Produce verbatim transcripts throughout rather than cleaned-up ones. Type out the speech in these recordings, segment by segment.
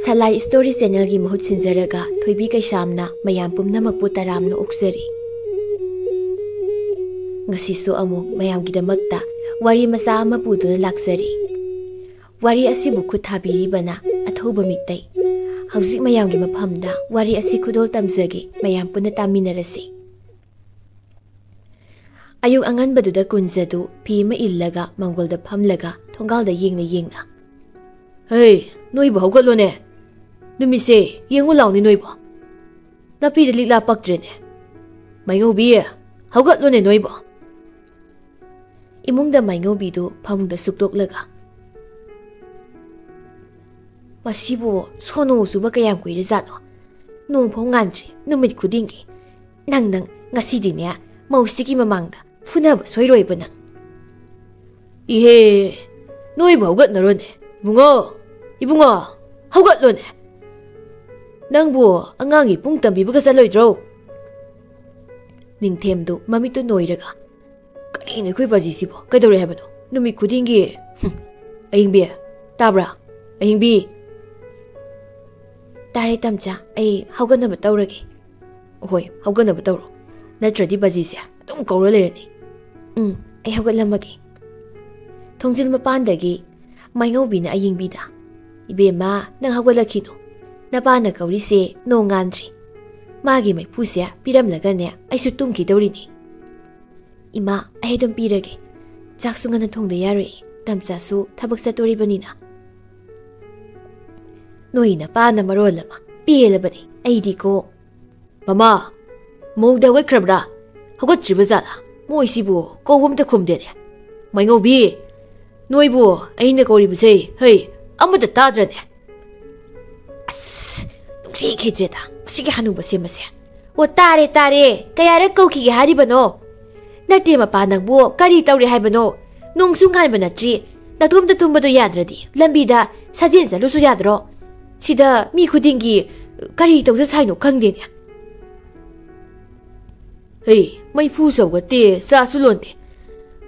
ꯊꯂꯥꯏ story ꯆꯦꯅꯦꯜꯒꯤ ꯃꯍꯨꯠ ꯁꯤꯟꯖꯔꯒ ꯊꯣꯏꯕꯤ ꯀꯩꯁꯥꯝꯅ ꯃꯌꯥꯝ ꯄꯨꯝꯅꯃꯛꯄꯨ ꯇꯔꯥꯝꯅ ꯑꯣꯛꯆꯔꯤ꯫ ꯉꯁꯤꯁꯨ ꯑꯃꯨꯛ ꯃꯌꯥꯝꯒꯤꯗꯃꯛꯇ ꯋꯥꯔꯤ ꯃꯆꯥ ꯑꯃ ꯄꯨꯗꯨꯅ ꯂꯥꯛꯆꯔꯤ꯫ ꯋꯥꯔꯤ ꯑꯁꯤꯕꯨ ꯈꯨꯠ ꯊꯥꯕꯤꯔꯤꯕꯅ ꯑꯊꯧꯕ ꯃꯤꯇꯩ꯫ ꯍꯧꯖꯤꯛ ꯃꯌꯥꯝꯒꯤ ꯃꯐꯝꯗ ꯋꯥꯔꯤ ꯑꯁꯤ ꯈꯨꯗꯣꯜ ꯇꯝꯖꯒꯦ, ꯃꯌꯥꯝ ꯄꯨꯟꯅ ꯇꯥꯃꯤꯟꯅꯔꯁꯤ꯫ ꯑꯌꯨꯛ ꯑꯉꯟꯕꯗꯨꯗ ꯀꯨꯟꯖꯗꯨ ꯐꯤ ꯑꯃ ꯏꯜꯂꯒ ꯃꯪꯒꯣꯜꯗ ꯐꯝꯂꯒ ꯊꯣꯡꯒꯥꯜꯗ ꯌꯦꯡꯅ ꯌꯦꯡꯅ, "ꯍꯩ, ꯅꯣꯏꯕꯨ ꯍꯧꯒꯠꯂꯣꯅꯦ꯫ ꯅꯨꯃꯤꯠꯁꯦ ꯌꯦꯡꯉꯨ ꯂꯥꯎꯅꯦ ꯅꯣꯏꯕꯨ꯫ ꯅꯥꯄꯤꯗ ꯂꯤꯛꯂꯥ ꯄꯛꯇ꯭ꯔꯦꯅꯦ꯫ ꯃꯥꯏꯉꯧꯕꯤ, ꯍꯧꯒꯠꯂꯣꯅꯦ ꯅꯣꯏꯕꯨ꯫" ꯏꯃꯨꯡꯗ ꯃꯥꯏꯉꯧꯕꯤꯗꯨ ꯐꯃꯨꯡꯗ ꯁꯨꯛꯇꯣꯛꯂꯒ, "ꯃꯁꯤꯕꯨ ꯁꯣꯅꯣ ꯆꯨꯕ ꯀꯌꯥꯝ ꯀꯨꯏꯔꯖꯥꯠꯅꯣ? ꯅꯣꯡꯐꯥꯎ ꯉꯥꯟꯗ꯭ꯔꯤ, ꯅꯨꯃꯤꯠ ꯈꯨꯗꯤꯡꯒꯤ꯫ ꯅꯪ, ꯅꯪ, ꯉꯁꯤꯗꯤꯅꯦ, ꯃꯧꯁꯤꯒꯤ ꯃꯃꯥꯡꯗ ꯐꯨꯅꯕ ꯁꯣꯏꯔꯣꯏꯕ ꯅꯪ꯫" "ꯏꯍꯦ, ꯅꯣꯏꯕꯨ ꯍꯧꯒꯠꯅꯔꯣꯅꯦ꯫ ꯏꯕꯨꯡꯉꯣ, ꯏꯕꯨꯡꯉꯣ, ꯍꯧꯒꯠꯂꯣꯅꯦ꯫ ꯅꯪꯕꯨ ꯑꯉꯥꯡꯒꯤ ꯄꯨꯡ ꯇꯝꯕꯤꯕꯒ ꯆꯠꯂꯣꯏꯗ꯭ꯔꯣ?" ꯅꯤꯡꯊꯦꯝꯗꯨ ꯃꯃꯤꯠꯇꯨ ꯅꯣꯏꯔꯒ, "ꯀꯔꯤꯅꯣ ꯑꯩꯈꯣꯏ ꯕꯥꯖꯤꯁꯤꯕꯣ? ꯀꯩꯗꯧꯔꯦ ꯍꯥꯏꯕꯅꯣ? ꯅꯨꯃꯤꯠ ꯈꯨꯗꯤꯡꯒꯤ꯫ ꯍꯨꯝ꯫ ꯑꯍꯤꯡꯕꯤ, ꯇꯥꯕ꯭ꯔꯥ? ꯑꯍꯤꯡꯕꯤ!" "ꯇꯥꯔꯦ ꯇꯝꯆꯥ, ꯑꯩ ꯍꯧꯒꯠꯅꯕ ꯇꯧꯔꯒꯦ꯫" "ꯍꯣꯏ, ꯍꯧꯒꯠꯅꯕ ꯇꯧꯔꯣ꯫ ꯅꯠꯇ꯭ꯔꯗꯤ ꯕꯥꯖꯤꯁꯦ ꯑꯗꯨꯝ ꯀꯧꯔ ꯂꯩꯔꯅꯤ꯫" "ꯎꯝ, ꯑꯩ ꯍꯧꯒꯠꯂꯝꯃꯒꯦ꯫" ꯊꯣꯡꯖꯤꯜ ꯃꯄꯥꯟꯗꯒꯤ ꯃꯥꯏꯉꯧꯕꯤꯅ ꯑꯌꯤꯡꯕꯤꯗ, "ꯏꯕꯦꯝꯃ, ꯅꯪ ꯍꯧꯒꯠꯂꯛꯈꯤꯅꯨ꯫ ꯅꯄꯥꯅ ꯀꯧꯔꯤꯁꯦ ꯅꯣꯡ ꯉꯥꯟꯗ꯭ꯔꯤ꯫ ꯃꯥꯒꯤ ꯃꯩꯐꯨꯁꯦ ꯄꯤꯔꯝꯂꯒꯅꯦ ꯑꯩꯁꯨ ꯇꯨꯝꯈꯤꯗꯧꯔꯤꯅꯤ꯫" "ꯏꯃꯥ, ꯑꯩ ꯑꯗꯨꯝ ꯄꯤꯔꯒꯦ꯫ ꯆꯥꯛꯁꯨ ꯉꯟꯅ ꯊꯣꯡꯗ ꯌꯥꯔꯣꯏ꯫ ꯇꯝꯆꯥꯁꯨ ꯊꯕꯛ ꯆꯠꯇꯣꯔꯤꯕꯅꯤꯅ꯫" "ꯅꯣꯏ ꯅꯄꯥꯅ ꯃꯔꯣꯜ ꯑꯃ ꯄꯦꯜꯂꯕꯅꯤ꯫ ꯑꯩꯗꯤꯀꯣ꯫" "ꯃꯃꯥ, ꯃꯧꯗꯤ ꯍꯧꯒꯠꯈ꯭ꯔꯕ꯭ꯔꯥ? ꯍꯧꯒꯠꯇ꯭ꯔꯤꯕ ꯖꯥꯠꯂꯥ? ꯃꯣꯏꯁꯤꯕꯨ ꯀꯧꯕ ꯑꯝꯇ ꯈꯨꯝꯗꯦꯅꯦ꯫ ꯃꯥꯏꯉꯧꯕꯤ, ꯅꯣꯏꯕꯨ ꯑꯩꯅ ꯀꯧꯔꯤꯕꯁꯦ, ꯍꯩ, ꯑꯃꯠꯇ ꯇꯥꯗ꯭ꯔꯅꯦ?" "ꯑꯁ, ꯅꯨꯡꯁꯤꯈꯤꯗ꯭ꯔꯦꯗ, ꯃꯁꯤꯒꯤ ꯍꯅꯨꯕꯁꯦ ꯃꯁꯦ꯫ ꯑꯣ, ꯇꯥꯔꯦ, ꯇꯥꯔꯦ꯫ ꯀꯌꯥꯔꯛ ꯀꯧꯈꯤꯒꯦ ꯍꯥꯏꯔꯤꯕꯅꯣ? ꯅꯠꯇꯦ, ꯃꯄꯥ, ꯅꯪꯕꯨ ꯀꯔꯤ ꯇꯧꯔꯦ ꯍꯥꯏꯕꯅꯣ? ꯅꯣꯡꯁꯨ ꯉꯥꯟꯕ ꯅꯠꯇ꯭ꯔꯤ꯫ ꯅꯇꯣꯝꯇ ꯇꯨꯝꯕꯗꯣ ꯌꯥꯗ꯭ꯔꯗꯤ ꯂꯝꯕꯤꯗ ꯁꯥꯖꯦꯜ ꯆꯠꯂꯨꯁꯨ ꯌꯥꯗ꯭ꯔꯣ? ꯁꯤꯗ ꯃꯤ ꯈꯨꯗꯤꯡꯒꯤ ꯀꯔꯤ ꯇꯧꯖ ꯁꯥꯏꯅꯣ ꯈꯪꯗꯦꯅꯦ꯫" "ꯍꯩ, ꯃꯩꯐꯨ ꯁꯧꯒꯠꯇꯦ, ꯆꯥꯁꯨ ꯂꯣꯟꯗꯦ꯫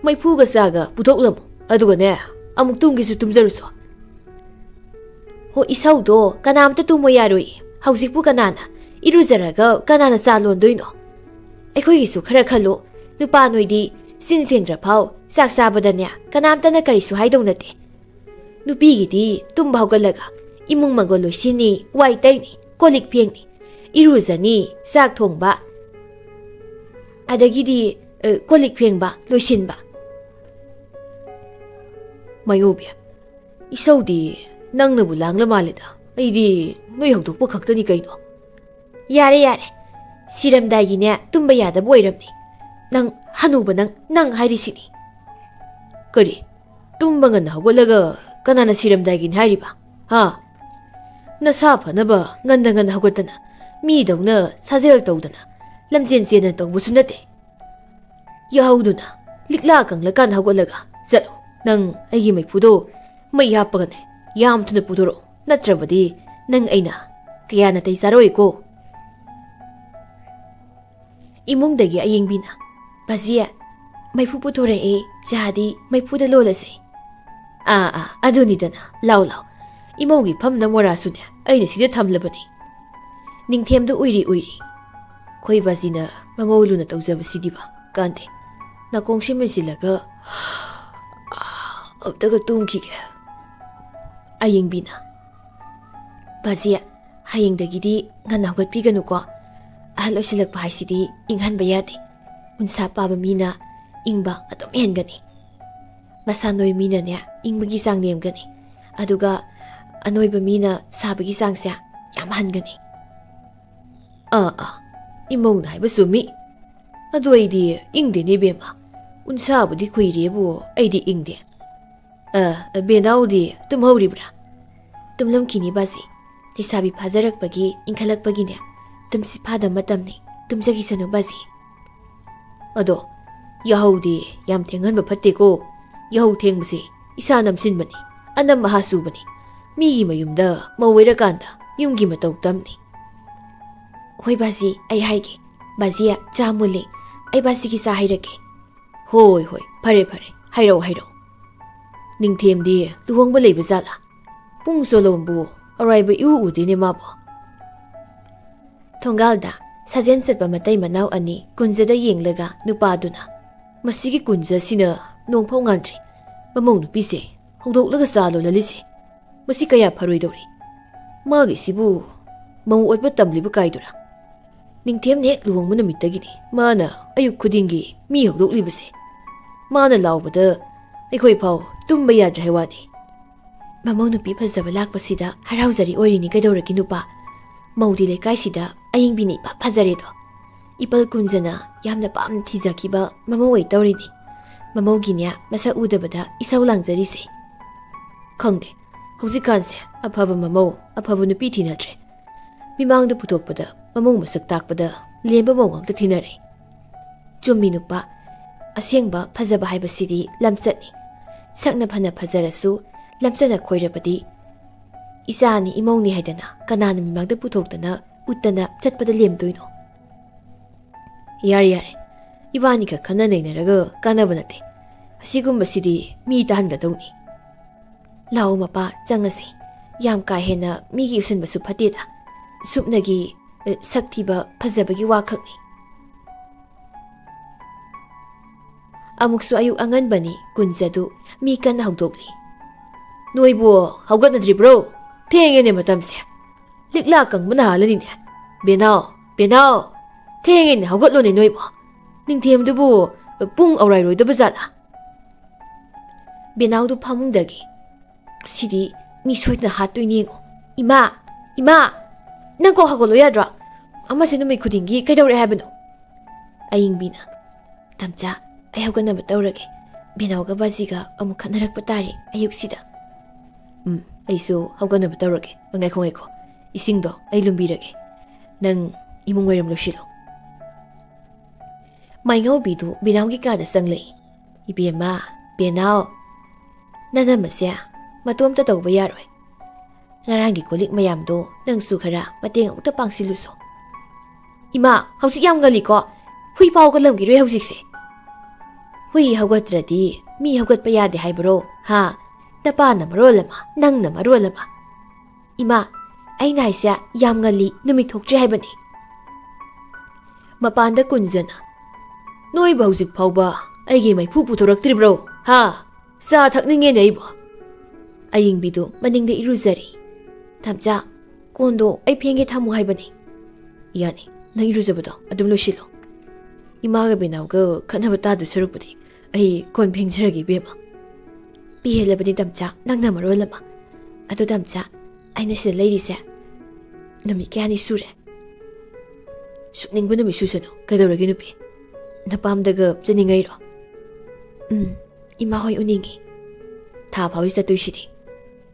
ꯃꯩꯐꯨꯒ ꯆꯥꯒ ꯄꯨꯊꯣꯛꯂꯝꯃꯣ꯫ ꯑꯗꯨꯒꯅꯦ, ꯑꯃꯨꯛ ꯇꯨꯝꯒꯦꯁꯨ ꯇꯨꯝꯖꯔꯨꯁꯣ꯫" ꯑꯣ, ꯏꯁꯧꯗꯣ ꯀꯅꯥꯝꯇ ꯇꯨꯝꯃꯣ ꯌꯥꯔꯣꯏꯌꯦ꯫ ꯍꯧꯖꯤꯛꯄꯨ ꯀꯅꯥꯅ ꯏꯔꯨꯖꯔꯒ ꯀꯅꯥꯅ ꯆꯥ ꯂꯣꯟꯗꯣꯏꯅꯣ? ꯑꯩꯈꯣꯏꯒꯤꯁꯨ ꯈꯔ ꯈꯜꯂꯣ꯫ ꯅꯨꯄꯥ ꯅꯣꯏꯗꯤ ꯆꯤꯟ ꯁꯦꯡꯗ꯭ꯔ ꯐꯥꯎ ꯆꯥꯛ ꯆꯥꯕꯗꯅꯦ ꯀꯅꯥꯝꯇꯅ ꯀꯔꯤꯁꯨ ꯍꯥꯏꯗꯧ ꯅꯠꯇꯦ꯫ ꯅꯨꯄꯤꯒꯤꯗꯤ ꯇꯨꯝꯕ ꯍꯧꯒꯠꯂꯒ ꯏꯃꯨꯡ ꯃꯪꯒꯣꯜ ꯂꯣꯏꯁꯤꯟꯅꯤ, ꯋꯥꯏ ꯇꯩꯅꯤ, ꯀꯣꯜ ꯂꯤꯛ ꯐꯦꯡꯅꯤ, ꯏꯔꯨꯖꯅꯤ, ꯆꯥꯛ ꯊꯣꯡꯕ, ꯑꯗꯒꯤꯗꯤ, ꯑ, ꯀꯣꯜ ꯂꯤꯛ ꯐꯦꯡꯕ, ꯂꯣꯏꯁꯤꯟꯕ꯫ ꯃꯥꯏꯉꯧꯕꯤ, ꯏꯁꯧꯗꯤ ꯅꯪꯅꯕꯨ ꯂꯥꯡꯂ ꯃꯥꯜꯂꯦꯗ꯫ ꯑꯩꯗꯤ ꯅꯣꯏ ꯍꯧꯗꯣꯛꯄ ꯈꯛꯇꯅꯤ ꯀꯩꯅꯣ꯫ ꯌꯥꯔꯦ, ꯌꯥꯔꯦ꯫ ꯁꯤꯔꯝꯗꯥꯏꯒꯤꯅꯦ ꯇꯨꯝꯕ ꯌꯥꯗꯕ ꯑꯣꯏꯔꯝꯅꯤ꯫ ꯅꯪ ꯍꯅꯨꯕ ꯅꯪ, ꯅꯪ ꯍꯥꯏꯔꯤꯁꯤꯅꯤ꯫ ꯀꯔꯤ? ꯇꯨꯝꯕ ꯉꯟꯅ ꯍꯧꯒꯠꯂꯒ ꯀꯅꯥꯅ ꯁꯤꯔꯝꯗꯥꯏꯒꯤꯅꯤ ꯍꯥꯏꯔꯤꯕ? ꯍꯥ? ꯅꯁꯥ ꯐꯅꯕ ꯉꯟꯅ ꯉꯟꯅ ꯍꯧꯒꯠꯇꯅ, ꯃꯤꯗꯧꯅ ꯁꯥꯖꯦꯜ ꯇꯧꯗꯅ, ꯂꯝꯖꯦꯟ ꯆꯦꯟꯗꯅ ꯇꯧꯕꯁꯨ ꯅꯠꯇꯦ꯫ ꯌꯥꯍꯧꯗꯨꯅ ꯂꯤꯛꯂꯥ ꯀꯪꯂꯀꯥꯟ ꯍꯧꯒꯠꯂꯒ ꯆꯠꯂꯨ꯫ ꯅꯪ ꯑꯩꯒꯤ ꯃꯩꯐꯨꯗꯣ ꯃꯩ ꯍꯥꯞꯄꯒꯅꯦ ꯌꯥꯝ ꯊꯨꯅ ꯄꯨꯊꯣꯔꯛꯎ, ꯅꯠꯇ꯭ꯔꯕꯗꯤ ꯅꯪ ꯑꯩꯅ ꯀꯌꯥ ꯅꯥꯇꯩ ꯆꯥꯔꯣꯏꯀꯣ꯫ ꯏꯃꯨꯡꯗꯒꯤ ꯑꯌꯦꯡꯕꯤꯅ, "ꯕꯥꯖꯤ, ꯃꯩꯐꯨ ꯄꯨꯊꯣꯔꯛꯑꯦ, ꯆꯥꯗꯤ ꯃꯩꯐꯨꯗ ꯂꯣꯜꯂꯁꯤ꯫" "ꯑꯥ, ꯑꯥ, ꯑꯗꯨꯅꯤꯗꯅ, ꯂꯥꯎ, ꯂꯥꯎ, ꯏꯃꯧꯒꯤ ꯐꯝꯅ ꯃꯣꯔꯥꯁꯨꯅꯦ ꯑꯩꯅ ꯁꯤꯗ ꯊꯝꯂꯕꯅꯤ꯫" ꯅꯤꯡꯊꯦꯝꯗꯨ ꯎꯏꯔꯤ ꯎꯏꯔꯤ, "ꯑꯩꯈꯣꯏ ꯕꯥꯖꯤꯅ ꯃꯃꯧ ꯂꯨꯅ ꯇꯧꯖꯕꯁꯤꯗꯤꯕ ꯀꯥꯟꯗꯦ꯫ ꯅꯥꯀꯣꯡꯁꯤ ꯃꯦꯟꯁꯤꯜꯂꯒ ꯑꯝꯇꯒ ꯇꯨꯝꯈꯤꯒꯦ꯫" ꯑꯌꯦꯡꯕꯤꯅ, "ꯕꯥꯖꯤ, ꯍꯌꯦꯡꯗꯒꯤꯗꯤ ꯉꯟꯅ ꯍꯧꯒꯠꯄꯤꯒꯅꯨꯀꯣ꯫ ꯑꯍꯜ ꯑꯣꯏꯁꯤꯜꯂꯛꯄ ꯍꯥꯏꯁꯤꯗꯤ ꯏꯪꯍꯟꯕ ꯌꯥꯗꯦ꯫ ꯎꯟꯁꯥ ꯄꯥꯕ ꯃꯤꯅ ꯏꯪꯕ ꯑꯗꯨꯝ ꯍꯦꯟꯒꯅꯤ꯫ ꯃꯁꯥ ꯅꯣꯏ ꯃꯤꯅꯅꯦ ꯏꯪꯕꯒꯤ ꯆꯥꯡ ꯅꯦꯝꯒꯅꯤ, ꯑꯗꯨꯒ ꯑꯅꯣꯏꯕ ꯃꯤꯅ ꯁꯥꯕꯒꯤ ꯆꯥꯡꯁꯦ ꯌꯥꯝ ꯍꯟꯒꯅꯤ꯫" "ꯑꯥ, ꯑꯥ, ꯏꯃꯧꯅ ꯍꯥꯏꯕ ꯆꯨꯝꯃꯤ꯫ ꯑꯗꯨ ꯑꯩꯗꯤ ꯏꯪꯗꯦꯅꯦ ꯏꯕꯦꯝꯃ꯫ ꯎꯟꯁꯥꯕꯨꯗꯤ ꯀꯨꯏꯔꯦꯕꯨ ꯑꯩꯗꯤ ꯏꯪꯗꯦ꯫ ꯑ, ꯕꯦꯅꯥꯎꯗꯤ ꯇꯨꯝꯍꯧꯔꯤꯕ꯭ꯔꯥ?" "ꯇꯨꯝꯂꯝꯈꯤꯅꯤ ꯕꯥꯖꯤ꯫ ꯂꯩꯁꯥꯕꯤ ꯐꯥꯖꯔꯛꯄꯒꯤ, ꯏꯪꯈꯠꯂꯛꯄꯒꯤꯅꯦ꯫ ꯇꯨꯝꯁꯤꯠ ꯐꯥꯗꯕ ꯃꯇꯝꯅꯤ꯫ ꯇꯨꯝꯖꯈꯤꯁꯅꯨ ꯕꯥꯖꯤ꯫" "ꯑꯗꯣ, ꯌꯥꯍꯧꯗꯤ ꯌꯥꯝ ꯊꯦꯡꯍꯟꯕ ꯐꯠꯇꯦꯀꯣ꯫ ꯌꯥꯍꯧ ꯊꯦꯡꯕꯁꯦ ꯏꯁꯥ ꯅꯝꯁꯤꯟꯕꯅꯤ, ꯑꯅꯝ ꯑꯍꯥ ꯆꯨꯕꯅꯤ꯫ ꯃꯤꯒꯤ ꯃꯌꯨꯝꯗ ꯃꯧ ꯑꯣꯏꯔꯀꯥꯟꯗ ꯌꯨꯝꯒꯤ ꯃꯇꯧ ꯇꯝꯅꯤ꯫" "ꯍꯣꯏ ꯕꯥꯖꯤ, ꯑꯩ ꯍꯥꯏꯒꯦ꯫ ꯕꯥꯖꯤ, ꯆꯥ ꯃꯨꯜꯂꯦ꯫ ꯑꯩ ꯕꯥꯖꯤꯒꯤ ꯆꯥ ꯍꯩꯔꯛꯀꯦ꯫" "ꯍꯣꯏ, ꯍꯣꯏ, ꯐꯔꯦ, ꯐꯔꯦ, ꯍꯩꯔꯛꯑꯣ, ꯍꯩꯔꯛꯑꯣ꯫ ꯅꯤꯡꯊꯦꯝꯗꯤ ꯂꯨꯍꯣꯡꯕ ꯂꯩꯕ ꯖꯥꯠꯂꯥ? ꯄꯨꯡ ꯆꯣꯂꯣꯝꯕꯨ ꯑꯔꯥꯏꯕ ꯏꯎ ꯎꯗꯦꯅꯦ ꯃꯥꯕꯣ꯫ ꯊꯣꯡꯒꯥꯜꯗ ꯁꯥꯖꯦꯜ ꯆꯠꯄ ꯃꯇꯩ ꯃꯅꯥꯎ ꯑꯅꯤ ꯀꯨꯟꯖꯗ ꯌꯦꯡꯂꯒ ꯅꯨꯄꯥꯗꯨꯅ, "ꯃꯁꯤꯒꯤ ꯀꯨꯟꯖꯁꯤꯅ ꯅꯣꯡꯐꯥꯎ ꯉꯥꯟꯗ꯭ꯔꯤ꯫ ꯃꯃꯧ ꯅꯨꯄꯤꯁꯦ ꯍꯧꯗꯣꯛꯂꯒ ꯆꯥ ꯂꯣꯜꯍꯜꯂꯤꯁꯦ꯫ ꯃꯁꯤ ꯀꯌꯥ ꯐꯔꯣꯏꯗꯧꯔꯤ꯫ ꯃꯥꯒꯤꯁꯤꯕꯨ ꯃꯧ ꯑꯣꯠꯄ ꯇꯝꯂꯤꯕ ꯀꯥꯏꯗꯨꯔꯥ? ꯅꯤꯡꯊꯦꯝꯅ ꯍꯦꯛ ꯂꯨꯍꯣꯡꯕ ꯅꯨꯃꯤꯠꯇꯒꯤꯅꯤ ꯃꯥꯅ ꯑꯌꯨꯛ ꯈꯨꯗꯤꯡꯒꯤ ꯃꯤ ꯍꯧꯗꯣꯛꯂꯤꯕꯁꯦ꯫ ꯃꯥꯅ ꯂꯥꯎꯕꯗ ꯑꯩꯈꯣꯏ ꯐꯥꯎ ꯇꯨꯝꯕ ꯌꯥꯗ꯭ꯔꯦ ꯍꯥꯏ ꯋꯥꯅꯤ꯫ ꯃꯃꯧ ꯅꯨꯄꯤ ꯐꯖꯕ ꯂꯥꯛꯄꯁꯤꯗ ꯍꯔꯥꯎꯖꯔꯤ ꯑꯣꯏꯔꯤꯅꯤ ꯀꯩꯗꯧꯔꯒꯦ ꯅꯨꯄꯥ? ꯃꯧꯗꯤ ꯂꯩꯀꯥꯏꯁꯤꯗ ꯑꯌꯤꯡꯕꯤꯅ ꯏꯐ ꯐꯖꯔꯦꯗꯣ꯫ ꯏꯄꯜ ꯀꯨꯟꯖꯅ ꯌꯥꯝꯅ ꯄꯥꯝꯅ ꯊꯤꯖꯈꯤꯕ ꯃꯃꯧ ꯑꯣꯏ ꯇꯧꯔꯤꯅꯤ꯫ ꯃꯃꯧꯒꯤꯅꯦ ꯃꯁꯛ ꯎꯗꯕꯗ ꯏꯁꯧ ꯂꯥꯡꯖꯔꯤꯁꯦ꯫ ꯈꯪꯗꯦ, ꯍꯧꯖꯤꯛꯀꯥꯟꯁꯦ ꯑꯐꯕ ꯃꯃꯧ, ꯑꯐꯕ ꯅꯨꯄꯤ ꯊꯤꯅꯗ꯭ꯔꯦ꯫ ꯃꯤꯃꯥꯡꯗ ꯄꯨꯊꯣꯛꯄꯗ ꯃꯃꯧ ꯃꯁꯛ ꯇꯥꯛꯄꯗ ꯂꯦꯝꯕ ꯃꯧ ꯉꯥꯛꯇ ꯊꯤꯅꯔꯦ꯫ ꯆꯨꯝꯃꯤ ꯅꯨꯄꯥ, ꯑꯁꯦꯡꯕ ꯐꯖꯕ ꯍꯥꯏꯕꯁꯤꯗꯤ ꯂꯝꯆꯠꯅꯤ꯫ ꯁꯛꯅ ꯐꯅ ꯐꯖꯔꯁꯨ ꯂꯝꯆꯠꯅ ꯈꯣꯏꯔꯕꯗꯤ ꯏꯆꯥꯅꯤ ꯏꯃꯧꯅꯤ ꯍꯥꯏꯗꯅ ꯀꯅꯥꯅ ꯃꯤꯃꯥꯡꯗ ꯄꯨꯊꯣꯛꯇꯅ ꯎꯠꯇꯅ ꯆꯠꯄꯗ ꯂꯦꯝꯗꯣꯏꯅꯣ? ꯌꯥꯔꯦ, ꯌꯥꯔꯦ, ꯏꯕꯥꯅꯤꯈꯛ ꯈꯟꯅ ꯅꯩꯅꯔꯒ ꯀꯥꯟꯅꯕ ꯅꯠꯇꯦ꯫ ꯑꯁꯤꯒꯨꯝꯕꯁꯤꯗꯤ ꯃꯤ ꯇꯥꯍꯟꯒꯗꯧꯅꯤ꯫ ꯂꯥꯛꯑꯣ ꯃꯄꯥ, ꯆꯪꯉꯁꯤ꯫ ꯌꯥꯝ ꯀꯥ ꯍꯦꯟꯅ ꯃꯤꯒꯤ ꯎꯁꯤꯟꯕꯁꯨ ꯐꯠꯇꯦꯗ꯫ ꯁꯨꯞꯅꯒꯤ, ꯑ, ꯁꯛ ꯊꯤꯕ ꯐꯖꯕꯒꯤ ꯋꯥꯈꯛꯅꯤ꯫ ꯑꯃꯨꯛꯁꯨ ꯑꯌꯨꯛ ꯑꯉꯟꯕꯅꯤ, ꯀꯨꯟꯖꯗꯨ ꯃꯤ ꯀꯟꯅ ꯍꯧꯗꯣꯛꯂꯤ꯫ "ꯅꯣꯏꯕꯨ ꯍꯧꯒꯠꯅꯗ꯭ꯔꯤꯕ꯭ꯔꯣ? ꯊꯦꯡꯉꯦꯅꯦ ꯃꯇꯝꯁꯦ꯫ ꯂꯤꯛꯂꯥ ꯀꯪꯕꯅ ꯍꯥꯜꯂꯅꯤꯅꯦ꯫ ꯕꯦꯅꯥꯎ, ꯕꯦꯅꯥꯎ, ꯊꯦꯡꯉꯦꯅꯦ, ꯍꯧꯒꯠꯂꯣꯅꯦ ꯅꯣꯏꯕꯨ꯫ ꯅꯤꯡꯊꯦꯝꯗꯨꯕꯨ ꯄꯨꯡ ꯑꯧꯔꯥꯏꯔꯣꯏꯗꯕ ꯖꯥꯠꯂꯥ?" ꯕꯦꯅꯥꯎꯗꯨ ꯐꯃꯨꯡꯗꯒꯤ, "ꯁꯤꯗꯤ ꯃꯤ ꯁꯣꯏꯗꯅ ꯍꯥꯠꯇꯣꯏꯅꯤ ꯌꯦꯡꯉꯣ꯫ ꯏꯃꯥ, ꯏꯃꯥ, ꯅꯪ ꯀꯣꯛ ꯍꯧꯒꯠꯂꯣ ꯌꯥꯗ꯭ꯔꯣ? ꯑꯃꯁꯦ ꯅꯨꯃꯤꯠ ꯈꯨꯗꯤꯡꯒꯤ ꯀꯩꯗꯧꯔꯦ ꯍꯥꯏꯕꯅꯣ?" ꯑꯌꯤꯡꯕꯤꯅ, "ꯇꯝꯆꯥ, ꯑꯩ ꯍꯧꯒꯠꯅꯕ ꯇꯧꯔꯒꯦ꯫ ꯕꯦꯅꯥꯎꯒ ꯕꯥꯖꯤꯒ ꯑꯃꯨꯛ ꯈꯠꯅꯔꯛꯄ ꯇꯥꯔꯦ ꯑꯌꯨꯛꯁꯤꯗ꯫" "ꯎꯝ, ꯑꯩꯁꯨ ꯍꯧꯒꯠꯅꯕ ꯇꯧꯔꯒꯦ꯫ ꯉꯥꯏꯈꯣ, ꯉꯥꯏꯈꯣ꯫ ꯏꯁꯤꯡꯗꯣ ꯑꯩ ꯂꯨꯝꯕꯤꯔꯒꯦ꯫ ꯅꯪ ꯏꯃꯨꯡ ꯋꯥꯏꯔꯝ ꯂꯣꯏꯁꯤꯜꯂꯣ꯫" ꯃꯥꯏꯉꯧꯕꯤꯗꯨ ꯕꯦꯅꯥꯎꯒꯤ ꯀꯥꯗ ꯆꯪꯂꯛꯏ꯫ "ꯏꯕꯦꯝꯃ, ꯕꯦꯅꯥꯎ, ꯅꯅꯝꯃꯁꯦ ꯃꯇꯣꯝꯇ ꯇꯧꯕ ꯌꯥꯔꯣꯏ꯫ ꯉꯔꯥꯡꯒꯤ ꯀꯣꯜꯂꯤꯛ ꯃꯌꯥꯝꯗꯣ ꯅꯪꯁꯨ ꯈꯔ ꯃꯇꯦꯡ ꯑꯃꯨꯛꯇ ꯄꯥꯡꯁꯤꯜꯂꯨꯁꯣ꯫" "ꯏꯃꯥ, ꯍꯧꯖꯤꯛ ꯌꯥꯝ ꯉꯜꯂꯤꯀꯣ꯫ ꯍꯨꯏ ꯐꯥꯎ ꯍꯧꯒꯠꯂꯝꯈꯤꯔꯣꯏ ꯍꯧꯖꯤꯛꯁꯦ꯫" "ꯍꯨꯏ ꯍꯧꯒꯠꯇ꯭ꯔꯗꯤ ꯃꯤ ꯍꯧꯒꯠꯄ ꯌꯥꯗꯦ ꯍꯥꯏꯕ꯭ꯔꯣ? ꯍꯥ? ꯅꯄꯥꯅ ꯃꯔꯣꯜ ꯑꯃ, ꯅꯪꯅ ꯃꯔꯣꯜ ꯑꯃ꯫" "ꯏꯃꯥ, ꯑꯩꯅ ꯍꯥꯏꯁꯦ ꯌꯥꯝ ꯉꯜꯂꯤ, ꯅꯨꯃꯤꯠ ꯊꯣꯛꯇ꯭ꯔꯤ ꯍꯥꯏꯕꯅꯤ꯫" ꯃꯄꯥꯟꯗ ꯀꯨꯟꯖꯅ, "ꯅꯣꯏꯕꯨ ꯍꯧꯖꯤꯛ ꯐꯥꯎꯕ ꯑꯩꯒꯤ ꯃꯩꯐꯨ ꯄꯨꯊꯣꯔꯛꯇ꯭ꯔꯤꯕ꯭ꯔꯣ? ꯍꯥ? ꯆꯥ ꯊꯛꯅꯤꯡꯉꯦꯅꯦ ꯑꯩꯕꯨ꯫" ꯑꯌꯤꯡꯕꯤꯗꯨ ꯃꯅꯤꯡꯗ ꯏꯔꯨꯖꯔꯤ꯫ "ꯇꯝꯆꯥ, ꯀꯣꯟꯗꯣ ꯑꯩ ꯐꯦꯡꯒꯦ ꯊꯝꯃꯨ ꯍꯥꯏꯕꯅꯤ꯫" "ꯌꯥꯅꯤ, ꯅꯪ ꯏꯔꯨꯖꯕꯗꯣ ꯑꯗꯨꯝ ꯂꯣꯏꯁꯤꯜꯂꯣ꯫ ꯏꯃꯥꯒ ꯕꯦꯅꯥꯎꯒ ꯈꯠꯅꯕ ꯇꯥꯗꯣꯏ ꯁꯔꯨꯛꯄꯨꯗꯤ ꯑꯩ ꯀꯣꯟ ꯐꯦꯡꯖꯔꯒꯦ ꯏꯕꯦꯝꯃ꯫" "ꯄꯦꯜꯂꯕꯅꯤ ꯇꯝꯆꯥ, ꯅꯪꯅ ꯃꯔꯣꯜ ꯑꯃ꯫ ꯑꯗꯣ ꯇꯝꯆꯥ, ꯑꯩꯅ ꯁꯤꯗ ꯂꯩꯔꯤꯁꯦ ꯅꯨꯃꯤꯠ ꯀꯌꯥꯅꯤ ꯁꯨꯔꯦ꯫" "ꯁꯨꯛꯅꯤꯡꯕ ꯅꯨꯃꯤꯠ ꯁꯨꯁꯅꯨ, ꯀꯩꯗꯧꯔꯒꯦ ꯅꯨꯄꯤ? ꯅꯄꯥꯝꯗꯒ ꯆꯠꯅꯤꯡꯉꯩꯔꯣ?" "ꯎꯝ, ꯏꯃꯥ ꯍꯣꯏ ꯎꯅꯤꯡꯉꯤ꯫" "ꯊꯥ ꯐꯥꯎꯗꯤ ꯆꯠꯇꯣꯏꯁꯤꯗꯤ,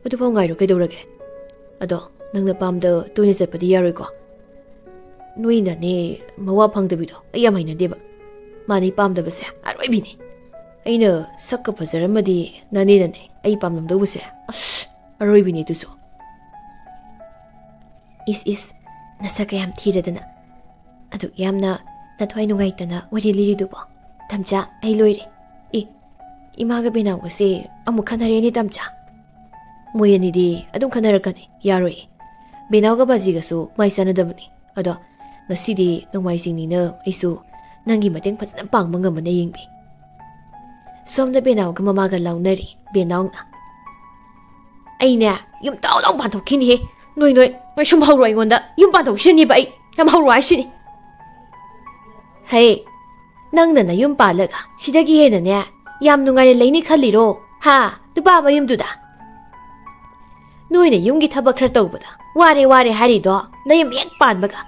ꯑꯗꯨꯐꯥꯎ ꯉꯥꯏꯔꯣ ꯀꯩꯗꯧꯔꯒꯦ? ꯑꯗꯣ ꯅꯪ ꯅꯄꯥꯝꯗ ꯇꯣꯏꯅ ꯆꯠꯄꯗꯤ ꯌꯥꯔꯣꯏꯀꯣ? ꯅꯣꯏꯅꯅꯦ ꯃꯋꯥ ꯐꯪꯗꯕꯤꯗꯣ ꯑꯩ ꯌꯥꯝ ꯍꯩꯅꯗꯦꯕ꯫ ꯃꯥꯅꯦ ꯄꯥꯝꯗꯕꯁꯦ ꯑꯔꯣꯏꯕꯤꯅꯤ꯫ ꯑꯩꯅ ꯁꯛꯀ ꯐꯖꯔꯝꯃꯗꯤ ꯅꯅꯦꯅꯅꯦ ꯑꯩ ꯄꯥꯝꯂꯝꯗꯧꯕꯁꯦ, ꯑꯁ, ꯑꯔꯣꯏꯕꯤꯅꯤ ꯑꯗꯨꯁꯨ꯫" "ꯏꯁ ꯏꯁ, ꯅꯁꯛ ꯀꯌꯥꯝ ꯊꯤꯔꯗꯅ ꯑꯗꯨꯛ ꯌꯥꯝꯅ ꯅꯊ꯭ꯋꯥꯏ ꯅꯨꯡꯉꯥꯏꯇꯅ ꯋꯥꯔꯤ ꯂꯤꯔꯤꯗꯨꯕꯣ? ꯇꯝꯆꯥ, ꯑꯩ ꯂꯣꯏꯔꯦ꯫ ꯑꯦ, ꯏꯃꯥꯒ ꯕꯦꯅꯥꯎꯒꯁꯦ ꯑꯃꯨꯛ ꯈꯟꯅꯔꯦꯅꯦ ꯇꯝꯆꯥ꯫" "ꯃꯣꯏ ꯑꯅꯤꯗꯤ ꯑꯗꯨꯝ ꯈꯟꯅꯔꯛꯀꯅꯤ, ꯌꯥꯔꯣꯏ꯫ ꯕꯦꯅꯥꯎꯒ ꯕꯥꯖꯤꯒꯁꯨ ꯃꯥꯏ ꯆꯥꯟꯅꯗꯕꯅꯤ꯫ ꯑꯗꯣ ꯉꯁꯤꯗꯤ ꯅꯣꯡꯃꯥꯏꯖꯤꯡꯅꯤꯅ ꯑꯩꯁꯨ ꯅꯪꯒꯤ ꯃꯇꯦꯡ ꯐꯖꯅ ꯄꯥꯡꯕ ꯉꯝꯃꯅꯦ ꯌꯦꯡꯕꯤ꯫" ꯁꯣꯝꯗ ꯕꯦꯅꯥꯎꯒ ꯃꯃꯥꯒ ꯂꯥꯎꯅꯔꯤ꯫ ꯕꯦꯅꯥꯎꯅ, "ꯑꯩꯅꯦ ꯌꯨꯝ ꯇꯥꯎ ꯂꯥꯎ ꯄꯥꯟꯊꯣꯛꯈꯤꯅꯤꯍꯦ꯫ ꯅꯣꯏ, ꯅꯣꯏ, ꯅꯣꯏ ꯁꯨꯝ ꯍꯧꯔꯣ ꯑꯩꯉꯣꯟꯗ꯫ ꯌꯨꯝ ꯄꯥꯟꯊꯣꯛꯈꯤꯁꯤꯅꯦꯕ ꯑꯩ꯫ ꯌꯥꯝ ꯍꯧꯔꯣ ꯍꯥꯏꯁꯤꯅꯤ꯫" "ꯍꯦ, ꯅꯪꯅ ꯅꯌꯨꯝ ꯄꯥꯜꯂꯒ ꯁꯤꯗꯒꯤ ꯍꯦꯟꯅꯅꯦ ꯌꯥꯝ ꯅꯨꯡꯉꯥꯏꯅ ꯂꯩꯅꯤ ꯈꯜꯂꯤꯔꯣ? ꯍꯥ? ꯅꯨꯄꯥ ꯃꯌꯨꯝꯗꯨꯗ? ꯅꯣꯏꯅ ꯌꯨꯝꯒꯤ ꯊꯕꯛ ꯈꯔ ꯇꯧꯕꯗ ꯋꯥꯔꯦ ꯋꯥꯔꯦ ꯍꯥꯏꯔꯤꯗꯣ ꯅꯌꯨꯝ ꯍꯦꯛ ꯄꯥꯟꯕꯒ꯫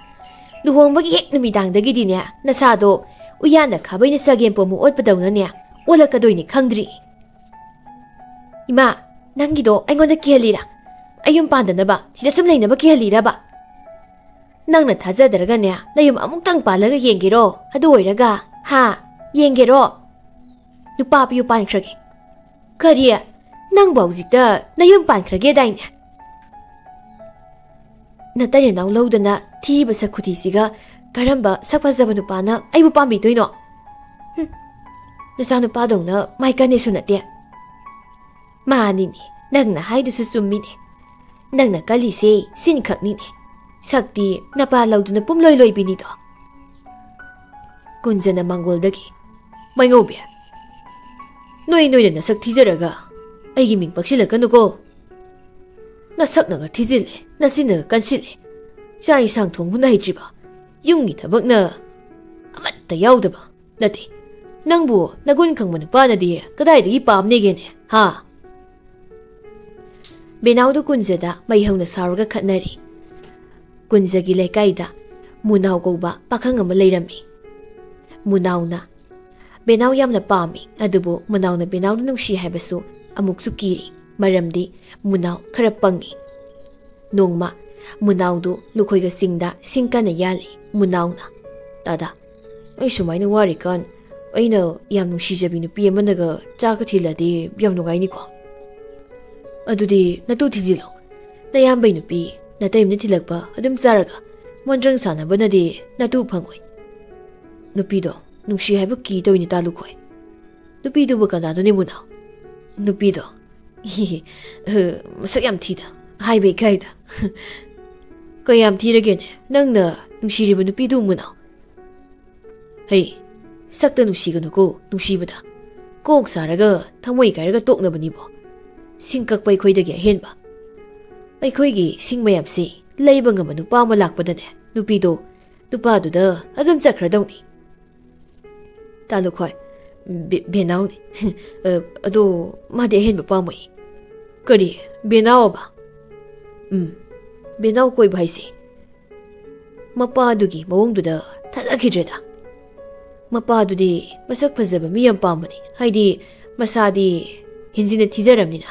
ꯂꯨꯍꯣꯡꯕꯒꯤ ꯍꯦꯛ ꯅꯨꯃꯤꯗꯥꯡꯗꯒꯤꯗꯤꯅꯦ ꯅꯁꯥꯗꯣ ꯎꯌꯥꯟꯗ ꯈꯥꯕꯩꯅ ꯆꯒꯦꯝ ꯄꯣꯝꯕ ꯑꯣꯠꯄꯗꯧꯅꯅꯦ ꯑꯣꯜꯂꯛꯀꯗꯣꯏꯅꯤ ꯈꯪꯗ꯭ꯔꯤ꯫ ꯏꯃꯥ, ꯅꯪꯒꯤꯗꯣ ꯑꯩꯉꯣꯟꯗ ꯀꯤꯍꯜꯂꯤꯔꯥ? ꯑꯩ ꯌꯨꯝ ꯄꯥꯟꯗꯅꯕ, ꯁꯤꯗ ꯁꯨꯝ ꯂꯩꯅꯕ ꯀꯤꯍꯜꯂꯤꯔꯕ? ꯅꯪꯅ ꯊꯥꯖꯗ꯭ꯔꯒꯅꯦ ꯅꯌꯨꯝ ꯑꯃꯨꯛꯇꯪ ꯄꯥꯜꯂꯒ ꯌꯦꯡꯒꯦꯔꯣ? ꯑꯗꯨ ꯑꯣꯏꯔꯒ, ꯍꯥ? ꯌꯦꯡꯒꯦꯔꯣ? ꯅꯨꯄꯥ ꯄꯤꯌꯨ ꯄꯥꯟꯈ꯭ꯔꯒꯦ꯫" "ꯀꯔꯤ? ꯅꯪꯕꯨ ꯍꯧꯖꯤꯛꯇ ꯅꯌꯨꯝ ꯄꯥꯟꯈ꯭ꯔꯒꯦꯗꯥꯏꯅꯦ? ꯅꯇꯩ ꯅꯅꯥꯎ ꯂꯧꯗꯅ ꯊꯤꯕ ꯁꯛ ꯈꯨꯊꯤꯁꯤꯒ ꯀꯔꯝꯕ ꯁꯛ ꯐꯖꯕ ꯅꯨꯄꯥꯅ ꯑꯩꯕꯨ ꯄꯥꯝꯕꯤꯗꯣꯏꯅꯣ? ꯍꯨꯝ, ꯅꯆꯥꯅꯨꯄꯥꯗꯧꯅ ꯃꯥꯏ ꯀꯥꯅꯦꯁꯨ ꯅꯠꯇꯦ꯫" "ꯃꯥꯅꯤꯅꯦ, ꯅꯪꯅ ꯍꯥꯏꯗꯨꯁꯨ ꯆꯨꯝꯃꯤꯅꯦ꯫ ꯅꯪꯅ ꯀꯜꯂꯤꯁꯦ ꯁꯤꯟꯈꯛꯅꯤꯅꯦ꯫ ꯁꯛꯇꯤ ꯅꯄꯥ ꯂꯧꯗꯨꯅ ꯄꯨꯝꯂꯣꯏ ꯂꯣꯏꯕꯤꯅꯤꯗꯣ꯫ ꯀꯨꯟꯖꯅ ꯃꯥꯡꯒꯣꯜꯗꯒꯤ, "ꯃꯩꯉꯧꯕꯤ, ꯅꯣꯏ ꯅꯣꯏꯅ ꯅꯁꯛ ꯊꯤꯖꯔꯒ ꯑꯩꯒꯤ ꯃꯤꯡ ꯄꯛꯁꯤꯜꯂꯛꯀꯅꯨꯀꯣ꯫ ꯅꯁꯛꯅꯒ ꯊꯤꯖꯤꯜꯂꯦ, ꯅꯆꯤꯟꯅꯒ ꯀꯟꯁꯤꯜꯂꯦ꯫ ꯆꯥꯛ ꯏꯟꯁꯥꯡ ꯊꯣꯡꯕꯅ ꯍꯩꯇ꯭ꯔꯤꯕ, ꯌꯨꯝꯒꯤ ꯊꯕꯛꯅ ꯑꯃꯠꯇ ꯌꯥꯎꯗꯕ ꯅꯠꯇꯦ꯫ ꯅꯪꯕꯨ ꯅꯒꯨꯟ ꯈꯪꯕ ꯅꯨꯄꯥꯅꯗꯤ ꯀꯗꯥꯏꯗꯒꯤ ꯄꯥꯝꯅꯦꯒꯦꯅꯦ, ꯍꯥ?" ꯕꯦꯅꯥꯎꯗꯨ ꯀꯨꯟꯖꯗ ꯃꯩ ꯍꯧꯅ ꯁꯥꯎꯔꯒ ꯈꯠꯅꯔꯤ꯫ ꯀꯨꯟꯖꯒꯤ ꯂꯩꯀꯥꯏꯗ ꯃꯨꯅꯥꯎ ꯀꯧꯕ ꯄꯥꯈꯪ ꯑꯃ ꯂꯩꯔꯝꯃꯤ꯫ ꯃꯨꯅꯥꯎꯅ ꯕꯦꯅꯥꯎ ꯌꯥꯝꯅ ꯄꯥꯝꯃꯤ, ꯑꯗꯨꯕꯨ ꯃꯨꯅꯥꯎꯅ ꯕꯦꯅꯥꯎꯗ ꯅꯨꯡꯁꯤ ꯍꯥꯏꯕꯁꯨ ꯑꯃꯨꯛꯁꯨ ꯀꯤꯔꯤ, ꯃꯔꯝꯗꯤ ꯃꯨꯅꯥꯎ ꯈꯔ ꯄꯪꯉꯤ꯫ ꯅꯣꯡꯃ ꯃꯨꯅꯥꯎꯗꯨ ꯂꯨꯈꯣꯏꯒ ꯆꯤꯡꯗ ꯁꯤꯡ ꯀꯟꯅ ꯌꯥꯜꯂꯤ꯫ ꯃꯨꯅꯥꯎꯅ, "ꯇꯥꯗꯥ, ꯑꯩ ꯁꯨꯃꯥꯏꯅ ꯋꯥꯔꯤꯀꯥꯟ ꯑꯩꯅ ꯌꯥꯝ ꯅꯨꯡꯁꯤꯖꯕꯤ ꯅꯨꯄꯤ ꯑꯃꯅꯒ ꯆꯥꯛꯀ ꯊꯤꯜꯂꯗꯤ ꯌꯥꯝ ꯅꯨꯡꯉꯥꯏꯅꯤꯀꯣ? ꯑꯗꯨꯗꯤ ꯅꯇꯨ ꯊꯤꯖꯤꯜꯂꯣ꯫ ꯅꯌꯥꯝꯕꯩ ꯅꯨꯄꯤ ꯅꯇꯩꯃꯅ ꯊꯤꯜꯂꯛꯄ ꯑꯗꯨꯝ ꯆꯥꯔꯒ ꯃꯣꯟꯗ꯭ꯔꯪ ꯁꯥꯟꯅꯕꯅꯗꯤ ꯅꯇꯨ ꯐꯪꯉꯣꯏ꯫ ꯅꯨꯄꯤꯗꯣ ꯅꯨꯡꯁꯤ ꯍꯥꯏꯕ ꯀꯤ ꯇꯧꯏꯅꯦ ꯇꯥ ꯂꯨꯈꯣꯏ꯫ ꯅꯨꯄꯤꯗꯨꯕꯨ ꯀꯅꯥꯗꯨꯅꯦ ꯃꯨꯅꯥꯎ? ꯅꯨꯄꯤꯗꯣ? ꯃꯁꯛ ꯌꯥꯝ ꯊꯤꯗ, ꯍꯥꯏꯕ ꯏꯀꯥꯏꯗ꯫ ꯀꯌꯥꯝ ꯊꯤꯔꯒꯦꯅꯦ ꯅꯪꯅ ꯅꯨꯡꯁꯤꯔꯤꯕ ꯅꯨꯄꯤꯗꯨ ꯃꯨꯅꯥꯎ?" "ꯍꯩ, ꯁꯛꯇ ꯅꯨꯡꯁꯤꯒꯅꯨꯀꯣ, ꯅꯨꯡꯁꯤꯕꯗ꯫ ꯀꯣꯛ ꯁꯥꯔꯒ ꯊꯃꯣꯏ ꯀꯥꯏꯔꯒ ꯇꯣꯛꯅꯕꯅꯤꯕꯣ꯫ ꯁꯤꯡ ꯀꯛꯄ ꯑꯩꯈꯣꯏꯗꯒꯤ ꯑꯍꯦꯟꯕ꯫ ꯑꯩꯈꯣꯏꯒꯤ ꯁꯤꯡ ꯃꯌꯥꯝꯁꯤ ꯂꯩꯕ ꯉꯝꯕ ꯅꯨꯄꯥ ꯑꯃ ꯂꯥꯛꯄꯗꯅꯦ, ꯅꯨꯄꯤꯗꯣ ꯅꯨꯄꯥꯗꯨꯗ ꯑꯗꯨꯝ ꯆꯠꯈ꯭ꯔꯗꯧꯅꯤ꯫" ꯇꯥ ꯂꯨꯈꯣꯏ, "ꯕꯦ-, ꯕꯦꯅꯥꯎꯅꯤ꯫" "ꯑ, ꯑꯗꯣ ꯃꯥꯗꯤ ꯑꯍꯦꯟꯕ ꯄꯥꯝꯃꯣꯏ꯫" "ꯀꯔꯤ? ꯕꯦꯅꯥꯎ ꯑꯕ?" "ꯎꯝ, ꯕꯦꯅꯥꯎ ꯀꯣꯏꯕ ꯍꯥꯏꯁꯦ ꯃꯄꯥꯗꯨꯒꯤ ꯃꯑꯣꯡꯗꯨꯗ ꯊꯥꯖꯈꯤꯗ꯭ꯔꯦꯗ꯫ ꯃꯄꯥꯗꯨꯗꯤ ꯃꯁꯛ ꯐꯖꯕ ꯃꯤ ꯌꯥꯝ ꯄꯥꯝꯕꯅꯤ, ꯍꯥꯏꯗꯤ ꯃꯁꯥꯗꯤ ꯍꯤꯟꯖꯤꯟꯅ ꯊꯤꯖꯔꯕꯅꯤꯅ꯫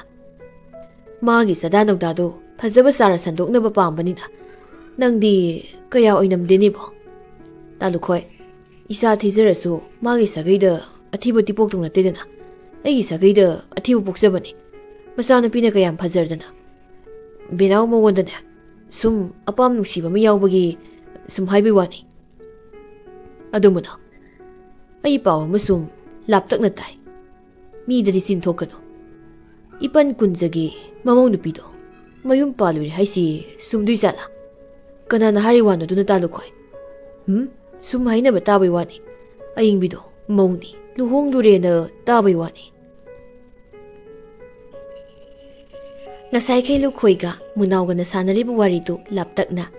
ꯃꯥꯒꯤ ꯆꯥꯗꯥ ꯅꯧꯗꯥꯗꯣ ꯐꯖꯕ ꯆꯥꯔ ꯁꯟꯗꯣꯛꯅꯕ ꯄꯥꯝꯕꯅꯤꯅ ꯅꯪꯗꯤ ꯀꯌꯥ ꯑꯣꯏꯅꯝꯗꯦꯅꯦꯕꯣ꯫" "ꯇꯥ ꯂꯨꯈꯣꯏ, ꯏꯆꯥ ꯊꯤꯖꯔꯁꯨ ꯃꯥꯒꯤ ꯁꯥꯒꯩꯗ ꯑꯊꯤꯕꯗꯤ ꯄꯣꯛꯇꯧ ꯅꯠꯇꯦꯗꯅ꯫ ꯑꯩꯒꯤ ꯁꯥꯒꯩꯗ ꯑꯊꯤꯕ ꯄꯣꯛꯆꯕꯅꯤ꯫ ꯃꯆꯥꯅꯨꯄꯤꯅ ꯀꯌꯥꯝ ꯐꯖꯔꯗꯅ꯫ ꯕꯦꯅꯥꯎ ꯃꯉꯣꯟꯗꯅꯦ, ꯁꯨꯝ ꯑꯄꯥꯝ ꯅꯨꯡꯁꯤꯕ ꯑꯃ ꯌꯥꯎꯕꯒꯤ ꯁꯨꯝ ꯍꯥꯏꯕꯩ ꯋꯥꯅꯤ꯫ ꯑꯗꯨ ꯃꯨꯅꯥꯎ, ꯑꯩ ꯄꯥꯎ ꯑꯃ ꯁꯨꯝ ꯂꯥꯞꯇꯛꯅ ꯇꯥꯏ꯫ ꯃꯤꯗꯗꯤ ꯆꯤꯟ ꯊꯣꯛꯀꯅꯨ꯫ ꯏꯄꯟ ꯀꯨꯟꯖꯒꯤ ꯃꯃꯧ ꯅꯨꯄꯤꯗꯣ ꯃꯌꯨꯝ ꯄꯥꯜꯂꯨꯔꯦ ꯍꯥꯏꯁꯤ ꯁꯨꯝꯗꯣꯏ ꯖꯥꯠꯂꯥ? ꯀꯅꯥꯅ ꯍꯥꯏꯔꯤ ꯋꯥꯅꯣ ꯑꯗꯨꯅ, ꯇꯥ ꯂꯨꯈꯣꯏ? ꯍꯨꯝ? ꯁꯨꯝ ꯍꯥꯏꯅꯕ ꯇꯥꯕꯩ ꯋꯥꯅꯤ꯫ ꯑꯌꯤꯡꯕꯤꯗꯣ ꯃꯧꯅꯤ, ꯂꯨꯍꯣꯡꯗꯣꯔꯦꯅ ꯇꯥꯕꯩ ꯋꯥꯅꯤ꯫ ꯉꯁꯥꯏꯈꯩ ꯂꯨꯈꯣꯏꯒ ꯃꯨꯅꯥꯎꯒꯅ ꯁꯥꯟꯅꯔꯤꯕ ꯋꯥꯔꯤꯗꯨ ꯂꯥꯞꯇꯛꯅ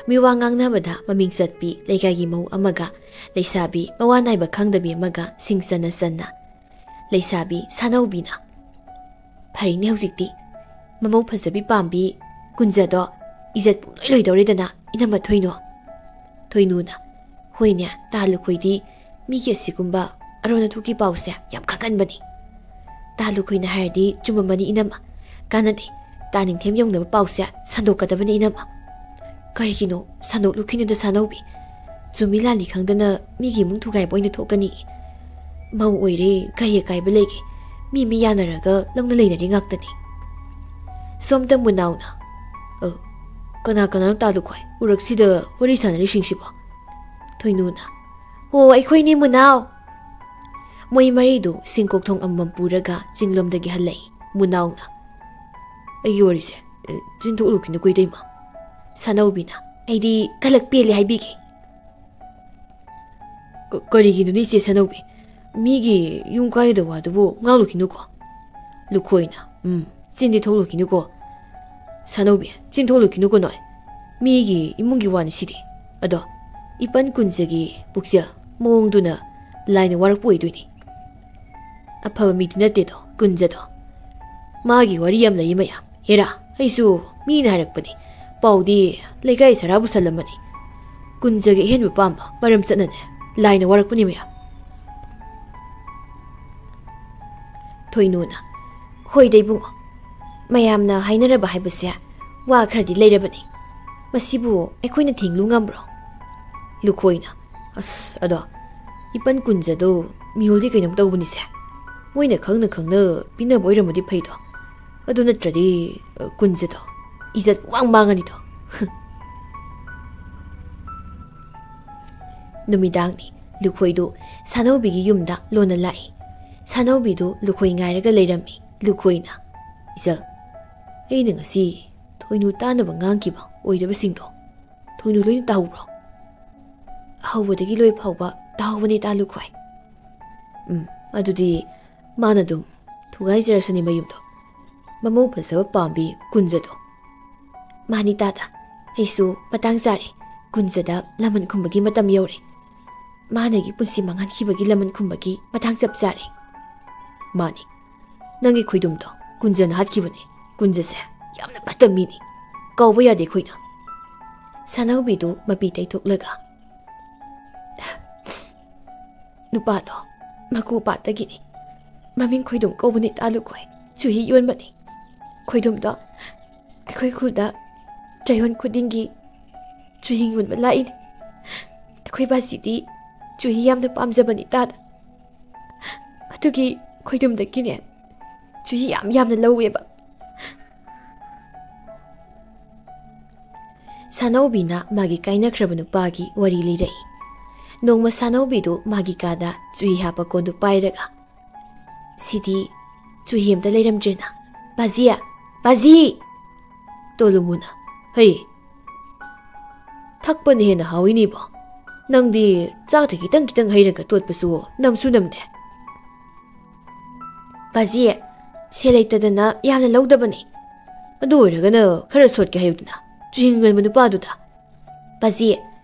ꯃꯤꯋꯥ ꯉꯥꯡꯅꯕꯗ ꯃꯃꯤꯡ ꯆꯠꯄꯤ ꯂꯩꯀꯥꯏꯒꯤ ꯃꯧ ꯑꯃꯒ ꯂꯩꯁꯥꯕꯤ ꯃꯋꯥ ꯅꯥꯏꯕ ꯈꯪꯗꯕꯤ ꯑꯃꯒ ꯁꯤꯡ ꯆꯟꯅ ꯆꯟꯅ ꯂꯩꯁꯥꯕꯤ ꯁꯥꯅꯧꯕꯤꯅ, "ꯐꯔꯦꯅꯦ ꯍꯧꯖꯤꯛꯇꯤ, ꯃꯃꯧ ꯐꯖꯕꯤ ꯄꯥꯝꯕꯤ ꯀꯨꯟꯖꯗꯣ ꯏꯖꯠ ꯄꯨꯡꯂꯣꯏ ꯂꯣꯏꯗꯧꯔꯦꯗꯅ, ꯏꯅꯝꯃ ꯊꯣꯏꯅꯨ?" ꯊꯣꯏꯅꯨꯅ, "ꯍꯣꯏꯅꯦ, ꯇꯥ ꯂꯨꯈꯣꯏꯗꯤ ꯃꯤꯒꯤ ꯑꯁꯤꯒꯨꯝꯕ ꯑꯔꯣꯟ ꯑꯊꯨꯞꯀꯤ ꯄꯥꯎꯁꯦ ꯌꯥꯝ ꯈꯪꯒꯟꯕꯅꯤ꯫ ꯇꯥ ꯂꯨꯈꯣꯏꯅ ꯍꯥꯏꯔꯗꯤ ꯆꯨꯝꯃꯝꯃꯅꯤ ꯏꯅꯝꯃ꯫ ꯀꯥꯟꯅꯗꯦ, ꯇꯥ ꯅꯤꯡꯊꯦꯝ ꯌꯧꯅꯕ ꯄꯥꯎꯁꯦ ꯁꯟꯗꯣꯛꯀꯗꯕꯅꯤ ꯏꯅꯝꯃ꯫ ꯀꯔꯤꯒꯤꯅꯣ ꯁꯟꯗꯣꯛꯂꯨꯈꯤꯅꯨꯗ ꯁꯥꯅꯧꯕꯤ? ꯆꯨꯝꯃꯤ ꯂꯥꯜꯂꯤ ꯈꯪꯗꯅ ꯃꯤꯒꯤ ꯏꯃꯨꯡ ꯊꯨꯒꯥꯏꯕ ꯑꯣꯏꯅ ꯊꯣꯛꯀꯅꯤ꯫ ꯃꯧ ꯑꯣꯏꯔꯦ, ꯀꯔꯤ ꯑꯀꯥꯏꯕ ꯂꯩꯒꯦ? ꯃꯤ ꯃꯤ ꯌꯥꯅꯔꯒ ꯂꯧꯅ ꯂꯩꯅꯔꯤ ꯉꯥꯛꯇꯅꯤ꯫" ꯁꯣꯝꯗ ꯃꯨꯅꯥꯎꯅ, "ꯑ, ꯀꯅꯥ ꯀꯅꯥꯅꯣ ꯇꯥ ꯂꯨꯈꯣꯏ ꯎꯔꯛꯁꯤꯗ ꯋꯥꯔꯤ ꯁꯥꯟꯅꯔꯤꯁꯤꯡꯁꯤꯕꯣ?" ꯊꯣꯏꯅꯨꯅ, "ꯑꯣ, ꯑꯩꯈꯣꯏꯅꯤ ꯃꯨꯅꯥꯎ꯫" ꯃꯣꯏ ꯃꯔꯤꯗꯨ ꯁꯤꯡꯀꯣꯛꯊꯣꯡ ꯑꯃꯃꯝ ꯄꯨꯔꯒ ꯆꯤꯡꯂꯣꯝꯗꯒꯤ ꯍꯜꯂꯛꯏ꯫ ꯃꯨꯅꯥꯎꯅ, "ꯑꯩꯒꯤ ꯋꯥꯔꯤꯁꯦ, ꯑ, ꯆꯤꯟꯊꯣꯛꯂꯨꯈꯤꯅꯨꯀꯣ ꯏꯇꯩꯃ꯫" ꯁꯥꯅꯧꯕꯤꯅ, "ꯑꯩꯗꯤ ꯀꯂꯛ ꯄꯦꯜꯂꯦ ꯍꯥꯏꯕꯤꯒꯦ꯫ ꯀ-, ꯀꯔꯤꯒꯤꯅꯣꯅꯦ ꯏꯆꯦ ꯁꯥꯅꯧꯕꯤ? ꯃꯤꯒꯤ ꯌꯨꯝ ꯀꯥꯏꯒꯗꯕ ꯋꯥꯗꯨꯕꯨ ꯉꯥꯡꯂꯨꯈꯤꯅꯨꯀꯣ꯫" ꯂꯨꯈꯣꯏꯅ, "ꯎꯝ, ꯆꯤꯟꯗꯤ ꯊꯣꯛꯂꯨꯈꯤꯅꯨꯀꯣ꯫ ꯁꯥꯅꯧꯕꯤ, ꯆꯤꯟ ꯊꯣꯛꯂꯨꯈꯤꯅꯨꯀꯣ ꯅꯣꯏ꯫ ꯃꯤꯒꯤ ꯏꯃꯨꯡꯒꯤ ꯋꯥꯅꯤ ꯁꯤꯗꯤ꯫ ꯑꯗꯣ ꯏꯄꯟ ꯀꯨꯟꯖꯒꯤ ꯄꯨꯛꯆꯦꯜ ꯃꯑꯣꯡꯗꯨꯅ ꯂꯥꯏꯅ ꯋꯥꯔꯛꯄ ꯑꯣꯏꯗꯣꯏꯅꯤ꯫ ꯑꯐꯕ ꯃꯤꯗꯤ ꯅꯠꯇꯦꯗꯣ ꯀꯨꯟꯖꯗꯣ꯫ ꯃꯥꯒꯤ ꯋꯥꯔꯤ ꯌꯥꯝ ꯂꯩ ꯃꯌꯥꯝ꯫ ꯍꯦꯔꯥ, ꯑꯩꯁꯨ ꯃꯤꯅ ꯍꯥꯏꯔꯛꯄꯅꯤ꯫ ꯄꯥꯎꯗꯤ ꯂꯩꯀꯥꯏ ꯁꯔꯥ ꯄꯨꯁꯜꯂꯝꯃꯅꯤ꯫ ꯀꯨꯟꯖꯒꯤ ꯑꯍꯦꯟꯕ ꯄꯥꯝꯕ ꯃꯔꯝ ꯆꯠꯅꯅꯦ ꯂꯥꯏꯅ ꯋꯥꯔꯛꯄꯅꯤ ꯃꯌꯥꯝ꯫" ꯊꯣꯏꯅꯨꯅ, "ꯍꯣꯏꯗ ꯏꯕꯨꯡꯉꯣ, ꯃꯌꯥꯝꯅ ꯍꯥꯏꯅꯔꯕ ꯍꯥꯏꯕꯁꯦ ꯋꯥ ꯈꯔꯗꯤ ꯂꯩꯔꯕꯅꯤ꯫ ꯃꯁꯤꯕꯨ ꯑꯩꯈꯣꯏꯅ ꯊꯤꯡꯂꯨ ꯉꯝꯕ꯭ꯔꯣ?" ꯂꯨꯈꯣꯏꯅ, "ꯑꯁ, ꯑꯗꯣ ꯏꯄꯟ ꯀꯨꯟꯖꯗꯣ ꯃꯤꯍꯨꯜꯗꯤ ꯀꯩꯅꯣꯝ ꯇꯧꯕꯅꯤꯁꯦ꯫ ꯃꯣꯏꯅ ꯈꯪꯅ ꯈꯪꯅ ꯄꯤꯅꯕ ꯑꯣꯏꯔꯝꯃꯗꯤ ꯐꯩꯗꯣ꯫ ꯑꯗꯨ ꯅꯠꯇ꯭ꯔꯗꯤ, ꯑ, ꯀꯨꯟꯖꯗꯣ ꯏꯖꯠ ꯋꯥꯡ ꯃꯥꯡꯉꯅꯤꯗꯣ꯫" ꯅꯨꯃꯤꯗꯥꯡꯅꯤ꯫ ꯂꯨꯈꯣꯏꯗꯨ ꯁꯥꯅꯧꯕꯤꯒꯤ ꯌꯨꯝꯗ ꯂꯣꯟꯅ ꯂꯥꯛꯏ꯫ ꯁꯥꯅꯧꯕꯤꯗꯨ ꯂꯨꯈꯣꯏ ꯉꯥꯏꯔꯒ ꯂꯩꯔꯝꯃꯤ꯫ ꯂꯨꯈꯣꯏꯅ, "ꯏꯆꯜ, ꯑꯩꯅ ꯉꯁꯤ ꯊꯣꯏꯅꯨ ꯇꯥꯅꯕ ꯉꯥꯡꯈꯤꯕ ꯑꯣꯏꯗꯕꯁꯤꯡꯗꯣ ꯊꯣꯏꯅꯨ ꯂꯣꯏꯅ ꯇꯥꯍꯧꯕ꯭ꯔꯣ? ꯑꯍꯧꯕꯗꯒꯤ ꯂꯣꯏ ꯐꯥꯎꯕ ꯇꯥꯍꯧꯕꯅꯦ ꯇꯥ ꯂꯨꯈꯣꯏ꯫ ꯎꯝ, ꯑꯗꯨꯗꯤ ꯃꯥꯅ ꯑꯗꯨꯝ ꯊꯨꯒꯥꯏꯖꯔꯁꯅꯤ ꯃꯌꯨꯝꯗꯣ꯫ ꯃꯃꯧ ꯐꯖꯕ ꯄꯥꯝꯕꯤ ꯀꯨꯟꯖꯗꯣ꯫ ꯃꯥꯅꯤ ꯇꯥꯗ, ꯑꯩꯁꯨ ꯃꯇꯥꯡ ꯆꯥꯔꯦ꯫ ꯀꯨꯟꯖꯗ ꯂꯃꯟ ꯈꯨꯝꯕꯒꯤ ꯃꯇꯝ ꯌꯧꯔꯦ꯫ ꯃꯥꯅ ꯑꯩꯒꯤ ꯄꯨꯟꯁꯤ ꯃꯥꯡꯍꯟꯈꯤꯕꯒꯤ ꯂꯃꯟ ꯈꯨꯝꯕꯒꯤ ꯃꯇꯥꯡ ꯆꯞ ꯆꯥꯔꯦ꯫ ꯃꯥꯅꯤ, ꯅꯪꯒꯤ ꯈꯣꯏꯗꯨꯝꯗꯣ ꯀꯨꯟꯖꯅ ꯍꯥꯠꯈꯤꯕꯅꯦ꯫ ꯀꯨꯟꯖꯁꯦ ꯌꯥꯝꯅ ꯐꯠꯇꯕ ꯃꯤꯅꯤ꯫ ꯀꯥꯎꯕ ꯌꯥꯗꯦ ꯑꯩꯈꯣꯏꯅ꯫ ꯁꯥꯅꯧꯕꯤꯗꯨ ꯃꯄꯤ ꯇꯩꯊꯣꯛꯂꯒ, ꯅꯨꯄꯥꯗꯣ ꯃꯀꯨ ꯄꯥꯠꯇꯒꯤꯅꯤ꯫ ꯃꯃꯤꯡ ꯈꯣꯏꯗꯨꯝ ꯀꯧꯕꯅꯤ ꯇꯥ ꯂꯨꯈꯣꯏ꯫ ꯆꯨꯍꯤ ꯌꯣꯟꯕꯅꯤ꯫ ꯈꯣꯏꯗꯨꯝꯗꯣ ꯑꯩꯈꯣꯏ ꯈꯨꯜꯗ ꯆꯌꯣꯜ ꯈꯨꯗꯤꯡꯒꯤ ꯆꯨꯍꯤ ꯌꯣꯟꯕ ꯂꯥꯛꯏꯅꯤ꯫ ꯑꯩꯈꯣꯏ ꯕꯥꯖꯤꯗꯤ ꯆꯨꯍꯤ ꯌꯥꯝꯅ ꯄꯥꯝꯖꯕꯅꯤ ꯇꯥꯗ꯫ ꯑꯗꯨꯒꯤ ꯈꯣꯏꯗꯨꯝꯗꯒꯤꯅꯦ ꯆꯨꯍꯤ ꯌꯥꯝ ꯌꯥꯝꯅ ꯂꯧꯋꯦꯕ꯫ ꯁꯥꯅꯧꯕꯤꯅ ꯃꯥꯒꯤ ꯀꯥꯏꯅꯈ꯭ꯔꯕ ꯅꯨꯄꯥꯒꯤ ꯋꯥꯔꯤ ꯂꯤꯔꯛꯏ꯫ ꯅꯣꯡꯃ ꯁꯥꯅꯧꯕꯤꯗꯨ ꯃꯥꯒꯤ ꯀꯥꯗ ꯆꯨꯍꯤ ꯍꯥꯞꯄ ꯀꯣꯟꯗꯨ ꯄꯥꯏꯔꯒ, ꯁꯤꯗꯤ ꯆꯨꯍꯤ ꯑꯝꯇ ꯂꯩꯔꯝꯗ꯭ꯔꯦꯅ꯫ "ꯕꯥꯖꯤ! ꯕꯥꯖꯤ!" ꯇꯣꯂꯨꯃꯨꯅ, "ꯍꯩ, ꯊꯛꯄꯅ ꯍꯦꯟꯅ ꯍꯥꯎꯏꯅꯦꯕꯣ꯫ ꯅꯪꯗꯤ ꯆꯥꯛꯇ ꯈꯤꯇꯪ ꯈꯤꯇꯪ ꯍꯩꯔꯒ ꯇꯣꯠꯄꯁꯨ ꯅꯝꯁꯨ ꯅꯝꯗꯦ꯫" "ꯕꯥꯖꯤ, ꯁꯦꯜ ꯂꯩꯇꯗꯅ ꯌꯥꯝꯅ ꯂꯧꯗꯕꯅꯤ꯫ ꯑꯗꯨ ꯑꯣꯏꯔꯒꯅ ꯈꯔ ꯁꯣꯠꯀꯦ ꯍꯥꯏꯌꯨꯗꯅ, ꯆꯨꯍꯤꯡ ꯌꯣꯟꯕ ꯅꯨꯄꯥꯗꯨꯗ꯫" "ꯕꯥꯖꯤ,